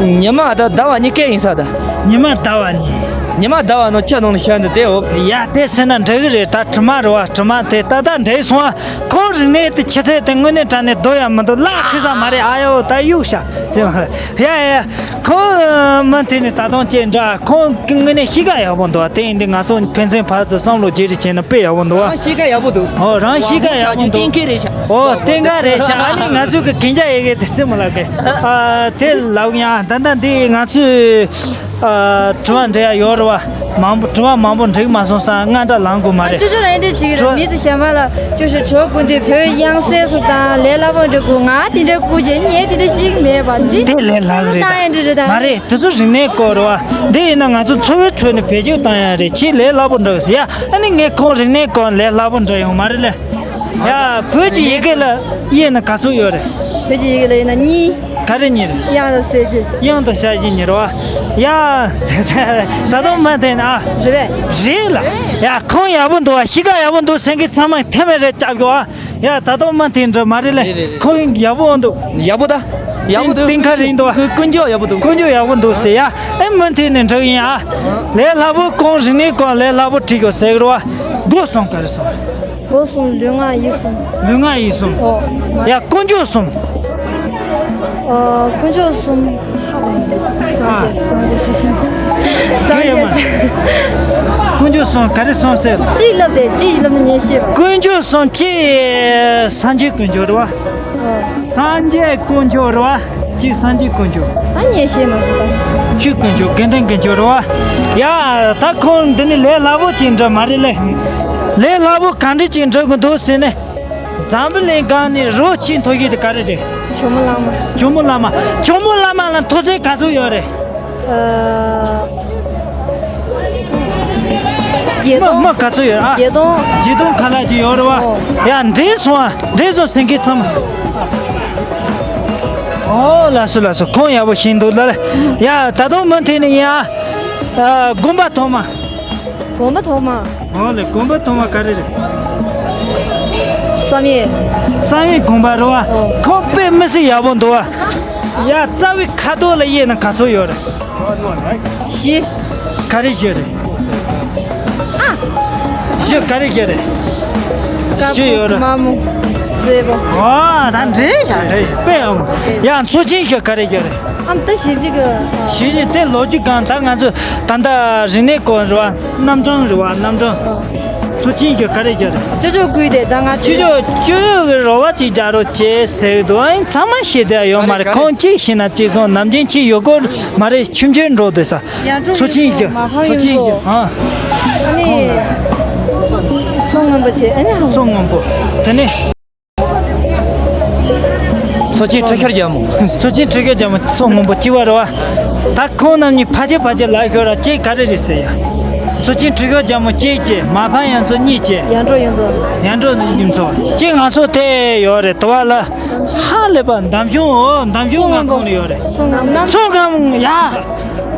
ཨ། ཉི་མ་ད་ཟླ་བ་གཉིས་ཀའི་ཡིན་ས་ད། ཉི་མ་ཟླ་བ་གཉིས། ཉི་མ་ཟླ་བ་ནོ་ཁྱེད་ནང་ནས་ཤོད་འདི་དེའོ། ཡ་དེ་ཟེར་ན་འགྲིག་གི་རེད། ད་དྲི་མ་རེད་བ། དྲི་མ་དེ་ཏག་ཏག་འགྲིག་སོང་ཨ། ཁོ་རིག་གནས་དེ་ཆུ་ཚད་དེ་དངོས་གནས་དྲང་གནས་རྡོ་ཡང་མི་འདུག་ལགས། ཁུ་ས་མ་རེད། ཨ་ཡོ་ད་གཡུག་ཤ་ཙེ། ཡ་ཡ་ཡ། ཁོང་མུ་མཐུད་ནས་ད་དུང་ཅེས་འདྲ། ཁོང་དངོས་གནས་གཤིས་ཀ་ཡག་པོ་འདུག་དེ་ཡིན་དུས་ང་ཚོ་ཕན་ཚུན་ཕར་ཚུར་བསམ་བློ་བརྗེ་རེས་བྱས་ན་དཔེ་ཡག་པོ་འདུག་ཨ། གཤིས་ཀ་ཡག་པོ་འདུག་ཨོ་རང་གཤིས་ཀ་ཡག་པོ་འདུག་གཏན་འཁེལ་རེད་ཤག་ཨོ་གཏན་འཁེལ་རེད་ཤག་ཨ་ནི་ང་ཚོའི་གི་གན་རྒྱ་ཡི་གེ་དེ་རྩེད་མོ་ལགས་ཀྱི་ཨ་དེ་ལབ་ཡང་ད་ལྟ་འདི་ང་ཚོས་ཨ་དྲི་བ་འདྲི་ཡ་ཡོད་རེད་བ། མང་པོ་དྲི་བ་མང་པོ་འགྲིག་མ་སོང་ཙང་སྔ་དྲགས་ལངས་དགོས་མ་རེད། ཅོ་ཅོ་རང་འདྲ་བྱེད་ཀྱི་རེད། མི་ཚོ་གཞན་པ་ལ་ཅོ་ཞིག་གྲོགས་ཀུན་དེ་བོད་དབྱངས་གསལ་སུ་དང་ལས་སླ་པོ་འདྲ་དགོས། ང་དེ་འདྲ་དགོས་བྱས་ངས་དེ་འདྲ་ཤེས་ཀྱི་མེད་པ་འདི། དེ་ལས་སླ་གི་རེད་ད། ད་ཡང་འདྲ་རེད་ད། མ་རེད། དེ་ཚོ་རིག་གནས་སྐོར་རེད་བ། འདི་ཡིན་ན་ང་ཚོ་འཚོ་བའི་ཁྲོད་ནས་བེད་སྤྱོད་བཏང་ཡ་རེད། ཁྱེད་ལས་སླ་པོ་འདྲ་གི་ཡ། ཨ་ནི་ངས་ཁོང་རིག་གནས་སྐོར་ལས་སླ་པོ་འདྲ་ཡོང་མ་རེད་ལེ། ཡ་བོད་ཀྱི་ཡི་གེ་ལ་དབྱེ་ན་ག་ཚོད་ཡོད་རེད། བོད་ཀྱི་ཡི་གེ་ལ་དབྱེ་ན་གཉིས། ག་རེ་གཉིས་རེད། དབྱངས་དང་གསལ་བྱེད། དབྱངས་དང་གསལ་བྱེད་གཉིས་རེད་བ། ཡ། ད་དུང་མ་བསྟན་ཨ། རེད་པས། རེད་ལ། ཡ་ཁོང་ཡག་པོ་འདུག་བ། གཤིས་ཀ་ཡག་པོ་འདུག་ཟེར་མཁན་ཚང་མ་ཐེ་མེ་རེ་རྒྱབ་ཡོད་ཨ། ཡ་ད་དུང་མ་བསྟན་འདྲ་མ་རེད་ལེ། རེད་རེད་རེད། ཁོང་ཡག་པོ་འདུག་ཡག་པོ་ད། ཡག་པོ་འདུག་གཏིང་ཁ་རིང་འདུག་བ། ཀུན་སྤྱོད་ཡག་པོ་འདུག་ཀུན་སྤྱོད་ཡག་པོ་འདུག་ཟེར་ཡ། ཨེ་མུ་མཐུད་ནས་འགྲིག་ཡིན་ཨ། ལས་སླ་པོ་ཁོང་རིག་གནས་སྐོར་ལས་སླ་པོ་ཁྲིད་དགོས་ཟེར་གི་རེད་བ། སྒོ་གསུམ་ག་རེ་གསུམ། སྒོ་གསུམ་ལུས་ངག་ཡིད་གསུམ། ལུས་ངག་ཡིད་གསུམ། ཨོ། ཡ་དཀོན་མཆོག་གསུམ། ཨོ། དཀོན་མཆོག་གསུམ། ཧ་གོ་མི་འདུག་སངས་རྒྱས་སངས་རྒྱས་སངས་རྒྱས། དཀོན་མཆོག་གསུམ་ག་རེ་གསུམ་ཟེར། གཅིག་ལབ་དེ་གཅིག་ལབ་ན་ཉན་ཤེས་པ། དཀོན་མཆོག་གསུམ་གཅིག་སངས་རྒྱས་དཀོན་མཆོག་རེད་བ། ཨོ། སངས་རྒྱས་དཀོན་མཆོག་རེད་བ། གཅིག་སངས་རྒྱས་དཀོན་མཆོག་ཨ་ཉན་ཤེས་མ་སོང་ད། ཆོས་དཀོན་མཆོག་དགེ་འདུན་དཀོན་མཆོག་རེད་བ། ཡ་ད་ཁོང་འདི་ནི་ལས་སླ་པོ་ཅིག་འདྲ་མ་རེད་ལེ། ལས་སླ་པོ་ག་འདྲ་ཅིག་འགྲུབ་གི་འདུག་ཟེར་ནས། འཛམ་བུ་གླིང་སྒང་ནས་རོ་ཆེས་མཐོ་ཤོས་དེ་ག་རེ་རེད། ཇོ་མོ་གླང་མ། ཇོ་མོ་གླང་མ། ཇོ་མོ་གླང་མ་ལ་མཐོ་ཚད་ག་ཚོད་ཡོད་རེད། ཨ། བརྒྱད་མི་སྟོང་། མི་ག་ཚོད་ཡོད་ཨ། བརྒྱད་སྟོང་། བརྒྱད་སྟོང་ཁ་ལག་ཅིག་ཡོད་རེད་བ། ཨོ། ཡ་འདྲེས་སོང་ཨ། འདྲེས་སོང་ཟེར་མཁན་ཚང་མ། ཨོ་ལགས་སོ་ལགས་སོ། ཁོང་ཡག་པོ་ཤེས་འདུག་ལ་ལ། ཡ་ད་དུང་མུ་མཐུད་ནས་ཡིན་ཨ། ཨ་དགོན་པ་ཐོག་མ། དགོན་པ་ཐོག་མ། ཨོ་ལེ། དགོན་པ་ཐོག་མ་ག་རེ་རེད། བསམ་ཡས། བསམ་ཡས་དགོན་པ་རེད་བ། ཨོ། ཁོང་དཔེ་མི་སྲིད་ཡག་པོ་འདུག་བ། ཡ་རྩ་བའི་ཁ་དོག་ལ་དབྱེ་ན་ག་ཚོད་ཡོད་རེད། བཞི། ག་རེ་བཞི་རེད། ཨ། བཞི་ག་རེ་བཞི་རེད། དཀར་པོ། བཞི་ཡོད་རེད། དམར་མོ། སེར་པོ། ཨོ་ད་འདྲེས་བཞག་འདྲེས་དཔེ་ཡག་པོ། ཡ་མཚོ་ཆེན་བཞི་ག་རེ་བཞི་རེད། ཨམ་ད་ཞིབ་ཅིག་གི། ཞིབ་ཅིག་དེ་ལོ་རྒྱུས་སྒང་ད་ང་ཚོ་ད་ལྟ་རིག་གནས་སྐོར་རེད་བ། རྣམ་གྲངས་རེད་བ། རྣམ་གྲངས། མཚོ་ཆེན་གྱི་ག་རེ་རྒྱ་རེད། ཅོ་ཅོ་བསྐུལ་ཏེ་ད་ང་ཅོ་ཅོ་ཅོ་ཅོ་གི་རོགས་པ་ཅིག་རྒྱག་རོགས་བྱེད་ཟེར་གི་འདུག་ཨ་ནི་ཚང་མ་ཤེས་བསྡད་ཡོད་མ་རེད། ག་རེ་ག་རེ། ཁོང་གཅིག་ཤེས་ན་གཅིག་སོང་། ནམ་རྒྱུན་གཅིག་ཡོད་སྐོར་མ་རེད། ཆུང་ཆུང་འགྲོ་བསྡད་ས། ཡར་འགྲོ། མཚོ་ཆེན་གྱི། མ་ཕམ། མཚོ་ཡོང་ཆེན་གྱི། ཚོ། ཨ། ཨ་ནི། མཚོ་སྔོན་པོ་བྱེད། ཨ་ནི་ཧང་། མཚོ་སྔོན་པོ། དེ་ནས། མཚོ་ཆེན་ཁྲི་ཤོར་རྒྱལ་མོ། མཚོ་ཆེན་ཁྲི་ཤོར་རྒྱལ་མོ་མཚོ་སྔོན་པོ་གཅིག་པ་རེད་བ། ད་ཁོང་རྣམ་གཉིས་ཕལ་ཆེར་ཕལ་ཆེར་ལབ་ཤོར་ར་ཅིག་ག་རེ་རེད་ཟེར་ཡ། མཚོ་ཆེན་ཁྲི་ཤོར་རྒྱལ་མོ་གཅིག་བྱས། མ་ཕམ་གཡུ་མཚོ་གཉིས་བྱས། ཡར་འབྲོག་གཡུ་མཚོ། ཡར་འབྲོག་གཡུ་མཚོ་གཅིག་ང་ཚོ་དེ་ཡོད་རེད། དུ་བ་ལ་ཧ་ལས་པ་འདམ་གཞུང་། འོ་འདམ་གཞུང་མཚོ་སྔོན་ང་པོ། ཁོང་ལ་ཡོད་རེད། མཚོ་སྔོན་པོ།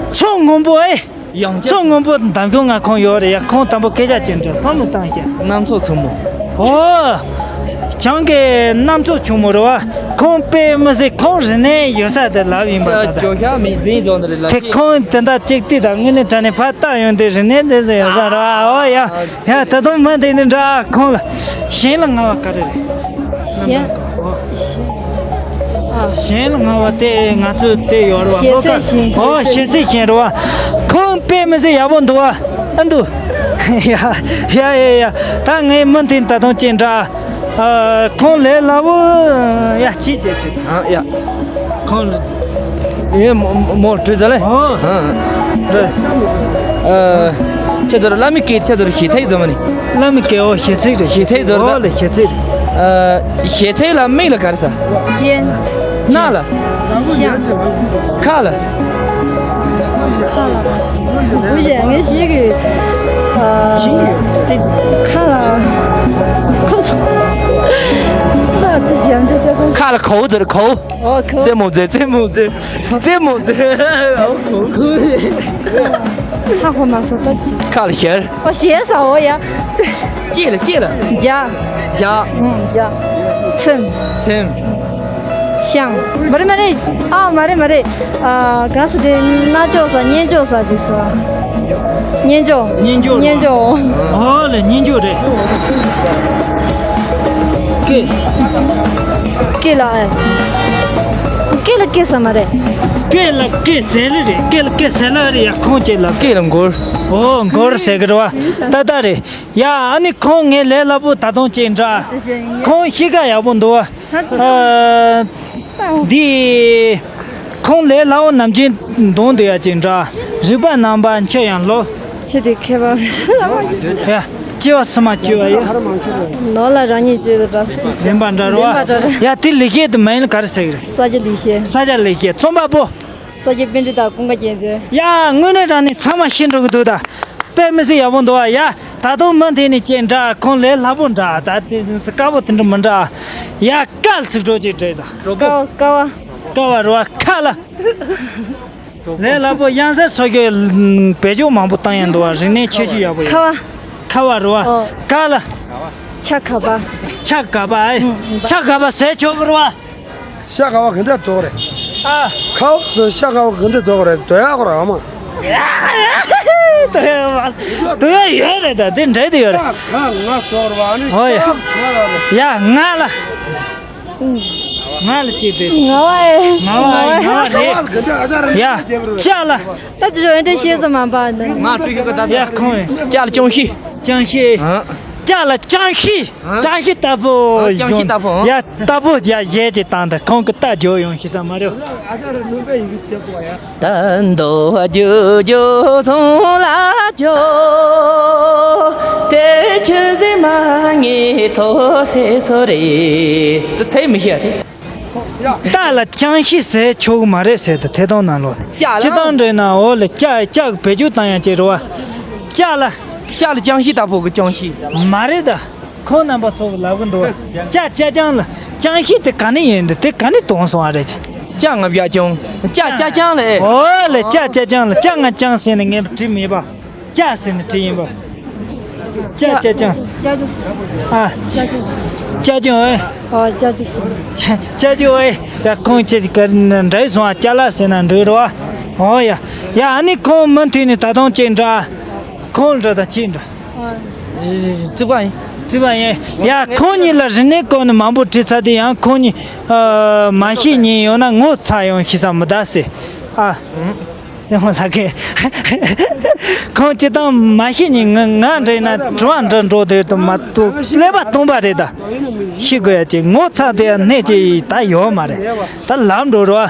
མཚོ་སྔོན་པོ་ཡ། མཚོ་སྔོན་པོ་ཨེ། ཡང་བསྐྱར། མཚོ་སྔོན་པོ་འདམ་གཞུང་ང་ཁོང་ཡོད་རེད་ཡ། ཁོང་དང་པོ་སྐད་ཆ་ཅིག་འདྲི་བསམ་བློ་བཏང་ཤག་གནམ་མཚོ་ཆེན་མོ། ཨོ། བྱང་གི་གནམ་མཚོ་ཆེན་མོ་རེད་བ། ཁོང་དཔེ་མི་སྲིད། ཁོང་རིག་གནས་ཡོད་ས་དེ་ལབ་ཡིན་པ་ད་ལྟ། ཇོ་ཤ་མི་འཛིན་བཟོ་འདི་རེད་ལ། དེ་ཁོང་དེ་འདྲ་གཅིག་ལྟོས་དང་། དངོས་གནས་དྲང་གནས་ཕར་བལྟ་ཡོང་དུས་རིག་གནས་དེ་ཚོ་ཡོད་ས་རེད་བ། ཨོ་ཡ། ཡ་ད་དུང་མི་དེ་ནི་འདྲ། ཁོང་ལ་གཞན་ལ་ང་བ་ག་རེ་རེད། གཞན། ཨོ། གཞན། ཨ། གཞན་ལ་ང་བ་དེ་ང་ཚོས་དེ་ཡོད་རེད་བ། ཞེ་སའི་གཞན། ཨོ། ཞེ་སའི་གཞན་རེད་བ། ཁོང་དཔེ་མི་སྲིད་ཡག་པོ་འདུག་བ། ཨ་འདུག་ཡ་ཡ་ཡ་ཡ། ད་ངའི་མི་དེ་ད་དུང་ཅིག་འདྲ། ཨ། ཁོང་ལས་སླ་པོ་ཡ་ཅིག་བྱེད་ཅིག་ཨ་ཡ། ཁོང་། ཡེ་མོ་མོ་བྲོས་ཟ་ལེ། ཨོ། ཨ། འགྲོ། ཨ། ཁྱེད་ཚོར་བླ་མའི་སྐད། ཁྱེད་ཚོར་ཞེ་ཚའི་རྫོང་ནི། བླ་མའི་སྐད། ཨོ་ཞེ་ཚའི་རེད། ཞེ་ཚའི་རྫོང་། ཨོ་ལེ་ཞེ་ཚའི་རེད། ཨ། ཞེ་ཚའི་ལ་མིག་ལ་ག་རེ་ཟ། སྤྱན། སྣ་ལ། ཤ། ཁ་ལ། ཁ་ལ། བུ་ཞེ་ངས་ཤེས་གི་ཨ། ཤེས་ཡོད་སྲིད་དེ། ཁ་ལ། ཁོ་སོ། ཨ་དེ་ཞེ་འདྲ་ཆ་ཚང་། ཁ་ལ་ཁོ་ཟེར་ཁོ། ཨོ་ཁོ། རྩེད་མོ་རྩེ། རྩེད་མོ་རྩེ། རྩེད་མོ་རྩེ། ཨོ་ཁོ། ཧ་གོ་མ་སོང་ད་ཅི། ཁ་ལ་ཞལ། ཨོ་ཞལ་ཟ། ཨོ་ཡ། ལྕེ་ལ། ལྕེ་ལ། རྒྱ། རྒྱ། ཨུམ་རྒྱ། ཚིམ། ཚིམ། ཤང་། མ་རེད་མ་རེད། ཨ་མ་རེད་མ་རེད། ཨ་ག་ས་དེ་རྣ་ཅོག་ས། སྙན་ཅོག་ས་ཅིག་ས། སྙན་ཅོག་སྙན་ཅོག་སྙན་ཅོག་ཨོ་ལེ་སྙན་ཅོག་རེད། སྐེ། སྐེ་ལ་ཨེ། སྐེ་ལ་སྐེ་ཟེར་མ་རེད། སྐེ་ལ་སྐེ་ཟེར་རེད། སྐེ་ལ་སྐེ་ཟེར་ལ་རེད་ཡ། ཁོང་སྐེ་ལ། སྐེ་ལ་མགུར། ཨོ་མགུར་ཟེར་གི་རེད་བ། ཏག་ཏག་རེད། ཡ་ཨ་ནི་ཁོང་ངའི་ལས་སླ་པོ་ད་དུང་ཅིག་འདྲ། ཁོང་གཤིས་ཀ་ཡག་པོ་འདུག་བ། ཨ། འདི། ཁོང་ལས་སླ་པོ་ནམ་རྒྱུན་གདོང་དུ་ཡ་ཅིག་འདྲ། རིག་པ་རྣམ་པ་འཆི་ཡང་ལོ། ཚེ་འདི་ཁྱད་པར། ཡ། སྐྱེ་བ་སུ་མ་སྐྱེ་བ་ཡོད། ནོར་ལ་རང་ཉིད་སྤྱོད་དུ་འདྲ་སྲིད། རིམ་པ་འདྲ་རོ། རིམ་པ་འདྲ་རོ། ཡ་དེ་ལེགས་བཤད་དུ་མ་ཡིན་ག་རེ་ཟེར་གི་རེད། ས་སྐྱ་ལེགས་བཤད། ས་སྐྱ་ལེགས་བཤད་རྩོམ་པ་པོ། ས་སྐྱ་པཎྜི་ཏ་ཀུན་དགའ་རྒྱལ་མཚན། ཡ་དངོས་གནས་དྲང་གནས་ཚང་མ་ཤེས་འགྲོ་གི་འདུག་ད། དཔེ་མི་སྲིད་ཡག་པོ་འདུག་བ། ཡ་ད་དུང་མི་འདི་ནི་ཅིག་འདྲ། ཁོང་ལས་སླ་པོ་འདྲ། ད་དེ་དཀའ་པོ་དེ་འདྲ་མི་འདྲ། ཡ་དཀའ་ལ་ཚིག་གྲོགས་ཅིག་འདྲ་ད། ཀ་བ། ཀ་བ། ཀ་བ་རེད་བ། ཁ་ལ། ལས་སླ་པོ། དབྱངས་གསལ་སོགས་ཀྱི་བེད་སྤྱོད་མང་པོ་བཏང་ཡང་འདུག་བ། རིག་གནས་ཁྱད་ཆོས་ཡག་པོ་ཡོད། ཁ་བ། ཁ་བ་རེད་བ། ཨོ། ཀ་ལ། ཆ་ག་པ། ཆ་ག་པ་ཨེ། ཨུམ། ཆ་ག་པ་ཟེར་ཆོག་གི་རེད་བ། ཤ་ག་བ་ག་འདྲ་འདོགས་རེད། ཨ། ཁ་བ་སོ་ཤ་ག་བ་ག་འདྲ་འདོགས་རེད། འདོད་ཡག་ར་ཨ་མ། འདོད་ཡག་ཡོད་རེད་ད། དེ་འདྲ་དེ་ཡོད་རེད། ཁ་ང་འདོགས་རེད་བ། ཨ་ནི། ཨོ་ཡ། ཤ་ང་ལ་རེད། ཡ་ང་ལ། ང་ལ་ཅིག་རེད། ང་བ་ཨེ། ང་བ་ཨེ། ང་བ་རེད། ཡ་ཅ་ལ། ད་ཅི་ཞོ་ཨེ་འདྲ་ཤེས་སུ་མ་པ་འདི། ང་ཅི་ཞིག་གི་ད་ཡ་ཁོང་ཅ་ལ་ཅང་ཤི། ཅང་ཤི། ཨ། ཅ་ལ་ཅང་ཤི། ཨ། ཅང་ཤི་ལྟ་བུ། ཨ། ཅང་ཤི་ལྟ་བུ། ཡ་ལྟ་བུ་ཡ་གཞས་ཅིག་བཏང་ད། ཁོང་གི་ལྟ་རྒྱུ་ཡོང་ཤི་ས་མ་རེད། ད་འདོ་བ་རྒྱུ་རྒྱུ་ཚོང་ལ་འགྱོ། དེ་ཆུ་ཟིན་མ་ངེས་ཐོག་སེ་སོ་རེད། ཚེ་མི་ཤེས་ཏེ། རྟ་ལ་ཅང་ཤི་ཟེར་ཆོག་གི་མ་རེད་ཟེར་ཏེ་ཐད་གཏོང་ནང་ལོགས་ནས། ལྕགས་ལ། སྤྱི་བཏང་འདྲེ་ན་འོ་ལ་ལྕགས་ལྕགས་ཀྱི་བེད་སྤྱོད་བཏང་ཡང་ཅིག་རེད་བ། ལྕགས་ལ། ལྕགས་ལ་ཅང་ཤི་ལྟ་བུ་གི་ཅང་ཤི། མ་རེད་ད། ཁོང་རྣམ་པ་ཚོ་གི་ལབ་གི་འདུག་བ། ལྕགས་ལྕགས་ཅང་ལ་ཅང་ཤི་དེ་ག་ནས་ཡིན་འདི། དེ་ག་ནས་བཏོན་སོང་བ་རེད། ལྕགས་ང་བྱ་ཅང་། ལྕགས་ལྕགས་ཅང་ལ། འོ་ལ་ལྕགས་ལྕགས་ཅང་ལ། ལྕགས་ང་ཅང་ཟེར་ནས་ངས་བྲིས་མེད་པ། ལྕགས་ཟེར་ནས་བྲིས་ཡིན་པ། ལྕགས་ལྕགས་ཅང་། ལྕགས་ཅུ། ཨ། ལྕགས་ཅུ། ལྕགས་ཅུ་ཨེ། ཨོ་ལྕགས་ཅུ་ཟེར། ལྕགས་ཅུ་ཨེ། ད་ཁོང་ཁྱེད་ཀྱི་ག་རེ་འདྲ་སོང་ཨ། ལྕགས་ལ་ཟེར་ན་འགྲིག་རེད་བ། ཨོ་ཡ། ཡ་ཨ་ནི་ཁོང་མུ་མཐུད་ནས་ད་དུང་ཅིག་འདྲ། ཁོང་འདྲ་དང་ཅིག་འདྲ། ཨ། རྩིག་པ་ཡིན། རྩིག་པ་ཡིན། ཡ་ཁོང་གཉིས་ལ་རིག་གནས་སྐོར་ནས་མང་པོ་དྲིས་ཚར་དུས་ཡང་ཁོང་གཉིས་ཨ་མ་ཤེས་མཁན་ཡོད་ན་ངོ་ཚ་ཡོང་ཤི་ས་མི་གདའ་ཟེར། ཨ། སེམས་ལྷག་གི། ཁོང་སྤྱི་བཏང་མ་ཤེས་མཁན་ང་ང་འདྲ་ཡིན་ན་དྲི་བ་འདྲི་འགྲོ་དེ་དུ་མ་གཏོགས་ཀླད་པ་སྟོང་པ་རེད་ད། ཤེས་དགོས་ཡ་ཅིག་ངོ་ཚ་དེ་ཡ་གནས་ཅིག་ད་ཡོད་མ་རེད། ད་ལམ་འགྲོ་རོ།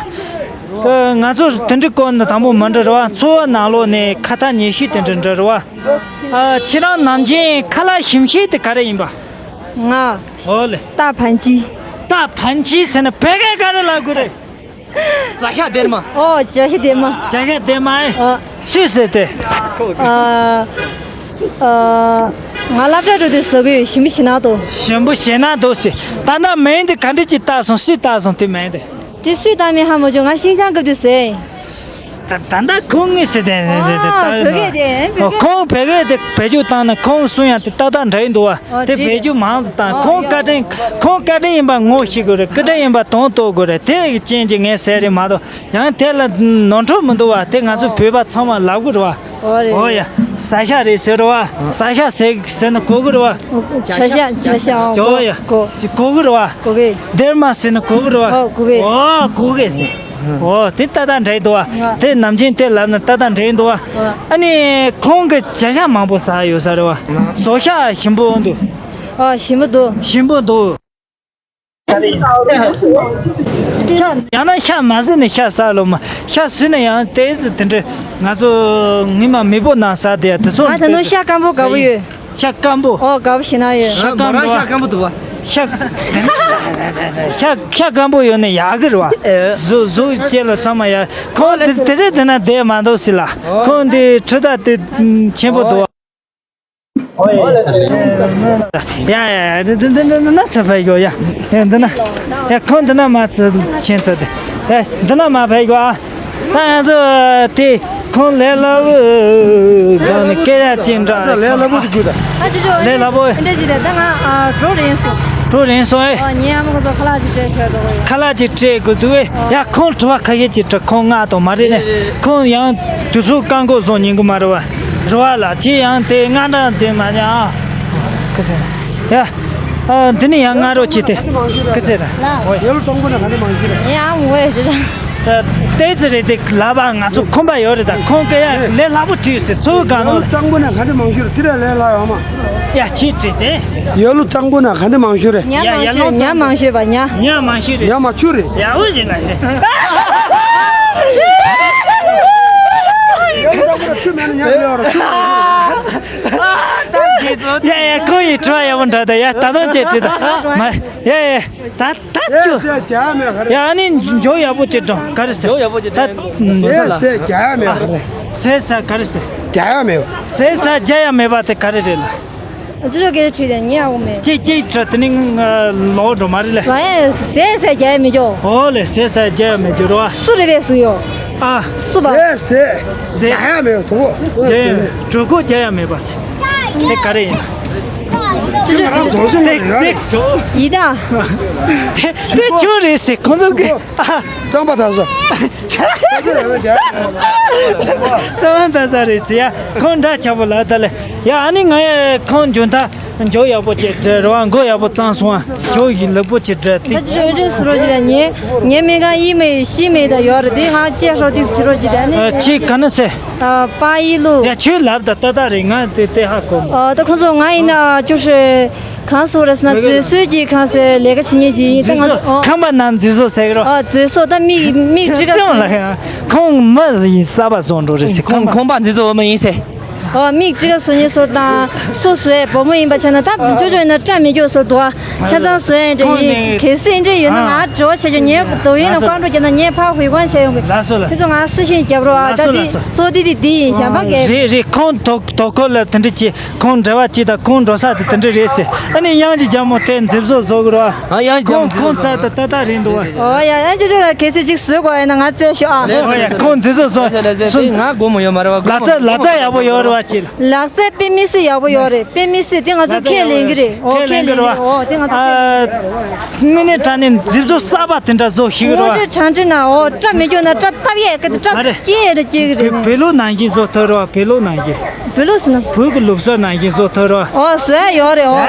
ང་ཚོ་དེ་འདྲའི་སྐོར་འདི་དང་པོ་མ་འདྲི་རོ། འཚོ་བ་ནང་ལོགས་ནས་ཁ་ཐག་ཉེ་ཤོས་དེ་འདྲ་འདྲི་རོ། ཨ། ཁྱེད་རང་ནམ་རྒྱུན་ཁ་ལག་ཞིམ་ཤོས་དེ་ག་རེ་ཡིན་པ། ང་། ཨོ་ལེ། རྟ་བན་ཆི། རྟ་བན་ཆི་ཟེར་ན་བོད་སྐད་ག་རེ་ལབ་དགོས་རེད། བྱ་ཤ་སྡེར་མ། ཨོ་བྱ་ཤ་སྡེར་མ། བྱ་ཤ་སྡེར་མ་ཨེ། ཨ། སུས་ཟེར་ཏེ། ཨ། ཨ། ང་སློབ་གྲྭ་འགྲོ་དུས་ཟ་གི་ཡོད། ཞིམ་པོ་ཞིམ་ན་འདུག་ཞིམ་པོ་ཞིམ་ན་འདུག་ཟེར། ད་ལྟ་མིང་དེ་ག་འདྲ་ཅིག་བཏགས་སོང་། སུས་བཏགས་སོང་དེ་མིང་དེ། དེ་སུས་བཏགས་མིན་ཧ་མ་བྱུང་། ང་ཤིང་ཅང་སྐབས་དུས་ཟེར། ད་ད་ལྟ་ཁོང་ངོས་ཟེར་དེ་དེ་དེ་ཨ། བོད་སྐད་དེ་བོད་སྐད། ཁོང་བོད་སྐད་དེ་བེད་སྤྱོད་བཏང་ན་ཁོང་གསུང་ཡང་དེ་ཏག་ཏག་འདྲ་ཡིན་འདུག་བ། ཨོ་དེ་དེ་བེད་སྤྱོད་མང་ཙམ་བཏང་། ཨོ་ཁོང་ཡ། བཀའ་དྲིན། ཁོང་བཀའ་དྲིན་ཡིན་པ་ངོ་ཤེས་དགོས་རེད། བཀའ་དྲིན་ཡིན་པ་དོན་རྟོགས་དགོས་རེད། དེ་ཡི་རྐྱེན་གྱིས་ངས་ཟེར་རེད་མ་གཏོགས། ཡང་དེ་ལ་ནོར་འཁྲུལ་མི་འདུག་བ། དེ་ང་ཚོ་བོད་པ་ཚང་མ་ལབ་གི་རེད་བ། ཨོ་རེད། ཨོ་ཡ། ས་ཤ་རེད་ཟེར་རེད་བ། ས་ཤ་ཟེར་ཟེར་ན་གོ་གི་རེད་བ། བྱ་ཤ། བྱ་ཤ། ཨོ་ཡ། གོ་གོ་གི་རེད་བ། གོ་གི། སྡེར་མ་ཟེར་ན་གོ་གི་རེད་བ། ཨོ་གོ་གི། ཨོ་གོ་གི་ཟེར། ཨོ་དེ་ཏག་ཏག་འདྲ་ཡི་འདུག་བ། ང་དེ་ནམ་རྒྱུན་དེ་ལབ་ན་ཏག་ཏག་འདྲ་ཡི་འདུག་བ། ཨོ། ཨ་ནི་ཁོང་གི་བྱ་ཤ་མང་པོ་ཟ་ཡོད་ས་རེད་བ། ཟོ་ཤ་ཞིམ་པོ་འདུག་ཨོ་ཞིམ་པོ་འདུག་ཞིམ་པོ་འདུག་ཤ་ཡང་ན་ཤ་མ་ཟོས་ནས་ཤ་ཟ་ལོ་མ། ཤ་ཟོས་ན་ཡང་དེ་དེ་འདྲ་ང་ཚོ་ངོ་མ་མེས་པོ་ནང་ཟ་དེ་དེ་ཚོ། ང་ད་ནོ་ཤ་སྐམ་པོ་དགའ་པོ་ཡོད། ཤ་སྐམ་པོ། ཨོ་དགའ་པོ་ཞེ་ན་ཡོད། ཤ་སྐམ་པོ། ཤ་སྐམ་པོ་འདུག་བ། ཤ་ཤ་སྐམ་པོ་ཡོད་ནས་ཡག་གི་རེད་བ། ཨེ། གཟུགས་གཟུགས་སྐྱེ་ལ་ཚང་མ་ཡག་ཁོང་དེ་དེ་ཚེ་དེ་ན་བསྡད་མ་འདུག་ཟེར་ལ། ཁོང་དེ་འཕྲུལ་རྟ་དེ་ཆེན་པོ་འདུག་བ། ཨོ་ཡ་ཡ་ཡ་འདི་འདི་འདི་འདི་ན་ཚ་བས་གོ་ཡ། ཡ་འདི་ན་ཡ་ཁོང་འདི་ན་མ་ཚ་ཆེན་ཚ་དེ་ཡ་འདི་ན་མ་བས་གོ་ཨ། ད་ང་ཚོ་དེ་ཁོང་ལས་སླ་པོ་སྒང་ནས་སྐད་ཡ་ཅིག་འདྲ། ལས་སླ་པོ་དེ་དགོས་ད། ཨ་ཅོ་ཅོ། ལས་སླ་པོ། འདྲ་ཅིག་རེད་ད། ང་ཨ་གྲོ་རེད་སོང་། གྲོ་རེད་སོང་ཨེ། ཨ་ཉིན་ཨ་མ་ཁོ་ཚོ་ཁ་ལག་ཅིག་སྤྲད་ཤོག་འགྲོ་གི་ཡོད། ཁ་ལག་ཅིག་སྤྲད་དགོས་འདུག་ཨེ། ཡ་ཁོང་དྲི་བ་ཁ་ཤས་ཅིག་དྲི། ཁོང་ང་དང་མ་རེད་ནས་ཁོང་ཡང་དུས་ཚོད་བཀག་འགོག་བཟོ་ཉན་གི་མ་རེད་བ། རེད་བ་ལ་ཅི་ཡང་དེ་ང་འདྲ་དེ་མ་ཉ་ཨ། ཁ་ཚེ། ཡ། ཨ། འདི་ནི་ཡང་ང་རོ་ཅི་དེ། ཁ་ཚེ་ར། ལ། ཡོལ་གཏོང་པོ་ན་ག་ནས་མང་ཤི་ར། ཡ་ཨ་མོ་ཝེ་ཅི་ད། ཏེ་ཙི་རེད་དེ་ལབ་པ་ང་ཚོ་ཁོམ་པ་ཡོད་རེད་ད། ཁོང་སྐད་ཡ་ལས་སླ་པོ་བྲིས་ཟེར་ཚུར་ག་ནོ་ལ། ཡོལ་གཏོང་པོ་ན་ག་ནས་མང་ཤི་ར། དེ་ར་ལས་སླ་ཡོད་མ། ཡ་ཆི་བྲིས་དེ། ཡོལ་གཏོང་པོ་ན་ག་ནས་མང་ཤི་ར། ཉ་ཡ་མང་ཤི་ཡ་ལོ་ཉ་མང་ཤི་བ་ཉ། ཉ་མང་ཤི་རེད། ཉ་མ་ཆུ་རེད། ཡ་འོ་ཞིག་ལ་རེད། ཡོལ་གཏོང་པོ་ན་ཆུ་མེད་ན་ཉ་ཡོད་ར་ཆུ། ཡ་ཡ་ཁོང་ཡི་དྲི་བ་ཡག་པོ་འདྲ་ད། ཡ་ད་དུང་ཅེས་དྲིས་ད་མ། ཡ་ཡ་ད་ད་ཅུ། ཟས་ཟས་རྒྱ་མེད་ག་རེ། ཡ་ཨ་ནི་འཇོ་ཡག་པོ་ཅེས་དྲང་ག་རེ་ཟེར། འཇོ་ཡག་པོ་ཅེས་ད་དྲང་། ཟས་ཟས་རྒྱ་མེད་ག་རེ། ཟས་ཟ་ག་རེ་ཟེར། རྒྱ་ཡག་མེད། ཟས་ཟ་རྒྱ་ཡག་མེད་པ་དེ་ག་རེ་རེད་ལ། ཨ་ཅོ་ཅོ་སྐད་ཆ་དྲིས་ཏེ་ཉན་ཡག་པོ་མེད། ཅེས་ཅེས་དྲི་དེ་ནི་ང་ལོག་འགྲོ་མ་རེད་ལ། ཟ་ཡ་ཟས་ཟས་རྒྱ་ཡག་མེད་ཅོ། ཨོ་ལེ་ཟས་ཟ་རྒྱ་ཡག་མེད་ཅོ་རོ། སུ་རེད་པས་སུ་ཡོ། ཨ། སུ་པ། ཟས་ཟས་རྒྱ་ཡག་མེད་དོ། རྒྱ་ཡག་གྲོད་ཁོག་རྒྱ་ཡག་མེད་པ་ཟེར། དེ་ག་རེ་ཡིན། ཡི་ད། དེ་དེ་ཆུ་རེད་ཟེར་ཁོང་ཚོ་གི། ཨ། རྩམ་པ་ད་ཟ། རྩམ་པ་ད་ཟ་རེད་ཟེར་ཡ། ཁོང་འདྲ་ཆགས་པོ་ལ་ད་ལེ། ཡ་ཨ་ནི་ང་ཡ་ཁོང་འཇོན་ཐ་འཇོ་ཡག་པོ་ཅེས་དྲི་རེ་བ་མགོ་ཡག་པོ་གཙང་སོང་ཨ། འཇོ་ཡི་ལེགས་པོ་ཅེས་དྲི་དེ། ད་ཅོ་ཅོ་སུ་རོ་ཅི་ད་ཉེ་ཉེ་མེ་ག་ཡི་མེ་ཤི་མེ་ད་ཡོ་རེད་དེ་ང་ཅེ་ཧྲོ་ཏི་སུ་རོ་ཅི་ད་ནི། ཨ་ཅི་ག་ན་སེ། ཨ། པ་ཡི་ལུ། ཡ་ཁྱོད་ལབ་ད་ཏག་ཏག་རེད། ང་དེ་དེ་ཧ་གོ་མ། ཨ། ད་ཁོ་ཚོ་ང་ཡིན་ན་ཅོ་ཧྲེ་གང་སུ་རེད་ཟེར་ན་མཛེས་བཟོས་ཀྱི་གང་ཟེར་ལས་ཀ་བྱེད་མཁན་ཅིག་ཡིན། ད་ང་ཚོ་ཨོ། ཁང་པ་ནང་མཛེས་བཟོ་ཟེར་གི་རོ། ཨ། མཛེས་བཟོ་ད་མིག་མིག་ཅི་ག་ཙམ་ལ་ཡང་ཁོང་མི་ཡི་གསར་པ་བཟོ་འགྲོ་རེད་ཟེར། ཁོང་ཁོང་པ་མཛེས་བཟོ་བ་མི་ཡིན་ཟེར། ཨོ། མིག་ཅི་ག་བཟོ་ཉེ་བཟོ་དང་སུ་བཟོས་བུ་མོ་ཡིན་པ་བྱས་ན་ད་ཅོ་ཅོ་ཡིན་ན་སྐྲ་མི་སྐྱོ་བཟོ་འདུག་ཨ། ཆ་ཚང་བཟོས་ཡིན་འདྲ་ཡིན། གལ་སྲིད་འདྲ་ཡོད་ན་ང་འགྲོ་བྱེད་ཆོག་ཉེ་དོ་ཡིན་ན་བཀའ་འགྲོ་བྱས་ན་ཉེ་ཕ་ཧུའི་ཀོན་བྱས་ཡོང་གི། ལགས་སོ་ལགས་སོ། དེ་ཚོ་ང་སི་ཤིང་རྒྱབ་རོགས་ཨ། ད་དེ་གཙོ་དེ་དེ་དེ་ཡིན་ཞང་པ་གས། རེད་རེད། ཁོང་དོ་དོ་ཁོ་ལ་དེ་འདྲ་བྱེད། ཁོང་འབྲེལ་བ་གཅིག་དང་ཁོང་འགྲོ་ས་དེ་དེ་འདྲ་རེད་ཟེར། ཨ་ནི་དབྱངས་ཀྱི་རྒྱལ་མོ་དེ་མཛེས་བཟོ་བཟོ་དགོས་ར། ཨ་དབྱངས་ཀྱི་རྒྱལ་མོ་ཁོང་ཁོང་རྩ་དེ་ཏག་ཏག་རེད་འདུག་བ། ཨོ་ཡ་ཡ་ཅོ་ཅོ་ར་གལ་སྲིད་ཅིག་བཟོས་དགོས་ཡིན་ན་ང་བཙལ་ཤོག་ཨ། ལགས་སོ་ཨོ་ཡ་ལགས་སོ། ཁོང་མཛེས་བཟོ་བཟོ་ལགས་སོ་ལགས་སོ། སུ། ང་སྒོ་མོ་ཡོད་མ་རེད་བ། ལག་རྩལ་ལག་རྩལ་ཡག་པོ་ཡོད་རེད་བ་ཅི་ལ། ལག་རྩལ་དཔེ་མི་སྲིད་ཡག་པོ་ཡོད་རེད། དཔེ་མི་སྲིད་དེ་ང་ཚོ་ལག་རྩལ་ཁས་ཡག་པོ་ལེན་གི་རེད། ཡོད་རེད། ཨོ་ཁས་ཁས་ལེན་གི་རེད་བ། ཨོ་དེ་ང་ཚོ་ཨ། ཁས་ལེན་གི་རེད། དངོས་གནས་དྲང་གནས་མཛེས་བཟོ་གསར་པ་དེ་འདྲ་བཟོ་ཤེས་གི་རེད་བ། དངོས་འབྲེལ་དྲང་འབྲེལ་ན་ཨོ་སྐྲ་མི་སྐྱོ་ན་སྐྲ་བཏབ་ཡས་གི་སྐྲ་མ་རེད། སྐྱེ་རེ་སྐྱེ་གི་རེད་ནས། བོད་ལུགས་ནང་བཞིན་བཟོ་ཐུབ་རེད་བ། བོད་ལུགས་ནང་བཞིན། བོད་ལུགས་ཟེར་ན། བོད་ཀྱི་ལུགས་སྲོལ་ནང་བཞིན་བཟོ་ཐུབ་རོགས། ཨོ་བཟོ་ཡ་ཡོད་རེད་ཨོ།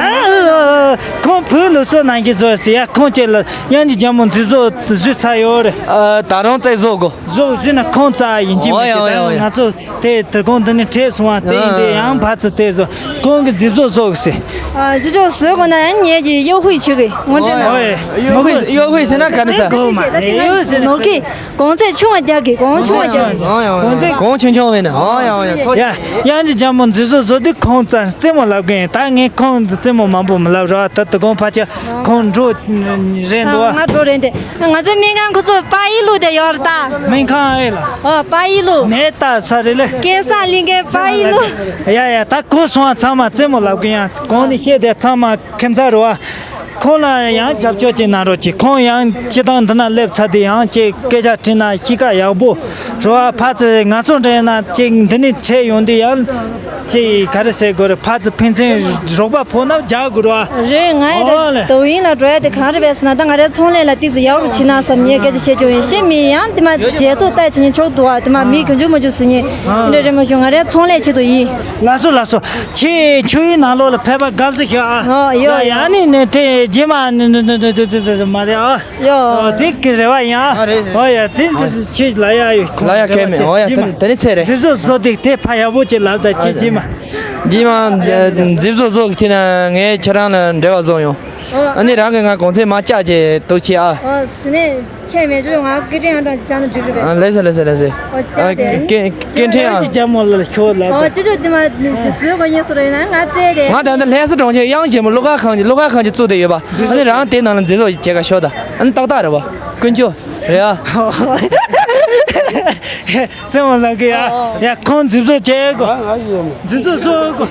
ཁོང་བོད་ལུགས་སྲོལ་ནང་བཞིན་བཟོ་ཟེར་ཡ། ཁོང་ཅེས་ལ་དབྱངས་ཀྱི་རྒྱལ་མོ་མཛེས་བཟོ་བཟོས་ཚར་ཡོད་རེད། ཨ། ད་རུང་རྩེ་བཟོ་དགོ། བཟོ་བཟོས་ན་ཁོང་རྩ་ཡིན་གྱི་མེད་ཀྱི། ཨོ་ཡ་ཨོ་ཡ་ཨོ་ཡ། ད་ང་ཚོ་དེ་དེ་གོང་འདི་ནས་བྲེས་སོང་བ། དེ་ཡིན་དུས་ཡང་ཕར་ཚུར་དེ་ཚོ་ཁོང་གི་མཛེས་བཟོ་བཟོ་གི་ཟེར། ཨ་ཅོ་ཅོ་བཟོས་དགོས་ན་ཡང་ངེད་ཀྱི་གཡོ་ཧུད་བྱེད་གི་ངོ་འདྲེ་ན། ཨོ་ཡེ། གཡོ་ཧུད། གཡོ་ཧུད་ཟེར་ན་ག་རེ་ཟ། གོ་མ་རེད། གཡོ་ཟེར་ན་ནོར་གི། གོང་ཚད་ཆུང་བ་རྒྱག་གི། གོང་ཆུང་བ་རྒྱག་གི། ཨོ་ཡ་ཨོ་ཡ། གོང་ཚད་གོང་ཆུང་ཆུང་བས་ན། ཨོ་ཡ་ཨོ་ཡ། ཐོ་ཡ། དབྱངས་ཅན་ལྕམ་མོ་མཛེས་བཟོ་བཟོ་དུས་ཁོང་རྩེད་མོ་ལབ་གི་ཡིན། ད་ངས་ཁོང་རྩེད་མོ་མང་པོ་མི་ལབ་རོགས། ད་དུ་གོང་ཕ་ཆེ་ཁོང་འགྲོ་རན་འདུག་ཨ། ང་འགྲོ་རན་དེ། ང་ཚོའི་སྨན་ཁང་ཁོ་ཚོ་པ་ཡི་ལུ་དེ་ཡོད་རེད་ད། སྨན་ཁང་ཨེ་ལ། ཨོ་པ་ཡི་ལུ། ནས་ལྟ་ས་རེད་ལེ། སྐལ་བཟང་གླིང་གའི་པ་ཡི་ལུ། ཡ་ཡ། ད་གོ་སོང་ཨ། ཚང་མ་རྩེད་མོ་ལབ་གི་ཡང་གོང་ནས་བཤད་དེ་ཚང་མ་ཁྱིམ་ཚང་རེད་བ། ཁོང་ལ་ཡང་རྒྱབ་སྐྱོར་ཅིག་གནང་རོགས་གྱིས། ཁོང་ཡང་སྤྱི་བཏང་འདི་ན་སླེབས་ཚར་དུས་ཡང་ཅིག་སྐད་ཆ་དྲིས་ན་གཤིས་ཀ་ཡག་པོ་རེད་བ། ཕར་ཚུར་ང་ཚོ་འདྲ་ཡིན་ན་ཅིག་འདི་ནས་འཕྲད་ཡོང་དུས་ཡང་ཅིག་ག་རེ་ཟེར་དགོས་རེད། ཕར་ཚུར་ཕན་ཚུན་རོགས་པ་ཕོག་ན་རྒྱག་དགོས་རེད་བ། རེད། ང་ཡི་ཨོ་ལེ། ད་དོ་དབྱིངས་ལ་འགྲོ་ཡ་དེ་གང་རེད་པས་ཟེར་ན། ད་ང་རའི་ཚོང་ལས་ལ་ཏིག་ཙམ་ཡག་རུ་ཕྱིན་ན་བསམ་ངས་སྐད་ཆ་བཤད་རྒྱུ་ཡིན། ཤེས་མི་ཡང་དེ་མ་རྒྱལ་ཚོགས་ལྟ་བྱེད་མཁན་ཕྱོགས་འདུག་བ། དེ་མ་མི་གྱོང་གྱོང་མ་བྱུང་ཟེར་མཁན་འདྲ་རེད་མ་བྱུང་། ང་རའི་ཚོང་ལས་ཆེད་དུ་ཡིན། ལགས་སོ་ལགས་སོ། ཁྱེད་ཆུ་ཡི་ནང་ལོགས་ལ་ཕེབས་པ་དགའ་བསུ་ཞུ་ཨ། ཨོ་ཡོ་ཡོ། ཡོ། ཨ་ནི་ནས་དེ་རྗེས་མ་ནི་ནི་ནི་ནི་ནི་ནི་མ་རེད་ཨ། ཡོ། ཨོ་དེ་གི་རེ་བ་ཡིན་ཨ། ཨ་རེད་རེད། ཨོ་ཡ་དེ་དེ་ཁྱེད་ལ་ཡ་ཡོད་ཁོང་ལ་ཡ་རེ་བ་ཁས་མེད། ཨོ་ཡ་རྗེས་མ་དེ་ནི་དེ་ནི་ཚེ་རེད། མཛེས་བཟོ་བཟོ་དེ་དེ་ཕ་ཡག་པོ་ཅིག་ལབ་ད་ཁྱེད་རྗེས་མ། རྗེས་མ་མཛེས་བཟོ་བཟོ་གི་དེ་ན་ངས་ཁྱེད་རང་ལ་འབྲེལ་བ་བཟོ་ཡོང་། ཨོ། ཨ་ནི་རང་གི་ང་གོང་ཚད་མ་བཅག་ཅེས་འདུག་ཆེ་ཨ། ཨོ་ཟི་ནས། ཁྱེད་མེད་ཆུ་ང་སྐད་འཕྲིན་ཨང་གྲངས་ཅིག་བཅག་ན་འགྲིག་གི་རེད། ཨ་ལེ་སེ་ལེ་སེ་ལེ་སེ། ཨོ་ཅག་དེ། ཨ་སྐད་སྐད་འཕྲིན་ཨང་། ཅི་ཅག་མོ་ལ་ཁྱོད་ལ། ཨོ་ཅི་ཅག་དེ་མ་ཟི་གོ་ཉེ་སུ་རེད་ན་ང་བཙལ་དེ། ང་ད་ལྟ་ལྷ་ས་གྲོང་ཁྱེར་གཡང་ཆེན་མོ་གླུ་གར་ཁང་གི་གླུ་གར་ཁང་གི་བཙུགས་དེ་ཡོད་པ། ཨ་ནི་རང་དེ་ནང་ལ་མཛེས་བཟོ་བྱེད་ག་ཤོག་ད། ཨ་ནི་ཏག་ཏག་རེད་བ། དཀོན་མཆོག་རེད་ཨ། རྩེད་མོ་ལབ་གི་ཡ། ཨོ། ཡ་ཁོང་མཛེས་བཟོ་བྱེད་གོ། ང་ང་ཡོད་མོ། མཛེས་བཟོ་བཟོ་གོ།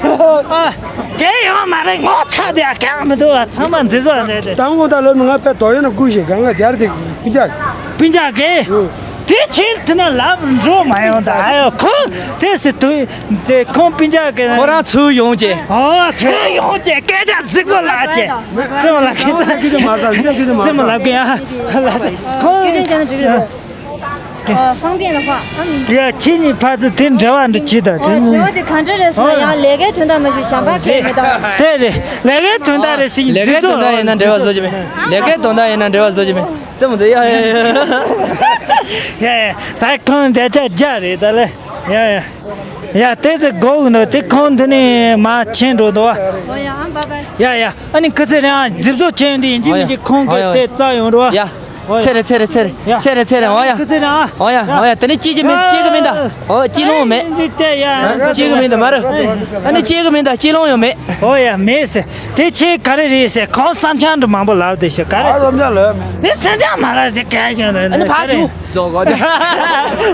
ཨ། གལ་ཡོད་མ་རེད། ངོ་ཚ་དེ་ཡ་གལ་མི་འདུག་ཨ། ཚང་མ་མཛེས་བཟོ་རེད་དེ། དང་པོ་ད་ལོ་མི་ང་པའི་དོ་ཡོད་ན་ཀུ་ཞིག་གང་ག་དེར་དེ་སྤུན་ཀྱག་སྤུན་ཀྱག་གི། ཨོ། དེ་ཕྱིར་དེ་ན་ལབ་འགྲོ་མ་ཡོང་ད། ཨ་ཡོ་ཁོང་དེ་སི་དུ་དེ་ཁོང་སྤུན་ཀྱག་གི། ཁོ་རང་ཚུར་ཡོང་ཅེ། ཨོ་ཚུར་ཡོང་ཅེ་སྐད་ཆ་རྫིག་པོ་ལབ་ཅེ། རྩེད་མོ་ལབ་གི་ད། རྩེད་མོ་ལབ་གི་ཡ། ཁོང་། སྐད་འཕྲིན་བྱས་ན་འགྲིག་གི་རེད། 方便的话，嗯。 ཡ་ཁྱེད་གཉིས་ཕར་ཚུར་དེ་འབྲེལ་བ་འདི་བྱེད་དང་དེ། ཨོ་འབྲེལ་བ་དེ་གང་འདྲ་རེད་ཟེར་ན། ཡང་ལས་ཀའི་དོན་དག་མ་ཞུ་བྱམས་པ་གལ་མི་འདུག་དེ་རེད། ལས་ཀའི་དོན་དག་རེད་ཟེར་ཡིན། ལས་ཀའི་དོན་དག་ཡིན་ན་འབྲེལ་བ་བཟོ་རྒྱུ་མེད། ལས་ཀའི་དོན་དག་ཡིན་ན་འབྲེལ་བ་བཟོ་རྒྱུ་མེད། རྩེད་མོ་རྩེ་ཡ་ཡ་ཡ། ཡ་ཡ། ད་ཁོང་འདྲ་ཆགས་རྒྱ་རེད་ད་ལེ། ཡ་ཡ། ཡ་དེ་ཚེ་སྒོ་གི་འདུག་དེ་ཁོང་འདི་ནས་མ་ཕྱིན་འགྲོ་འདུག་ཨོ་ཡ་ཨམ་བྷའི་བྷའི། ཡ་ཡ། ཨ་ནི་ཁི་ཚེ་རིང་ཨ་མཛེས་བཟོ་བྱས་ཡོང་དུས་ཡིན་གཅིག་མིན་གཅིག་ཁོང་གིས་དེ་བཙལ་ཡོང་རོགས། ཡ། ཨོ་ཡ། ཚེ་རེ་ཚེ་རེ་ཚེ་རེ། ཡ། ཚེ་རེ་ཚེ་རེ། ཨོ་ཡ། ཁི་ཚེ་རིང་ཨ། ཨོ་ཡ་ཨོ་ཡ། དེ་ནི་སྐྱེས་ཀྱི་མིན། སྐྱེས་ཀྱི་མིན་ད། ཨོ་སྐྱེས་ལོང་མེད། ཡིན་གཅིག་དེ་ཡ། སྐྱེས་ཀྱི་མིན་ད་མ་རེད། ཨ་ནི་སྐྱེས་ཀྱི་མིན་ད། སྐྱེས་ལོང་ཡང་མེད། ཨོ་ཡ་མེད་ཟེར། དེ་ཁྱེད་ག་རེ་རེད་ཟེར། ཁོང་བསམ་འཆར་འདྲ་མང་པོ་ལབ་བསྡད་ཤག་ག་རེ་ཟེར། བསམ་འཆར་ལབ་མེད། དེ་བསམ་འཆར་མ་ལབ་ཟེར་ག་ཡ་ཁྱོད་ལ། ཨ་ནི་ཕར་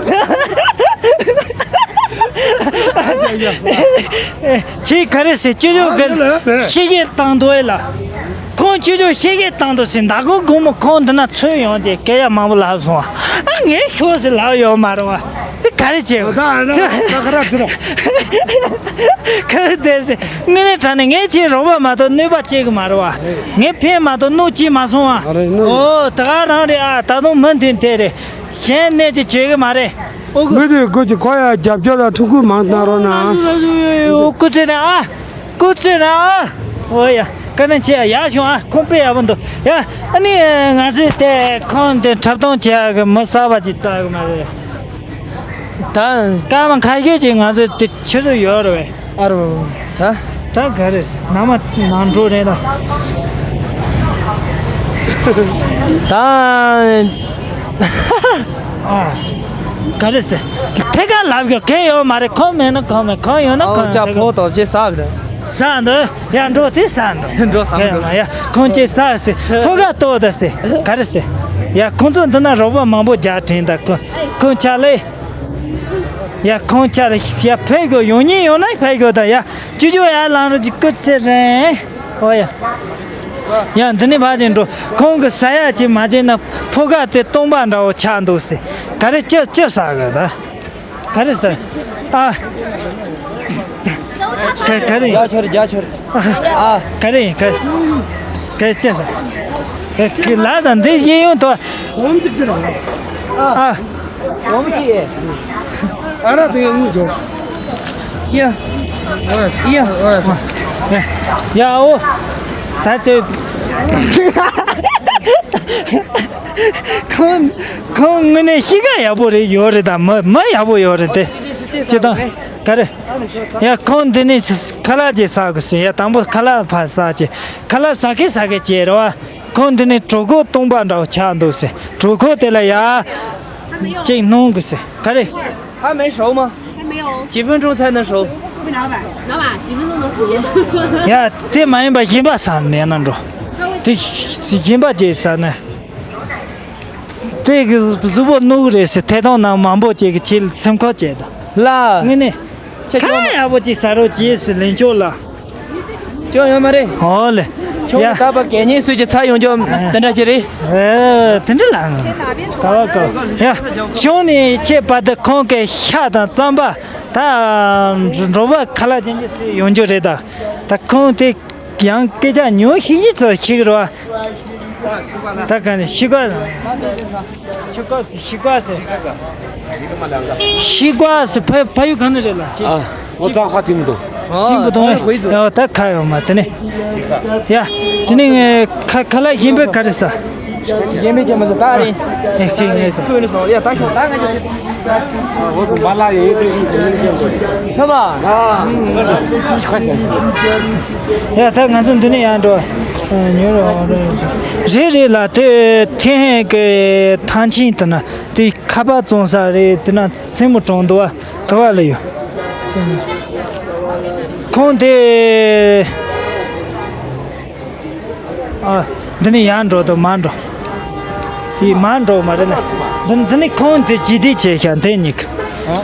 ཚུར། ཁྱེད་ག་རེ་ཟེར། ཅི་ཡོད་ག་ཤེས་ཀྱི་བཏང་འདུག་ཨེ་ལ། ཁོང་ཅི་ཡོད་ཤེས་ཀྱི་བཏང་འདུག་ཟེར། ཟླ་གོང་དགོང་མོ་ཁོང་འདི་ན་ཚུར་ཡོང་རྗེས་སྐད་ཡ་མང་པོ་ལབ་སོང་། ཨ་ངས་ཤོག་ཟེར་ལབ་ཡོད་མ་རེད་བ། དེ་ག་རེ་བྱེད། ད་ད་ད་ག་ར་དེ་ར། ག་རེ་དེ་ཟེར། དངོས་གནས་དྲང་གནས་ངས་ཁྱེད་རོགས་པ་མ་གཏོགས་གནོད་པ་བྱེད་གི་མ་རེད་བ། ངས་ཕན་མ་གཏོགས་གནོད་བྱེད་མ་སོང་བ། ཨོ་ད་ག་རང་རེད་ཨ། ད་དུང་མུ་མཐུད་དེ་རེད། གཞན་གནས་ཅི་བྱེད་གི་མ་རེད། ཨོ་གི། མི་དེ་ཀུ་ཅི་ཁོ་ཡ་རྒྱབ་སྐྱོར་དང་ཐུགས་ཁུར་མང་གནང་རོགས་གནང་། ཨོ་སྐུ་ཚེ་རིང་ཨ། སྐུ་ཚེ་རིང་ཨ། ཨོ་ཡ། བཀའ་དྲིན་ཆེ་ཡ། ཡག་བྱུང་ཨ། ཁོང་དཔེ་ཡག་པོ་འདུག་ཡ། ཨ་ནི་ང་ཚོས་དེ་ཁོང་དེ་འཁྲབ་སྟོན་བྱེད་ཡག་གི་མི་གསར་པ་ཅིག་བཙལ་གི་མ་རེད། ད་སྐར་མ་ཁ་ཤས་ཅིག་ང་ཚོས་དེ་ཆུ་ཚོད་ཡོད་རེད་བས། ཨ་རོ། ད། ད་ག་རེ་ཟེར། ནང་མ་ནང་འགྲོ་རེད་ད། ད། ཨ། ག་རེ་ཟེར། ཐད་ཀར་ལབ་རྒྱུ་གལ་ཡོད་མ་རེད། ཁོང་མེད་ན་ཁོང་མེད། ཁོང་ཡོད་ན་ཁོང་ཡོད། ཨོ་ཅག་ཕོ་དོ་ཅེ་ཟག་རེད། ཟག་འདུག་ཡ་འགྲོ་དེ་ཟག་འདུག་འགྲོ་ཟག་འདུག་ཡ་ཁོང་ཅེ་ཟག་ཟེར། ཕོ་ཁ་ཏོ་ད་ཟེར། ག་རེ་ཟེར། ཡ་ཁོང་ཚོ་འདི་ན་རོགས་པ་མང་པོ་རྒྱག་དྲན་ད་ཁོང་ཁོང་ཆ་ལེ། ཡ་ཁོང་ཆ་ལེ། ཡ་ཕེབས་དགོས། ཡོང་ཉིན་ཡོང་ན་ཕེབས་དགོས་ད་ཡ། ཅུ་ཅུ་ཡར་ལངས་རོགས་གྱིས། སྐུ་ཚེ་རིང་། ཨོ་ཡ། ཡ་འདི་ནས་ཕར་ཅིག་འགྲོ། ཁོང་གི་ཟ་ཡ་ཅིག་མ་བྱས་ན་ཕོ་ཁ་དེ་སྟོང་པ་འདྲ་བོ་ཆགས་འདུག་ཟེར། ག་རེ་ཅི་ཅི་ཟ་གི་ད། ག་རེ་ཟ། ཨ། ག་ག་རེ། རྒྱ་ཆོར་རྒྱ་ཆོར། ཨ། ག་རེ་ག་ག་ཅི་ཟ། ཨེ་ཁི་ལ་ད་འདི་གཡས་གཡོན་དུ། ཨ། ཨ་ར་དུ་ཡང་ངུ་དོ། ཡ། ཡ། ཡ་འོ། ད་དེ། ཁོང་ཁོང་དངོས་གནས་གཤིས་ཀ་ཡག་པོ་རེད། ཡོད་རེད་ད། མི་མི་ཡག་པོ་ཡོད་རེད་དེ། ཅི་དང་། ག་རེ། ཡ་ཁོང་འདི་ནས་ཁ་ལག་ཅིག་ཟ་དགོས་ཟེར། ཡ་དང་པོ་ཁ་ལག་ཕར་ཟ་ཅིག་ཁ་ལག་ཟ་གི་ཟ་གི་ཅིག་རེད་བ། ཁོང་འདི་ནས་གྲོད་ཁོག་སྟོང་པ་འདྲ་བོ་ཆགས་འདུག་ཟེར། གྲོད་ཁོག་དེ་ལ་ཡ་ཅིག་སྣོན་དགོས་ཟེར། ག་རེ། 还没熟吗？还没有。几分钟才能熟？拿吧，拿吧，几分钟能熟。 ཡ་དེ་མ་ཡིན་པ་གཞན་པ་ཟ་ནས་ན་འགྲོ། དེ་གཞན་པ་ཅིག་ཟ་ན། དེ་གི་གཟུགས་པོ་རྣོ་གི་རེད་ཟེར། ཐད་གཏོང་ནང་མང་པོ་ཅིག་གི་ཆེད་སེམས་ཁུར་བྱས་དང་། ལ། དངོས་གནས་ཁ་ཡག་པོ་ཅིག་ཟ་རོགས་གྱིས་ཟེར་ལན་ཆོག་ལ། ཅོ་ཡོད་མ་རེད། ཨོ་ལེ། ཁྱོད་ཡ། ད་པ་གད་སྙིགས་སུས་ཀྱི་ཚ་ཡོང་རྒྱུ་དེ་འདྲ་ཅིག་རེད། ཨེ། དེ་འདྲ་ལ། ད་བ་ཀོ། ཡ། གཞུང་ནས་ཁྱེད་པ་དེ་ཁོང་གི་ཤ་དང་རྩམ་པ་ད་འགྲོ་བ་ཁ་ལག་ཅན་གྱི་སུས་ཡོང་རྒྱུ་རེད་ད། ད་ཁོང་དེ། ཡང་སྐད་ཆ་ཉུང་ཤིག་གཉིས་ཙམ་ཤེས་ཀྱི་རེད་བ། ད་ག་ནས་ཤི་ཀ་ཟེར། ཤི་ཀ་ཟེར། ཤི་ཀ་ཟེར། ཤི་ཀ་ཟེར་ཕ་ཕ་ཡུལ་ག་ནས་རེད་ལ་ཅི། ཨ། ངོ་ཚ་ཁ་ཐིམ་དུ། ཐིམ་པོ་དང་ཡ་ད་ཁ་ཡོང་མ་དེ་ནས། ཡ་དེ་ནས་ཁ་ཁ་ལག་གཞན་པའི་ག་རེ་ཟ། གཞན་པའི་ཅི་མ་ཟ་ད་རེད། ཨེ་ཁྱེད་ངས་ཟ། ཁོས་ནས་ཟ་ཡ་ད་ཤོག་ད་ང་ཅག་ཁྱོད་པ། ཡ་ད་ང་ཚོ་འདི་ནས་ཡར་འགྲོ། ཉོ་རོགས། རེད་རེད་ལ་དེ་ཐེ་ཧེ་གི་ཐང་ཆེན་དེ་ན་དེ་ཁ་པར་བཙོང་ས་རེད། དེ་ན་མཚན་མོ་གྲོང་དུ་བ་ག་བ་ལ་ཡོད། ཁོང་དེ། ཨ། འདི་ནས་ཡར་འགྲོ་དང་མར་འགྲོ། ཡིས་མར་འགྲོ་མ་རེད་ན། འདི་འདི་ནས་ཁོང་དེ་ཇི་དེ་བྱས་ཤག་འདི་གཉིས་ཀ།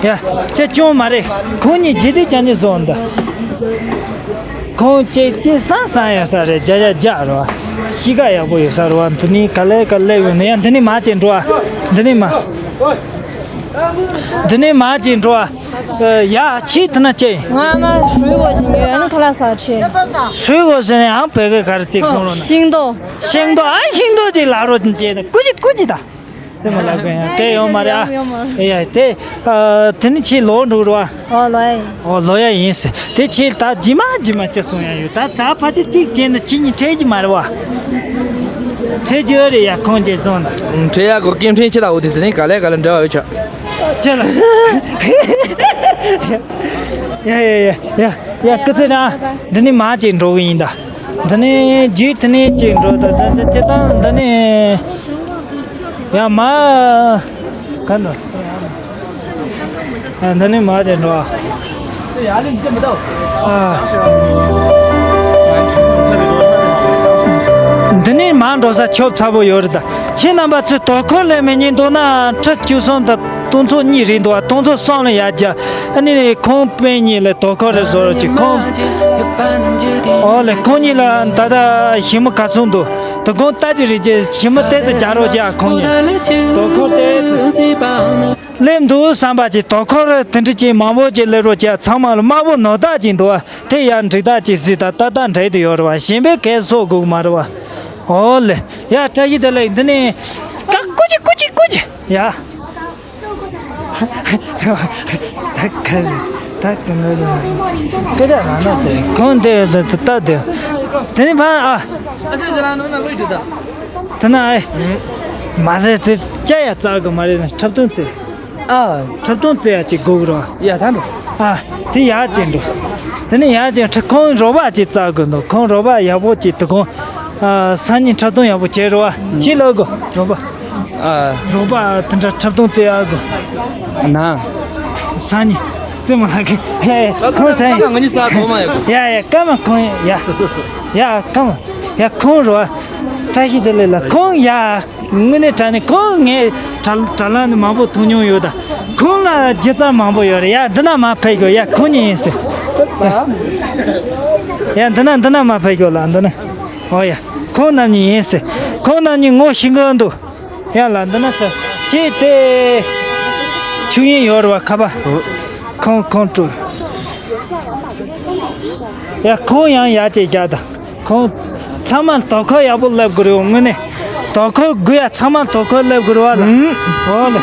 ཡ། ཅི་ཅུང་མ་རེད། ཁོང་གཉིས་ཇི་དེ་ཅང་གཉིས་བཟོ་འདི། ཁོང་ཅེ་ཅེ་སང་སང་ཡ་ས་རེད། རྒྱ་ཡ་རྒྱ་རེད་བ། གཤིས་ཀ་ཡག་པོ་ཡོད་ས་རེད་བ། འདི་ནས་ག་ལེ་ག་ལེ་ཡོད་ནི་ཡ། འདི་ནས་མར་ཅིག་འགྲོ་བ། འདི་ནས་མར། འདི་ནས་མར་ཅིག་འགྲོ་བ། ཡ་ཁྱི་དེ་ན་ཅི། ང་ང水果ཞིག་ཉོས་ཡང་ཁ་ལག་ཟ་ཆེ།水果ཟེར་ནས་ཨང་བོད་སྐད་ག་རེ་ཏིག་སོང་རོགས་ན། ཤིང་ཏོག་ཤིང་ཏོག་ཨ་ཤིང་ཏོག་ཅིག་ལག་རོགས་ཅན་ཅེ་ན་ཀུ་ཅི་ཀུ་ཅི་ད། ཙི་མ་ལགས་ཀུན་ཡང་སྐད་ཡོང་མ་རེད་ཨ། ཡོང་མ་རེད། ཡ་དེ། དེ་ནི་ཁྱི་ལོག་འགྲོ་རོགས་ཨ། ཨོ་ལོ་ཡ་ཡིན། ཨོ་ལོ་ཡ་ཡིན་ཟེར། དེ་ཁྱི་ད་ཇི་མ་ཇི་མ་ཅི་སོང་ཡ་ཡོད། ད་ད་ཕ་ཅི་གཅིག་བྱས་ན་ཁྱི་གཉིས་ཁྲེལ་གྱི་མ་རེད་བ། ཁྲེལ་གྱི་ཡོད་རེད་ཡ། ཁོང་ཅི་སོང་ན། ཁྲེལ་ཡ་གོ་སྐད་འཕྲིན་ཅི་ལ་འོ་དེ་དེ་ནི་ག་ལེ་ག་ལེ་འབྲེལ་བ་ཡོད་ཆ། ཅི་ལ། ཡ་ཡ་ཡ་ཡ་ཡ་སྐུ་ཚེ་རིང་། འདི་ནི་མ་ཅིག་འགྲོ་གི་ཡིན་ད། འདི་ནི་རྗེས་དེ་ནས་ཅིག་འགྲོ་ད་ད་ད་ཅི་ད་འདི་ནི། ཡ་མ། ག་འགྲོ། ཡ་འདི་ནི་མ་ཅིག་འགྲོ། ཨ། འདི་ནི་མ་འགྲོ་ས་ཆོབ་ཚ་པོ་ཡོད་རེད་ད། ཁྱེད་རྣམ་པ་ཚོས་དོ་ཁུར་ལེན་མི་ཉན་འདུག་ན་ཁྲི་བཅུ་གསུམ་དང་སྟོང་ཚོ་གཉིས་རེད་འདུག་བ། སྟོང་ཚོ་གསུམ་ལ་ཡར་རྒྱག་ཨ་ནི་ཁོང་དཔོན་གཉིས་ལ་དོ་ཁུར་རེ་བཟོ་རོགས་གྱིས། ཁོང་། ཨོ་ལེ། ཁོང་གཉིས་ལ་ད་ལྟ་ཞི་མོ་ག་ཚོད་འདུག་དོ་དགོང་ལྟ་ཅི་རེད་ཅེ་ཞི་མོ་ཏོག་ཙམ་རྒྱག་རོགས་གྱིས། ཨ་ཁོང་གཉིས་དོ་ཁུར་ཏོག་ཙམ་སླེབས་འདུག་བསམ་པ་ཅིག་དོ་ཁུར་དེ་འདྲ་ཅིག་མང་པོ་ཅིག་སླེབས་རོགས་གྱིས། ཚང་མ་ལ་དམར་པོ་ནོར་བདག་ཅིག་འདུག་བ། དེ་ཡང་འགྲིག་ཐག་ཅིག་གཟིགས་དང་ཏག་ཏག་འགྲིག་དུ་ཡོད་རེད་བ། གཞན་པའི་གས་བཟོ་དགོས་ཀྱི་མ་རེད་བ། ཨོ་ལེ། ཡ་བཀྲ་ཤིས་བདེ་ལེགས། འདི་ནས་ཀ་ཀུ་ཅི་ཀུ་ཅི་ཀུ་ཅི་ཡ། ད་ག་རེ་ད་དེ་ནས་སྐད་ཆ་རང་ན་དེ་ཁོང་དེ་ད་ད་དེ་དེ་ནས་ཕར་ཨ། དེ་ན་ཨེ། མ་ཟད་དེ་ཅ་ཡ་རྩ་གི་མ་རེད་ན་འཁྲབ་སྟོན་རྩེ། ཨ། འཁྲབ་སྟོན་རྩེ་ཡ་ཅིག་དགོས་རོ། ཡ་ད་འགྲོ། ཨ། དེ་ཡ་ཅིག་འགྲོ། དེ་ནས་ཡ་ཅིག་ཁྲི་ཁོང་རོགས་པ་ཅིག་རྩ་གི་འདུག་ཁོང་རོགས་པ་ཡག་པོ་ཅིག་དུ་ཁོང་། ཨ། སང་ཉིན་འཁྲབ་སྟོན་ཡག་པོ་བྱེད་རོ། ཁྱེད་ལོ་གོ་རོགས་པ། ཨ། རོགས་པ་དེ་འདྲ་འཁྲབ་སྟོན་རྩེ་ཡ་གོ་ན། སང་ཉིན། རྩེ་མོ་ལགས་ཀྱི་ཧེ་ཁོང་སང་ཉིན། ང་གཉིས་ས་གོ་མ་ཡ་གོ་ཡ་ཡ་ཀ་མ་ཁོང་ཡ། ཡ་ཀ་མ། ཡ་ཁོང་རོ། བཀྲ་ཤིས་བདེ་ལེགས་ལ་ཁོང་ཡ། དངོས་གནས་དྲང་གནས་ཁོང་ངས་དྲ་དྲ་ལམ་ནས་མང་པོ་མཐོང་མྱོང་ཡོད་ད། ཁོང་ལ་སྒྱུ་རྩལ་མང་པོ་ཡོད་རེད་ཡ། འདི་ན་མ་ཕེབས་དགོས་ཡ། ཁོང་གཉིས་ཡིན་ཟེར། ཡ་འདི་ན་འདི་ན་མ་ཕེབས་དགོས་ལ་འདི་ན། ཨོ་ཡ། ཁོང་རྣམ་གཉིས་ཡིན་ཟེར། ཁོང་རྣམ་གཉིས་ངོ་ཤེས་གི་འདུག་ཡ་ལ་འདི་ན་ཚ་ཁྱེད་དེ་ཆུ་ཡིན་ཡོད་རེད་བ་ཁ་པ། ཁོང་ཁོང་དྲུག་ཡ་ཁོང་ཡང་ཡ་ཅེ་རྒྱ་ད། ཁོང་ཚང་མ་དོ་ཁུར་ཡག་པོ་སླེབས་དགོས་རེད། དངོས་གནས་དོ་ཁུར་དགོས་ཡ། ཚང་མ་དོ་ཁུར་སླེབས་དགོས་རེད་བ་ལ། ཨོ་ལེ།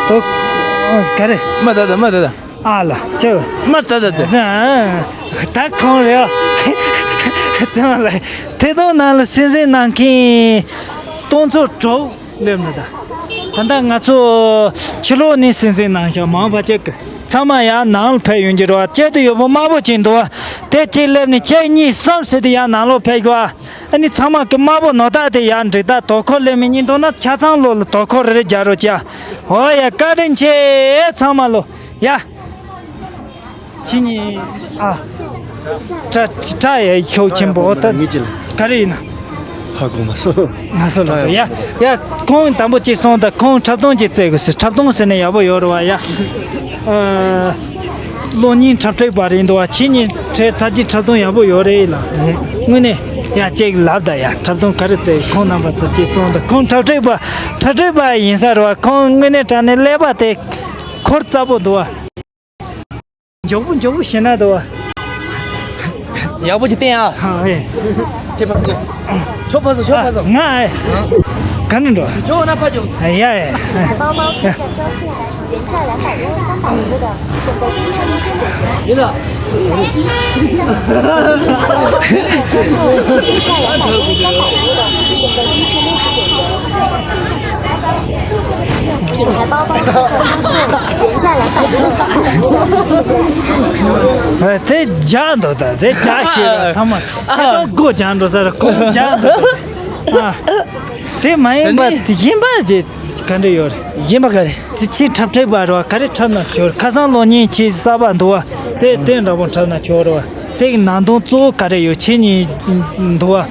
དོ། ཨོ་ག་རེ། མ་ད་ད་མ་ད་ད། ཨ་ལ་ཅོ། མ་ད་ད་ད། ད་ཁོང་རེད་བ། ཚང་མ་ལ་ཐད་གཏོང་ནང་ལ་སེམས་སེམས་གནང་མཁན་སྟོང་ཚོ་དྲུག་སླེབས་འདུག་ད་ད་ལྟ་ང་ཚོ་ཕྱི་ལོགས་ནས་སེམས་སེམས་གནང་ཤག་མང་བ་ཅིག་གི་ཚང་མ་ཡར་ནང་ལ་ཕེབས་ཡོང་གི་རེད་བ། དཀྱིལ་དུ་ཡོད་པོ་དམར་པོ་ཅིག་འདུག་བ། དེ་གཅིག་སླེབས་ནས་གཅིག་གཉིས་གསུམ་ཟེར་དུས་ཡར་ནང་ལོགས་ཕེབས་ཤོག་ཨ། ཨ་ནི་ཚང་མ་གི་དམར་པོ་ནོར་ད་དེ་ཡར་འགྲིག་ད། དོ་ཁོ་སླེབས་མི་གཉིས་འདུག་ན་ཆ་ཚང་ལོ་ལ་དོ་ཁོ་རེ་རེ་རྒྱག་རོགས་བྱ། འོ་ཡ། བཀའ་དྲིན་ཆེ། ཚང་མ་ལོ་ཡ། ཁྱེད་གཉིས་ཨ། ཁྲ་ཁྲ་ཡ་ཤོག་ཆེན་པོ་ད་ངེད་ཀྱི་ལ་ག་རེ་ཡིན་ན། ཧ་གོ་མ་སོང་། ང་སོ་ལ་སོ་ཡ། ཡ། ཁོང་དང་པོ་གཅིག་སོང་ད་ཁོང་འཁྲབ་སྟོན་གཅིག་བཙལ་དགོས་ཟེར། འཁྲབ་སྟོན་ཟེར་ན་ཡག་པོ་ཡོད་རེད་བ་ཡ། ཨ། གློག་བརྙན་འཁྲབ་ཁྲིད་པ་རེད་འདུག་བ། ཁྱེད་གཉིས་འཁྲབ་ཚར་རྗེས་འཁྲབ་སྟོན་ཡག་པོ་ཡོད་རེད་ལ། དངོས་གནས་ཡ་གཅིག་ལབ་ད་ཡ། འཁྲབ་སྟོན་ག་རེ་བཙལ། ཁོང་རྣམ་པ་ཚོ་གཅིག་སོང་ད་ཁོང་འཁྲབ་ཁྲིད་པ་འཁྲབ་ཁྲིད་པ་ཡིན་ས་རེད་བ། ཁོང་དངོས་གནས་དྲང་གནས་ཀླད་པ་དེ་འཁོར་ཚ་པོ་འདུག་བ། མགྱོགས་པོ་མགྱོགས་པོ་བྱས་ན་འདུག་བ། ཡག་པོ་ཅིག་བསྟན་ཨ། ཨ་ཨེ། ཁྱེད་ཕར་སོང་། ཁྱོད་ཕར་སོང་། ཁྱོད་ཕར་སོང་། ང་ཨེ། ག་ནས་འགྲོ། ཁྱོད་འོ་ན་ཕར་འགྱོ། ཡ་ཡ། ཡིན་ལ། ཨ། དེ་རྒྱག་འདུག་ད། དེ་རྒྱག་ཤེས་ར་ཚང་མ། ཨ། ཁ་སང་སྒོ་རྒྱག་འགྲོ་ས་ར་ཁོང་རྒྱག་འདུག་ད། ཨ། དེ་མ་ཡིན་པ་དེ་ནི་དེ་གཞན་པ་ཅིག་ག་འདྲ་ཡོད་རེད། གཞན་པ་ག་རེ། དེ་ཕྱིར་འཁྲབ་ཁྲིད་པ་རེད་བ། ག་རེ་འཁྲབ་ན་ཆོག་རེད། ཁ་སང་གློག་བརྙན་ཆེས་གསར་པ་འདུག་བ། དེ་དེ་འདྲ་པོ་འཁྲབ་ན་ཆོག་རེད་བ། དེ་གི་ནང་དོན་གཙོ་བོ་ག་རེ་ཡོད། ཁྱེད་གཉིས་འདུག་བ།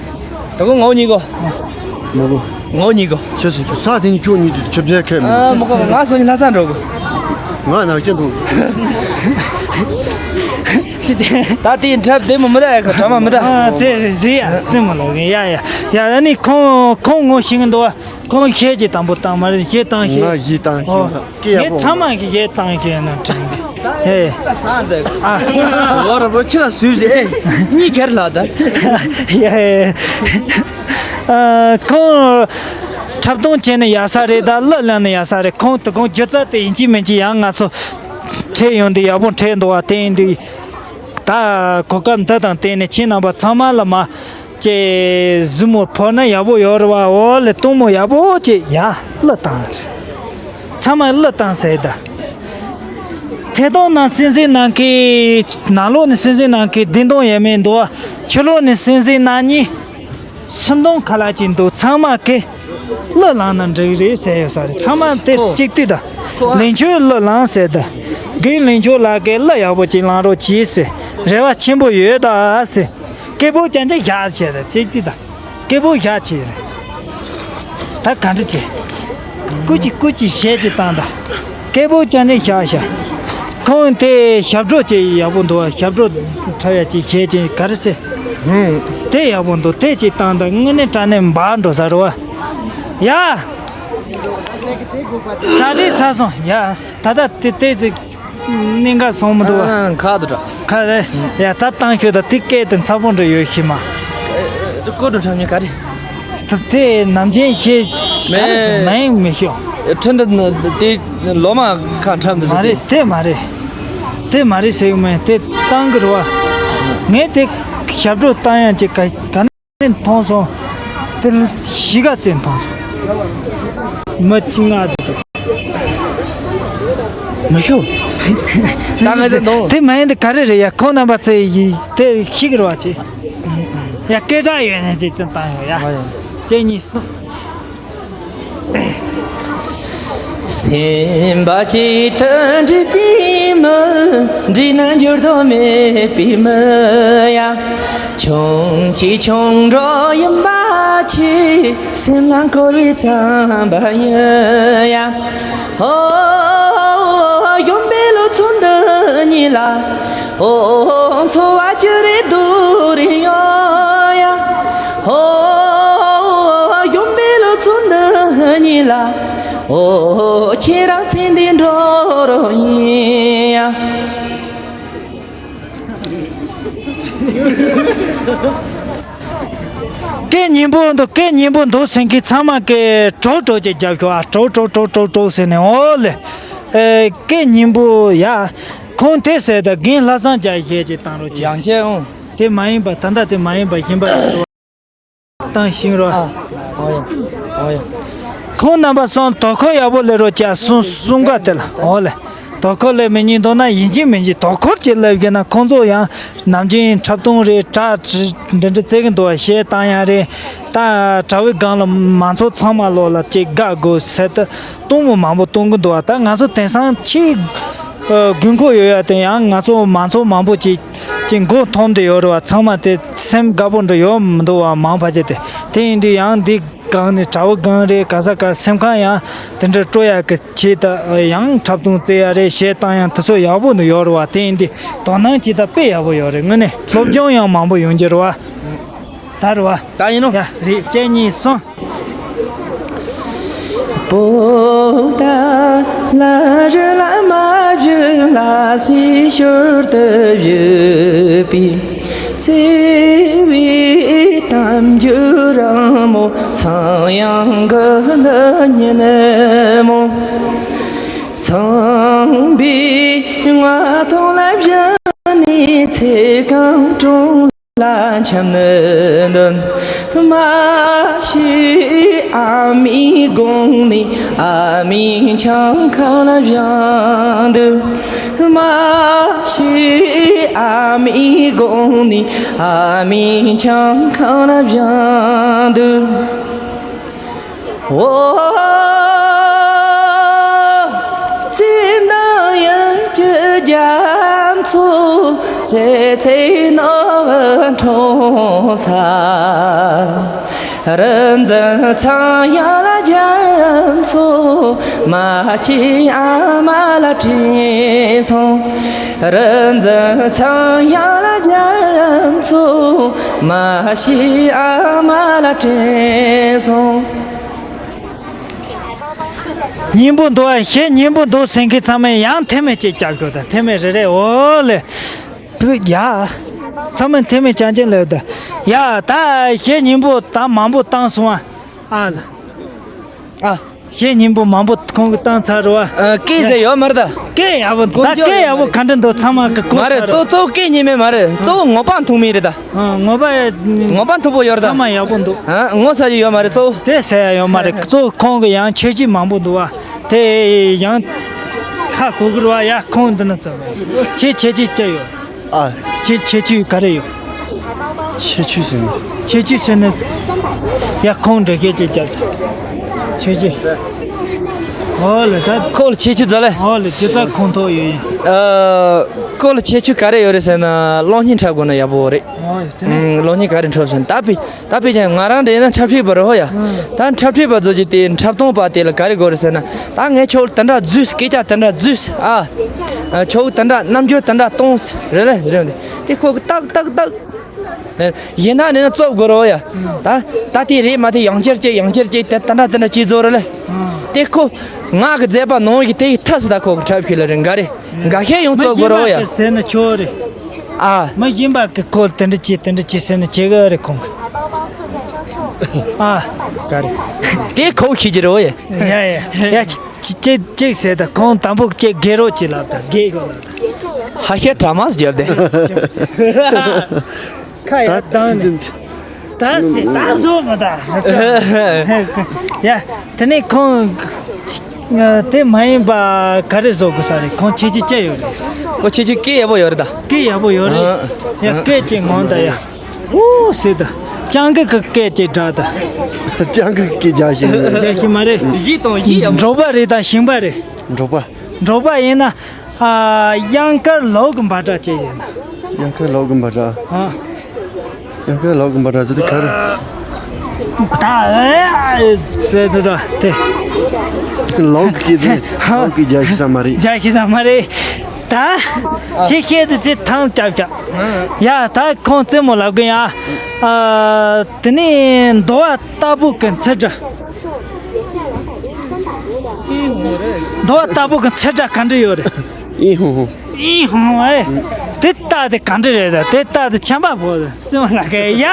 ད་གོ་ངོ་གཉིས་གོ། མ་གོ། ངོ་གཉིས་གོ། ཁྱོད་སུ་ས་དེ་ནི་ཁྱོད་གཉིས་དེ་ཁྱབ་རྒྱ་ཁས་མི། ཨ། མ་གོ། ང་སོ་ནི་ལྷ་ས་འགྲོ་གོ། ང་ནག་ཆེན་འགྲོ། ད་དེ་འཁྲབ་དེ་མོ་མི་ད་ཡ་ག་གྲ་མ་མི་ད། ཨ། དེ་རེད་རེད་ཡ། སྟེང་མ་ལོག་གི་ཡ་ཡ་ཡ། ཨ་ནི་ཁོང་ཁོང་ངོ་ཤེས་ཀྱི་འདུག་བ། ཁོང་གཞས་ཀྱི་དང་པོ་བཏང་མ་རེད། གཞས་བཏང་ཤེས། ང་གཞས་བཏང་ཤེས། ཨོ། ང་སྐད་ཡག་པོ། ངས་ཚང་མ་གི་གཞས་བཏང་ཤེས་ན་དྲན་གི། ཨེ། ཨ། ལོ་ར་བོ་ཁྱི་ལ་སུས་ཟེར། ཨེ། གཉིས་ཁེར་ལ་ད། ཡ་ཡ། ཨ། ཁོང་འཁྲབ་སྟོན་བྱས་ནས་ཡག་ས་རེད། ད་གླུ་བླངས་ནས་ཡག་ས་རེད། ཁོང་དུ་ཁོང་སྒྱུ་རྩལ་དེ་ཡིན་གཅིག་མིན་གཅིག་ཡང་ང་ཚོ་ཁྲིད་ཡོང་དུས་ཡག་པོ་ཁྲིད་འདུག་བ། དེ་ཡིན་དུས་ད་གོ་སྐབས་འདི་དང་བསྟུན་ནས་ཁྱེད་རྣམ་པ་ཚང་མ་ལ་མ། ཅེས་གཟིགས་མོ་ཕོར་ན་ཡག་པོ་ཡོད་རེད་བ། འོ་ལེ། གཏུམ་མོ་ཡག་པོ་ཅིག་ཡ་གླུ་བཏང་། ཚང་མ་གླུ་བཏང་ཟེར་ད། ཐད་གཏོང་ནང་སེམས་སེམས་ནང་གི། ནང་ལོགས་ནས་སེམས་སེམས་ནང་གི་བདེན་དོན་ཡས་མེད་འདུག་བ། ཕྱི་ལོགས་ནས་སེམས་སེམས་ནང་གཉིས། སུམ་སྟོང་ཁ་ལག་ཅིག་འདུག་ཚང་མ་གི་གླུ་བླངས་ན་འགྲིག་རེད་ཟེར་ཡོད་ས་རེད། ཚང་མ་དེ་ཁོ། གཅིག་བསྡུས་ད། ཁོ་ཨ། ལིང་ཆོས་གླུ་བླངས་ཟེར་ད། རྒན་ལིང་ཆོས་ལགས་ཀྱིས་གླུ་ཡག་པོ་ཅིག་བླངས་རོགས་གྱིས་ཟེར། རེ་བ་ཆེན་པོ་ཡོད་ད་ཟེར། སྐད་པོ་ཅན་ཅན་བཞག་བྱས་ད་ཅིག་ཏི་ད། སྐད་པོ་བཞག་བྱས་རེད། ད་ག་འདྲ་བྱས། སྐུ་མཁྱེན་སྐུ་མཁྱེན་གཞས་ཅིག་བཏང་ད། སྐད་པོ་ཅན་ཅན་བཞག་བཞག་ཁོང་དེ་ཞབས་བྲོ་ཅིག་ཡག་པོ་འདུག་བ། ཞབས་བྲོ་འཁྲབ་ཡ་ཅིག་གཞས་ཅིག་ག་རེ་ཟེར། ཧུམ། དེ་ཡག་པོ་འདུག་དེ་ཅིག་བཏང་ད་དངོས་གནས་དྲང་གནས་འབར་འགྲོ་ས་རེད་བ། ཡ། གྲ་སྒྲིག་ཚར་སོང་། ཡ། ད་ལྟ་དེ་དེ་ཅིག་གནད་འགག་སོང་མི་འདུག་བ། ཨ། ཁ་དུ་དྲག་ཁ་རེད། ཡ། ད་བཏང་ཤོག་ད་དེ་སྐད་དེ་ཚ་པོ་འདྲ་ཡོད་ཤི་མ། ཨ། ཀོ་ཏུ་འཁྲབ་མཁན་ག་རེ། ད་དེ་ནམ་རྒྱུན་ཤེས་ག་རེ་ཟེར། མེད། མ་ཡིན་མི་ཤོག་ཁྲི་འདི་དེ་ལོ་མ་ཁ་འཁྲབ་འདི་མ་ཟེར་རེད། དེ་མ་རེད། དེ་མ་རེད་ཟེར་གི་མེད། དེ་བཏང་གི་རེད་བ། ངས་དེ་ཞབས་བྲོ་བཏང་ཡང་ཅིག་ག་ག་ནས་མཐོང་སོང་། དེ་གཞིས་ཀ་རྩེ་མཐོང་སོང་། མི་གཅིག་ང་དེ་དུ། མི་ཤོག་ད་ང་ཚོ་འདོང་། དེ་མ་ཡིན་དེ་ག་རེ་རེད་ཡ། ཁོང་རྣམ་པ་ཚོས་ཡི་དེ་ཤི་གི་རེད་བ་ཅེ། ཡ། སྐད་གྲགས་ཡོད་ན་ཅིག་ཙམ་བཏང་ཡོད་ཡ། ཨ་ཡ། ཅེ་གཉིས་གསུམ། སེམས་པ་གཅིག་ཏུ་འདྲེས་པའི་མི། འདྲིས་ན་འགྱུར་དོན་མེད་པའི་མི་ཡ། ཆུང་གཅིག་ཆུང་འགྲོ་ཡིན་པ་ཆེ། སེམས་ལ་འཁོར་བའི་རྩམ་པ་ཡིན་ཡ། ཨོ། གཞོན་པའི་ལོ་ཚོད་འདི་ཉིད་ལ། ཨོ། འཚོ་བ་ཅི་རིགས་སྡུག་རིགས་ཡོད་ཡ། ཨོ། གཞོན་པའི་ལོ་ཚོད་འདི་ཉིད་ལ། ཨོ། ཁྱེད་རང་ཚེ་འདི་འགྲོ་རོགས་ཡིན་ཡ། སྐད་སྙན་པོ་འདུག་སྐད་སྙན་པོ་འདུག་ཟེར་མཁན་ཚང་མ་གིས་གྲོགས་གྲོགས་ཅིག་རྒྱབ་ཤོག་ཨ། གྲོགས་གྲོགས་གྲོགས་གྲོགས་གྲོགས་ཟེར་ནས། འོ་ལེ། ཨེ། སྐད་སྙན་པོ་ཡ། ཁོང་དེ་ཟེར་ད་རྒན་ལྷ་བཟང་རྒྱལ་གཞས་ཅིག་བཏང་རོགས་གྱིས། ཡང་ཆེ་འོང་། དེ་མ་ཡིན་པ་ད་ལྟ་དེ་མ་ཡིན་པ་གཞན་པ་ཞིག་བཏང་ཤིང་རོགས། ཨ། འོ་ཡ། འོ་ཡ། ཁོང་རྣམ་པ་གསུམ་དོ་ཁུར་ཡག་པོ་ལས་རོགས་བྱ། གསུང་གསུང་ག་དེ་ལ། འོ་ལེ། དོ་ཁུར་ལས་མི་ཉན་འདུག་ན་ཡིན་གཅིག་མིན་གཅིག་དོ་ཁུར་གྱི་ལབ་གི་ན། ཁོང་ཚོ་ཡང་ནམ་རྒྱུན་འཁྲབ་སྟོན་རེད། དྲ་འདི་འདྲ་རྩེ་གི་འདུག་བ། གཞས་བཏང་ཡ་རེད། ད་དྲ་བའི་སྒང་ལ་མང་ཚོགས་ཚང་མ་ལོག་ལ་ཅིག་དགའ་དགོས་ཟེར་ཏེ་གཏོང་མོ་མང་པོ་གཏོང་གི་འདུག་བ། ད་ང་ཚོ་དེང་སང་ཆེས་དགོས་མཁོ་ཡོད་ཡ་དེ་ཡང་ང་ཚོ་མང་ཚོགས་མང་པོ་ཅིག་ཅིག་མགོ་འཐོམ་བསྡད་ཡོད་རེད་བ། ཚང་མ་དེ་སེམས་དགའ་པོ་འདྲ་ཡོད་མི་འདུག་བ། མང་ཕལ་ཆེར་དེ་དེ་ཡིན་དུས་ཡང་འདི་སྒང་ནས་དྲ་བའི་སྒང་རེད། ག་ས་ག་སེམས་ཁམས་ཡང་དེ་འདྲ་སྤྲོ་ཡག་གི་ཆེད་དུ་ཡང་འཁྲབ་སྟོན་རྩེ་ཡ་རེད། གཞས་བཏང་ཡང་དེ་ཚོ་ཡག་པོ་འདུག་ཡོད་རེད་བ། དེ་ཡིན་དུས་དོ་སྣང་བྱེད་སྟངས་དཔེ་ཡག་པོ་ཡོད་རེད། དངོས་གནས་སློབ་སྦྱོང་ཡང་མང་པོ་ཡོང་རྒྱུ་རེད་བ། ད་རེད་བ། ད་ཡིན་ནོ། ཡ་རེད། གཅིག་གཉིས་གསུམ། པོ་ཏ་ལ་རི་ལ་མ་བཞུད་ལ་སྲིད་ཞོར་དུ་བཞུད་པའི། བརྩེ་བའི་གཏམ་རྒྱུད་རིང་མོ། ཚངས་དབྱངས་ཀྱི་གླུ་སྙན་མོ། ཚངས་པའི་མངའ་ཐང་ལ་བཞེངས་ནས། ཚེ་གང་གྲོང་ལ་འཁྱམས་ནས་འདུག་མ་གཞི་ཨ་མའི་དགུང་ནས། ཨ་མའི་ཆང་ཁང་ལ་བཞེངས་འདུག་མ་གཞི་ཨ་མའི་དགུང་ནས། ཨ་མའི་ཆང་ཁང་ལ་བཞེངས་འདུག་འོ། བརྩེ་འདང་ཡིད་ཀྱི་རྒྱ་མཚོ། བརྩེ་ཚེ་ནོར་བུ་འཁྲུངས་ས། རིག་འཛིན་ཚངས་དབྱངས་ལ་རྒྱ་མཚོ། མ་སྐྱེས་ཨ་མ་ལ་དྲན་སོང་། རིག་འཛིན་ཚངས་དབྱངས་ལ་རྒྱ་མཚོ། མ་གཞི་ཨ་མ་ལ་དྲན་སོང་། སྙན་པོ་འདུག་ཨ། གཞས་སྙན་པོ་འདུག་ཟེར་མཁན་ཚང་མས་ཡང་ཐེངས་མ་གཅིག་རྒྱབ་ཤོག་དང་། ཐེངས་མ་རེ་རེ། འོ་ལེ། ཡ། ཚང་མས་ཐེངས་མ་རྒྱབ་ཀྱིན་ལབ་དང་། ཡ། ད་གཞས་སྙན་པོ་ད་མང་པོ་བཏང་སོང་ཨ། ཨ་ལ། ཨ། གཞས་སྙན་པོ་མང་པོ་ཁོང་གིས་བཏང་ཚར་རེད་བ། ཨ། སྐད་ཟེར་ཡོད་མ་རེད་ད། སྐད་ཡག་པོ་འདུག་ད་སྐད་ཡག་པོ་ག་འདྲ་འདུག་ཚང་མ་གིས་གོ་མ་རེད། ཚར་གཙོ་རེད། གཙོ་བོ་སྐད་སྙན་མེད་མ་རེད། གཙོ་བོ་ངོ་པ་མཐུན་མིན་རེད་ད། ཨ། ངོ་པ། ངོ་པ་མཐུན་པོ་ཡོད་རེད་ད། ཚང་མ་ཡག་པོ་འདུག་ཨ། ངོ་ཚ་རྒྱུ་ཡོད་མ་རེད་གཙོ་བོ། དེ་ཟེར་ཡ་ཡོད་མ་རེད། གཙོ་བོ་ཁོང་གིས་ཡང་ཁྱད་ཆོས་མང་པོ་འདུག་བ། དེ་ཡང་ཧ་གོ་གི་རེད་བ། ཡ། ཁོང་འདི་ན་ཚར་བ། ཁྱེད་ཁྱད་ཆོས་ཅི་ཡོད། ཨ། ཁྱེད་ཁྱད་ཆོས་ག་རེ་ཡོད། ཁྱད་ཆོས་ཟེར་ན། ཁྱད་ཆོས་ཟེར་ན། ཡ། ཁོང་འདྲ་ཁྱད་ཆོས་རྒྱབ་ད། ཁྱད་ཆོས། ཨོ་ལེ་ད། ཁོ་ལ་ཁྱད་ཆོས་ཛ་ལེ། ཨོ་ལེ་ཇི་ཙམ་ཁོང་ཐོག་ཡོད་ཡིན། ཨ། ཁོ་ལ་ཁྱད་ཆོས་ག་རེ་ཡོད་རེད་ཟེར་ན། གློག་བརྙན་འཁྲབ་དགོས་ན་ཡག་པོ་རེད། ཨོ་དེ་ནས། ཨུམ། གློག་བརྙན་ག་རེ་འཁྲབ་ཟེར་ན། ད་དཔེ། ད་དཔེ་ཀྱང་ང་རང་འདྲ་ཡིན་ན་འཁྲབ་ཁྲིད་པ་རེད་ཧོ་ཡ། ཨང་། ད་འཁྲབ་ཁྲིད་པ་ཚོ་གྱིས་དེ་འཁྲབ་སྟོན་པ་དེ་ལ་ག་རེ་དགོས་རེད་ཟེར་ན། ད་ངས་ཁྱོད་ལ་དེ་འདྲ་བཟོས། སྐད་ཆ་དེ་འདྲ་བཟོས། ཨ། ཨ། ཁྱོད་དེ་འདྲ་རྣམ་འགྱུར་དེ་འདྲ་གཏོང་ཟེར་རེད་ལེ་རེད་དེ། དེ་ཁོ་གིས་ཏག་ཏག་ཏག་ཡིན་ན་ནི་ནི་རྩོབ་དགོས་རེད་ཡ། ད་ད་དེ་རེད་མ་དེ་ཡང་བསྐྱར་གཅིག་ཡང་བསྐྱར་གཅིག་དེ་དེ་འདྲ་དེ་འདྲ་བྱས་བཟོ་རེད་ལེ། ཨང་། དེ་ཁོ་ང་གི་མཛད་པ་ནང་གི་དེ་ཡི་མཐའ་སུ་ད་ཁོ་གིས་འཁྲབ་ཁྱེར་ལེ་རེད། འགའ་རེ་འགའ་ཤས་ཡང་རྩོབ་དགོས་རེད་ཡ། མི་གཞན་པ་གིས་ཟེར་ན་ཆོག་རེད། ཨ། མི་གཞན་པ་གིས་ཁོ་དེ་འདྲ་བྱས་དེ་འདྲ་བྱས་ཟེར་ན་བྱེད་གི་རེད་ཁོང་གིས། ཨ། ག་རེ། དེ་ཁོ་ཤེས་ཀྱི་རེད་ཡ། ཡ་ཡ་ཡ། ཅིག་ཅིག་ཅིག་ཟེར་ད། ཁོང་དང་པོ་ཅིག་རྒྱག་རོགས་ཅིག་ལབ་ད། རྒྱག་དགོས་ལབ་ད། ཧ་ཤེ་དྲ་མ་བརྒྱབ་དེ། ཁ་ཡར་བཏང་ནས། ད་སི་ད་བཟོ་མི་ད། ཡ། དེ་ནས་ཁོང་དེ་མ་ཡིན་པ་ག་རེ་བཟོ་དགོས་ས་རེད། ཁོང་ཁྱད་ཆོས་ཅི་ཡོད་རེད། ཁོ་ཁྱད་ཆོས་སྐད་ཡག་པོ་ཡོད་རེད་ད། སྐད་ཡག་པོ་ཡོད་རེད། ཨ། ཡ། ཨ། སྐད་ཅིག་ངོམ་ད་ཡ། ཨུ་ཟེར་ད། སྤྱང་ཀི་གི་སྐད་ཅིག་བསྒྲགས་ད། སྤྱང་ཀི་གི་སྐད་རྒྱག་ཤེས་ནི། རྒྱག་ཤེས་མ་རེད། ཡིད་དང་ཡིད་ཡག་པོ། འབྲོག་པ་རེད་ད་ཞིང་པ་རེད། འབྲོག་པ། འབྲོག་པ་ཡིན་ན། ཨ། གཡང་དཀར་ལོག་གི་འབའ་སྒྲ་བྱས་ཡིན། གཡང་དཀར་ལོག་གི་འབའ་སྒྲ། ཨ། གཡང་དཀར་ལོག་གི་འབའ་སྒྲ་ཟེར་དེ་ག་རེ། ད་ཨེ་ཟེར་དེ་ད་དེ། ལོག་གི་སྐད་ཟེར། ལོག་གི་རྒྱག་ཤེས་ས་མ་རེད། རྒྱག་ཤེས་ས་མ་རེད། ད་ཅི་བཤད་དེ་ཚེ་ཐང་རྐྱབ་རྐྱབ། ཡ། ད་ཁོང་རྩེད་མོ་ལབ་གི་ཡ། ཨ། དེ་ནས་འདོ་བ་ལྟ་བུ་གི་འཚེར་སྒྲ། འདོ་བ་ལྟ་བུ་གི་འཚེར་སྒྲ་ག་འདྲ་ཡོད་རེད། ཨི་ཧུང་ཧུང་། ཨི་ཧུང་། ཨེ། དེ་ལྟ་དེ་ག་འདྲ་རེད་ད། དེ་ལྟ་དེ་ཆམ་པ་བོ་སྲིད་མ་ལ་ག་ཡ།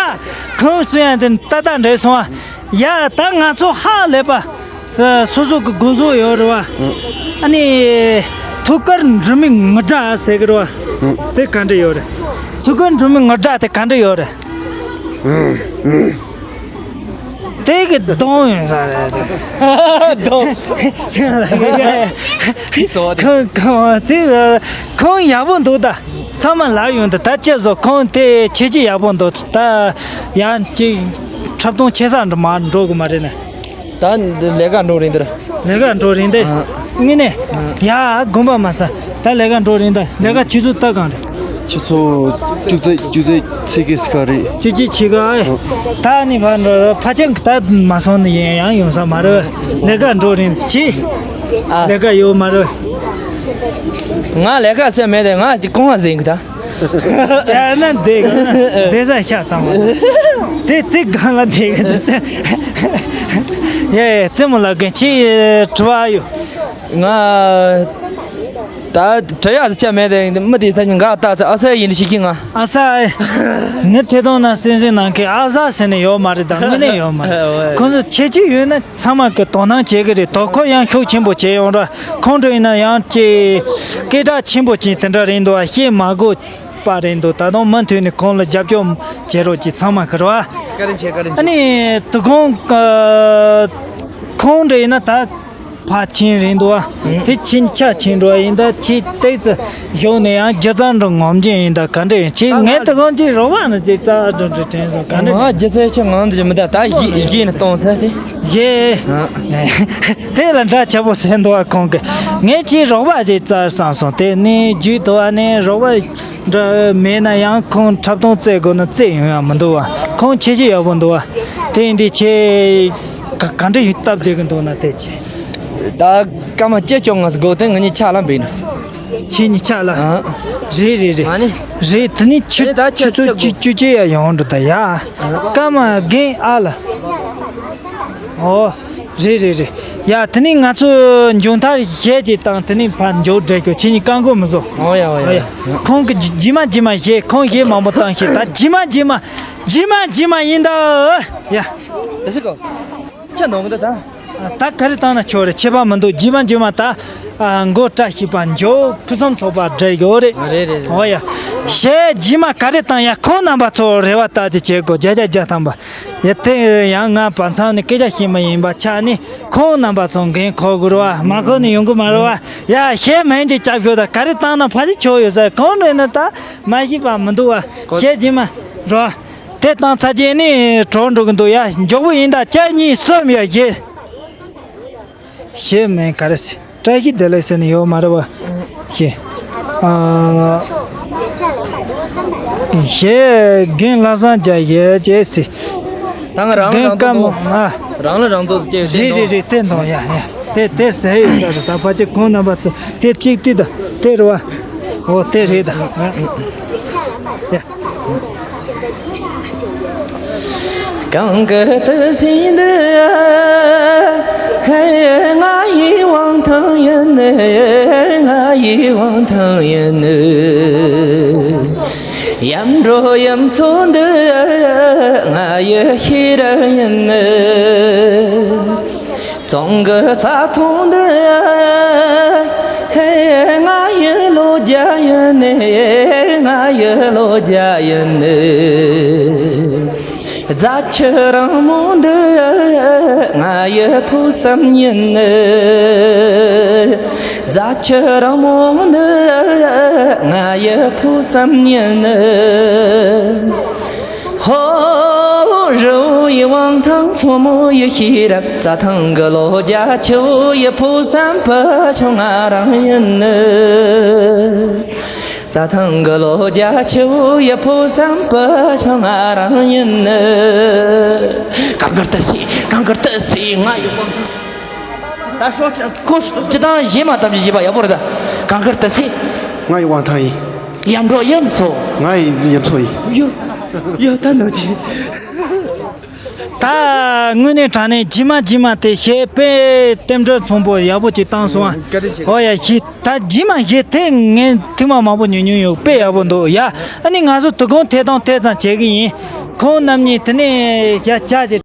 ཁོང་སུ་ཡང་དེ་ལྟ་ལྟ་འདྲ་སོང་ཨ། ཡ། ད་ང་ཚོ་ཧ་ལས་པ། སོ་སོ་གི་འགོ་བཟོ་ཡོད་རེད་བ། ཨ་ནི་ཐུགས་ཀར་འབྲུ་མའི་ངུར་སྒྲ་ཟེར་གི་རེད་བ། དེ་ག་འདྲ་ཡོད་རེད། ཐུགས་ཀར་འབྲུ་མའི་ངུར་སྒྲ་དེ་ག་འདྲ་ཡོད་རེད། དེ་གི་གདོང་ཡོང་ས་རེད། གདོང་། ཁོང་ཁོང་དེ་ཁོང་ཡག་པོ་འདུག་ད། ཚང་མ་ལབ་ཡོང་ད། ད་ཅི་བཟོ། ཁོང་དེ་ཁྱེད་ཀྱི་ཡག་པོ་འདུག་ད་ཡང་ཅིག་འཁྲབ་སྟོན་ཆེ་ས་འགྲོ་མ་འགྲོ་གི་མ་རེད་ནས། ད་འདི་ལས་ཀ་འགྲོ་རིང་འདིར། ལས་ཀ་འགྲོ་རིང་འདི། ཨ། དངོས་གནས། ཨ། ཡ་དགོངས་པ་མ་ཚ། ད་ལས་ཀ་འགྲོ་རིང་ད། ལས་ཀ་ཆུ་ཚོད་ལྟ་གང་རེད། ཆུ་ཚོད་བཅུ་ཚེ་བཅུ་ཚེ་ཚེ་གི་སྐར་རེད། བཅུ་གཅིག་ཕྱེད་ཀ་ཨེ། ཨ། ད་ནི་ཕར་འགྲོ་ཕ་ཆེན་གི་ད་མ་སོང་ནི་ཡང་ཡང་ཡོང་ས་མ་རེད། ལས་ཀ་འགྲོ་རིང་ཆི། ཨ། ལས་ཀ་ཡོད་མ་རེད། ང་ལས་ཀ་ཚད་མེད་དེ་ང་ཅིག་ཀོང་བ་ཟིན་གི་ད། ཡ་ན་དེ་དེ་ས་ཤ་ཚང་མ་དེ་དེ་གང་ལ་དེ་གི་ཡ་ཡ་རྩེད་མོ་ལ་གན་ཆི་དྲི་བ་ཡོད། ང་ད་དྲི་ཡག་ཅི་མེད་དེ་མི་དེ་ད་ང་ད་ཚ་ཨ་ས་ཡིན་ཤི་གི་ང་ཨ་ས་ཨེ། ངའི་ཐད་གཏོང་ན་སེམས་སེམས་ནང་གི་ཨ་ས་ཟེར་ནས་ཡོད་མ་རེད། ད་དངོས་གནས་ཡོད་མ་རེད། ཁོང་ཚོ་ཁྱད་ཆོས་ཡོད་ན། ཚང་མ་གི་དོ་སྣང་བྱེད་གི་རེད། དོ་ཁུར་ཡང་ཤུགས་ཆེན་པོ་བྱེད་ཡོང་ར། ཁོང་ཚོ་ཡིན་ན་ཡང་ཅིག་སྐད་གྲགས་ཆེན་པོ་ཅིག་དེ་འདྲ་རེད་འདུག་བ། བཤད་མ་དགོས་པ་རེད་འདུག་ད་དུང་མུ་མཐུད་ནས་ཁོང་ལ་རྒྱབ་སྐྱོར་བྱེད་རོགས་གྱིས་ཚང་མ་གི་རེད་བ། བཀའ་དྲིན་ཆེ། བཀའ་དྲིན་ཆེ། ཨ་ནི་དུ་ཁོང་ཁོང་འདྲ་ཡིན་ན་ད་ཕར་ཕྱིན་རེད་འདུག་བ། དེ་ཕྱིན་ཆ་ཕྱིན་འགྲོ་བ་ཡིན། ད་ཕྱི་ཏོག་ཙམ་བཞུགས་ནས་ཡང་སྒྱུ་རྩལ་འགྲོ་ངོམ་གྱི་ཡིན། ད་ག་འདྲ་ཡིན་ཅིག་ངས་དུ་ཁོང་ཅིག་རོགས་པ་ནི་ཅིག་རྩ་འགྲོ་འགྲོ་དྲན་སོང་། ག་འདྲ་ང་སྒྱུ་རྩལ་ཆེ་ངང་དུ་མི་ད་ད་གཞི་གཞི་ནས་གཏོང་ཚར་ཏེ། ཡེ། ཨ། དེ་ལ་འདྲ་ཆེ་པོ་ཟེར་འདུག་བ་ཁོང་གིས། ངས་ཁྱེད་རོགས་པ་ཅིག་བཙལ་བསམ་སོང་། དེ་ནས་རྒྱུད་དུ་བ་ནས་རོགས་པ་འདྲ་མེད་ན་ཡང་ཁོང་འཁྲབ་སྟོན་རྩེད་དགོས་ན་རྩེད་ཡོང་ཡ་མི་འདུག་བ། ཁོང་ཁྱེད་ཀྱི་ཡག་པོ་འདུག་བ། དེ་ཡིན་དུས་ཁྱེད་ག་ག་འདྲ་ཡོད་སྟབས་བདེ་གི་འདུག་ན་དེ་ཆེ། ད་སྐར་མ་བཅུ་བཅོ་ལྔ་ཙམ་འགོར་ཏེ་ང་གཉིས་ཆག་ལ་འབིན། ཁྱེད་གཉིས་ཆག་ལ། ཨ། རེད་རེད་རེད། ང་ནི། རེད། དེ་ནི་ཆུ་ཨ་ནི་ད་ཆུ་ཆུ་ཚོད་ཆུ་ཆུ་ཆུ་ཆེ་ཡ་ཡོང་འགྲོ་ད་ཡ། ཨ། སྐར་མ་རྒན་ཨ་ལ། ཨོ། རེད་རེད་རེད། ཡ་དེ་ནི་ང་ཚོ་མཇུག་མཐར་གཞས་ཅིག་བཏང་། དེ་ནི་ཕར་མཇུག་སྒྲིལ་གོ། ཁྱེད་གཉིས་བཀག་འགོག་མི་བཟོ། ཨོ་ཡ་ཨོ་ཡ། ཨོ་ཡ། ཁོང་གི་རྗེས་མ་རྗེས་མ་གཞས་ཁོང་གཞས་མང་པོ་བཏང་ཤིག་ད་རྗེས་མ་རྗེས་མ་རྗེས་མ་རྗེས་མ་ཡིན་ད། ཡ། དེ་ཟེར་གོ། ཆ་ནོར་གི་འདུག་ད། ད་ག་རེ་བཏང་ན་ཆོག་རེད། ཁྱད་པར་མི་འདུག་རྗེས་མ་རྗེས་མ་ད། ཨ། མགོ་བཀྲ་ཤིས་པ་མཇུག་ཕུན་སུམ་ཚོགས་པ་འགྲིག་ཡོད་རེད། རེད་རེད་རེད། འོ་ཡ། གཞས་རྗེས་མ་ག་རེ་བཏང་ཡ། ཁོང་རྣམ་པ་ཚོ་རེ་བ་ལྟར་གྱི་བྱེད་དགོས། བརྒྱ་ཆ་བརྒྱ་ཐམ་པ། ཡ་དེ་ཡང་ང་བར་མཚམས་ནས་སྐད་ཆ་བཤད་མ་ཡིན་པ་ཆགས་ནས། ཁོང་རྣམ་པ་ཚོ་འགན་འཁུར་དགོས་རེད་བ། མ་འཁུར་ནས་ཡོང་གི་མ་རེད་བ། ཡ་གཞས་མིང་ཅིག་རྒྱབ་ཤོག་ད། ག་རེ་བཏང་ན་ཕལ་ཆེར་ཆོག་ཡོད་ས་རེད། ཁོང་རེད་ན་ད་མ་ཤེས་པ་མི་འདུག་བ། གཞས་རྗེས་མ་རོ། དེ་བཏང་ཚར་རྗེས་ནི་གྲོགས་འགྲོ་གི་འདུག་ཡ། མགྱོགས་པོ་ཡིན་ད། གཅིག་གཉིས་གསུམ། ཡ་གཞས། གཞས་མིང་ག་རེ་ཟེར། བཀྲ་ཤིས་བདེ་ལེགས་ཟེར་ནི་ཡོད་མ་རེད་བ། གཞས། ཨ། གཞས་རྒན་ལྷ་བཟང་རྒྱལ་གཞས་ཅེས་ཟེར། ད་ང་རང་རང་རྒན་ཀ་མོ་ཨ། རང་ལ་རང་དོགས་ཅེས། རེད་རེད་རེད། དེ་འདོང་ཡ་ཡ། དེ་དེ་ཟེར་ཡོད་ས་རེད། ད་ཕལ་ཆེར་ཁོང་རྣམ་པ་ཚོ་དེ་གཅིག་དེ་ད་དེ་རེད་བ། འོ་དེ་རེད་ད། ཡ། གང་གི་དུས་སུ་འདི། ང་ཡི་དབང་ཐང་ཡིན། ང་ཡི་དབང་ཐང་ཡིན། ཡར་འགྲོ་ཡུམ་མཚོ་འདི། ང་ཡི་ཤེས་རབ་ཡིན། ཙོང་གི་རྩྭ་ཐང་འདི། ང་ཡི་ལོ་རྒྱུས་ཡིན། ང་ཡི་ལོ་རྒྱུས་ཡིན། རྫ་ཆུ་རིང་མོ་འདི། ང་ཡི་ཕུགས་བསམ་ཡིན། རྫ་ཆུ་རིང་མོ་འདི། ང་ཡི་ཕུགས་བསམ་ཡིན། ཧོ། རི་བོ་ཡི་དབང་ཐང་། མཚོ་མོ་ཡི་ཤེས་རབ། རྩྭ་ཐང་གི་ལོ་རྒྱུས། ཆུ་བོ་ཡི་ཕུགས་བསམ། བུ་ཆུང་ང་རང་ཡིན། རྩྭ་ཐང་གི་ལོ་རྒྱུས། ཆུ་བོ་ཡི་ཕུགས་བསམ། བུ་ཆུང་ང་རང་ཡིན། གང་གར་ཏི་སེ། གང་གར་ཏི་སེ། ང་ཡི་དབང་ཐང་། ད་ཤོག་ཁོ་སྤྱི་བཏང་གཞས་མ་བཏབ་ཀྱི་གཞས་པ་ཡག་པོ་རེད་ད། གང་གར་ཏི་སེ། ང་ཡི་དབང་ཐང་ཡིན། ཡར་འགྲོ་ཡུམ་མཚོ། ང་ཡི་ཡུམ་མཚོ་ཡིན། ཡོ། ཡོ་ད་ནོ་ཅི། ད་དངོས་གནས་དྲང་གནས་རྗེས་མ་རྗེས་མ་དེ་གཞས་དཔེ་རྟེན་འབྲེལ་ཚོང་པོ་ཡག་པོ་ཅིག་བཏང་སོང་ཨ། བཀའ་དྲིན་ཆེ། ཨོ་ཡ་གཞས་ད་རྗེས་མ་གཞས་དེ་ངས་ཐེངས་མ་མང་པོ་ཉོ་མྱོང་ཡོད། དཔེ་ཡག་པོ་འདུག་ཡ། ཨ་ནི་ང་ཚོ་དུ་ཁོང་ཐད་གཏོང་དེ་ཙམ་བྱེད་གི་ཡིན། ཁོང་རྣམ་གཉིས་དེ་ནས་ཡ་ཆ་ཅིག་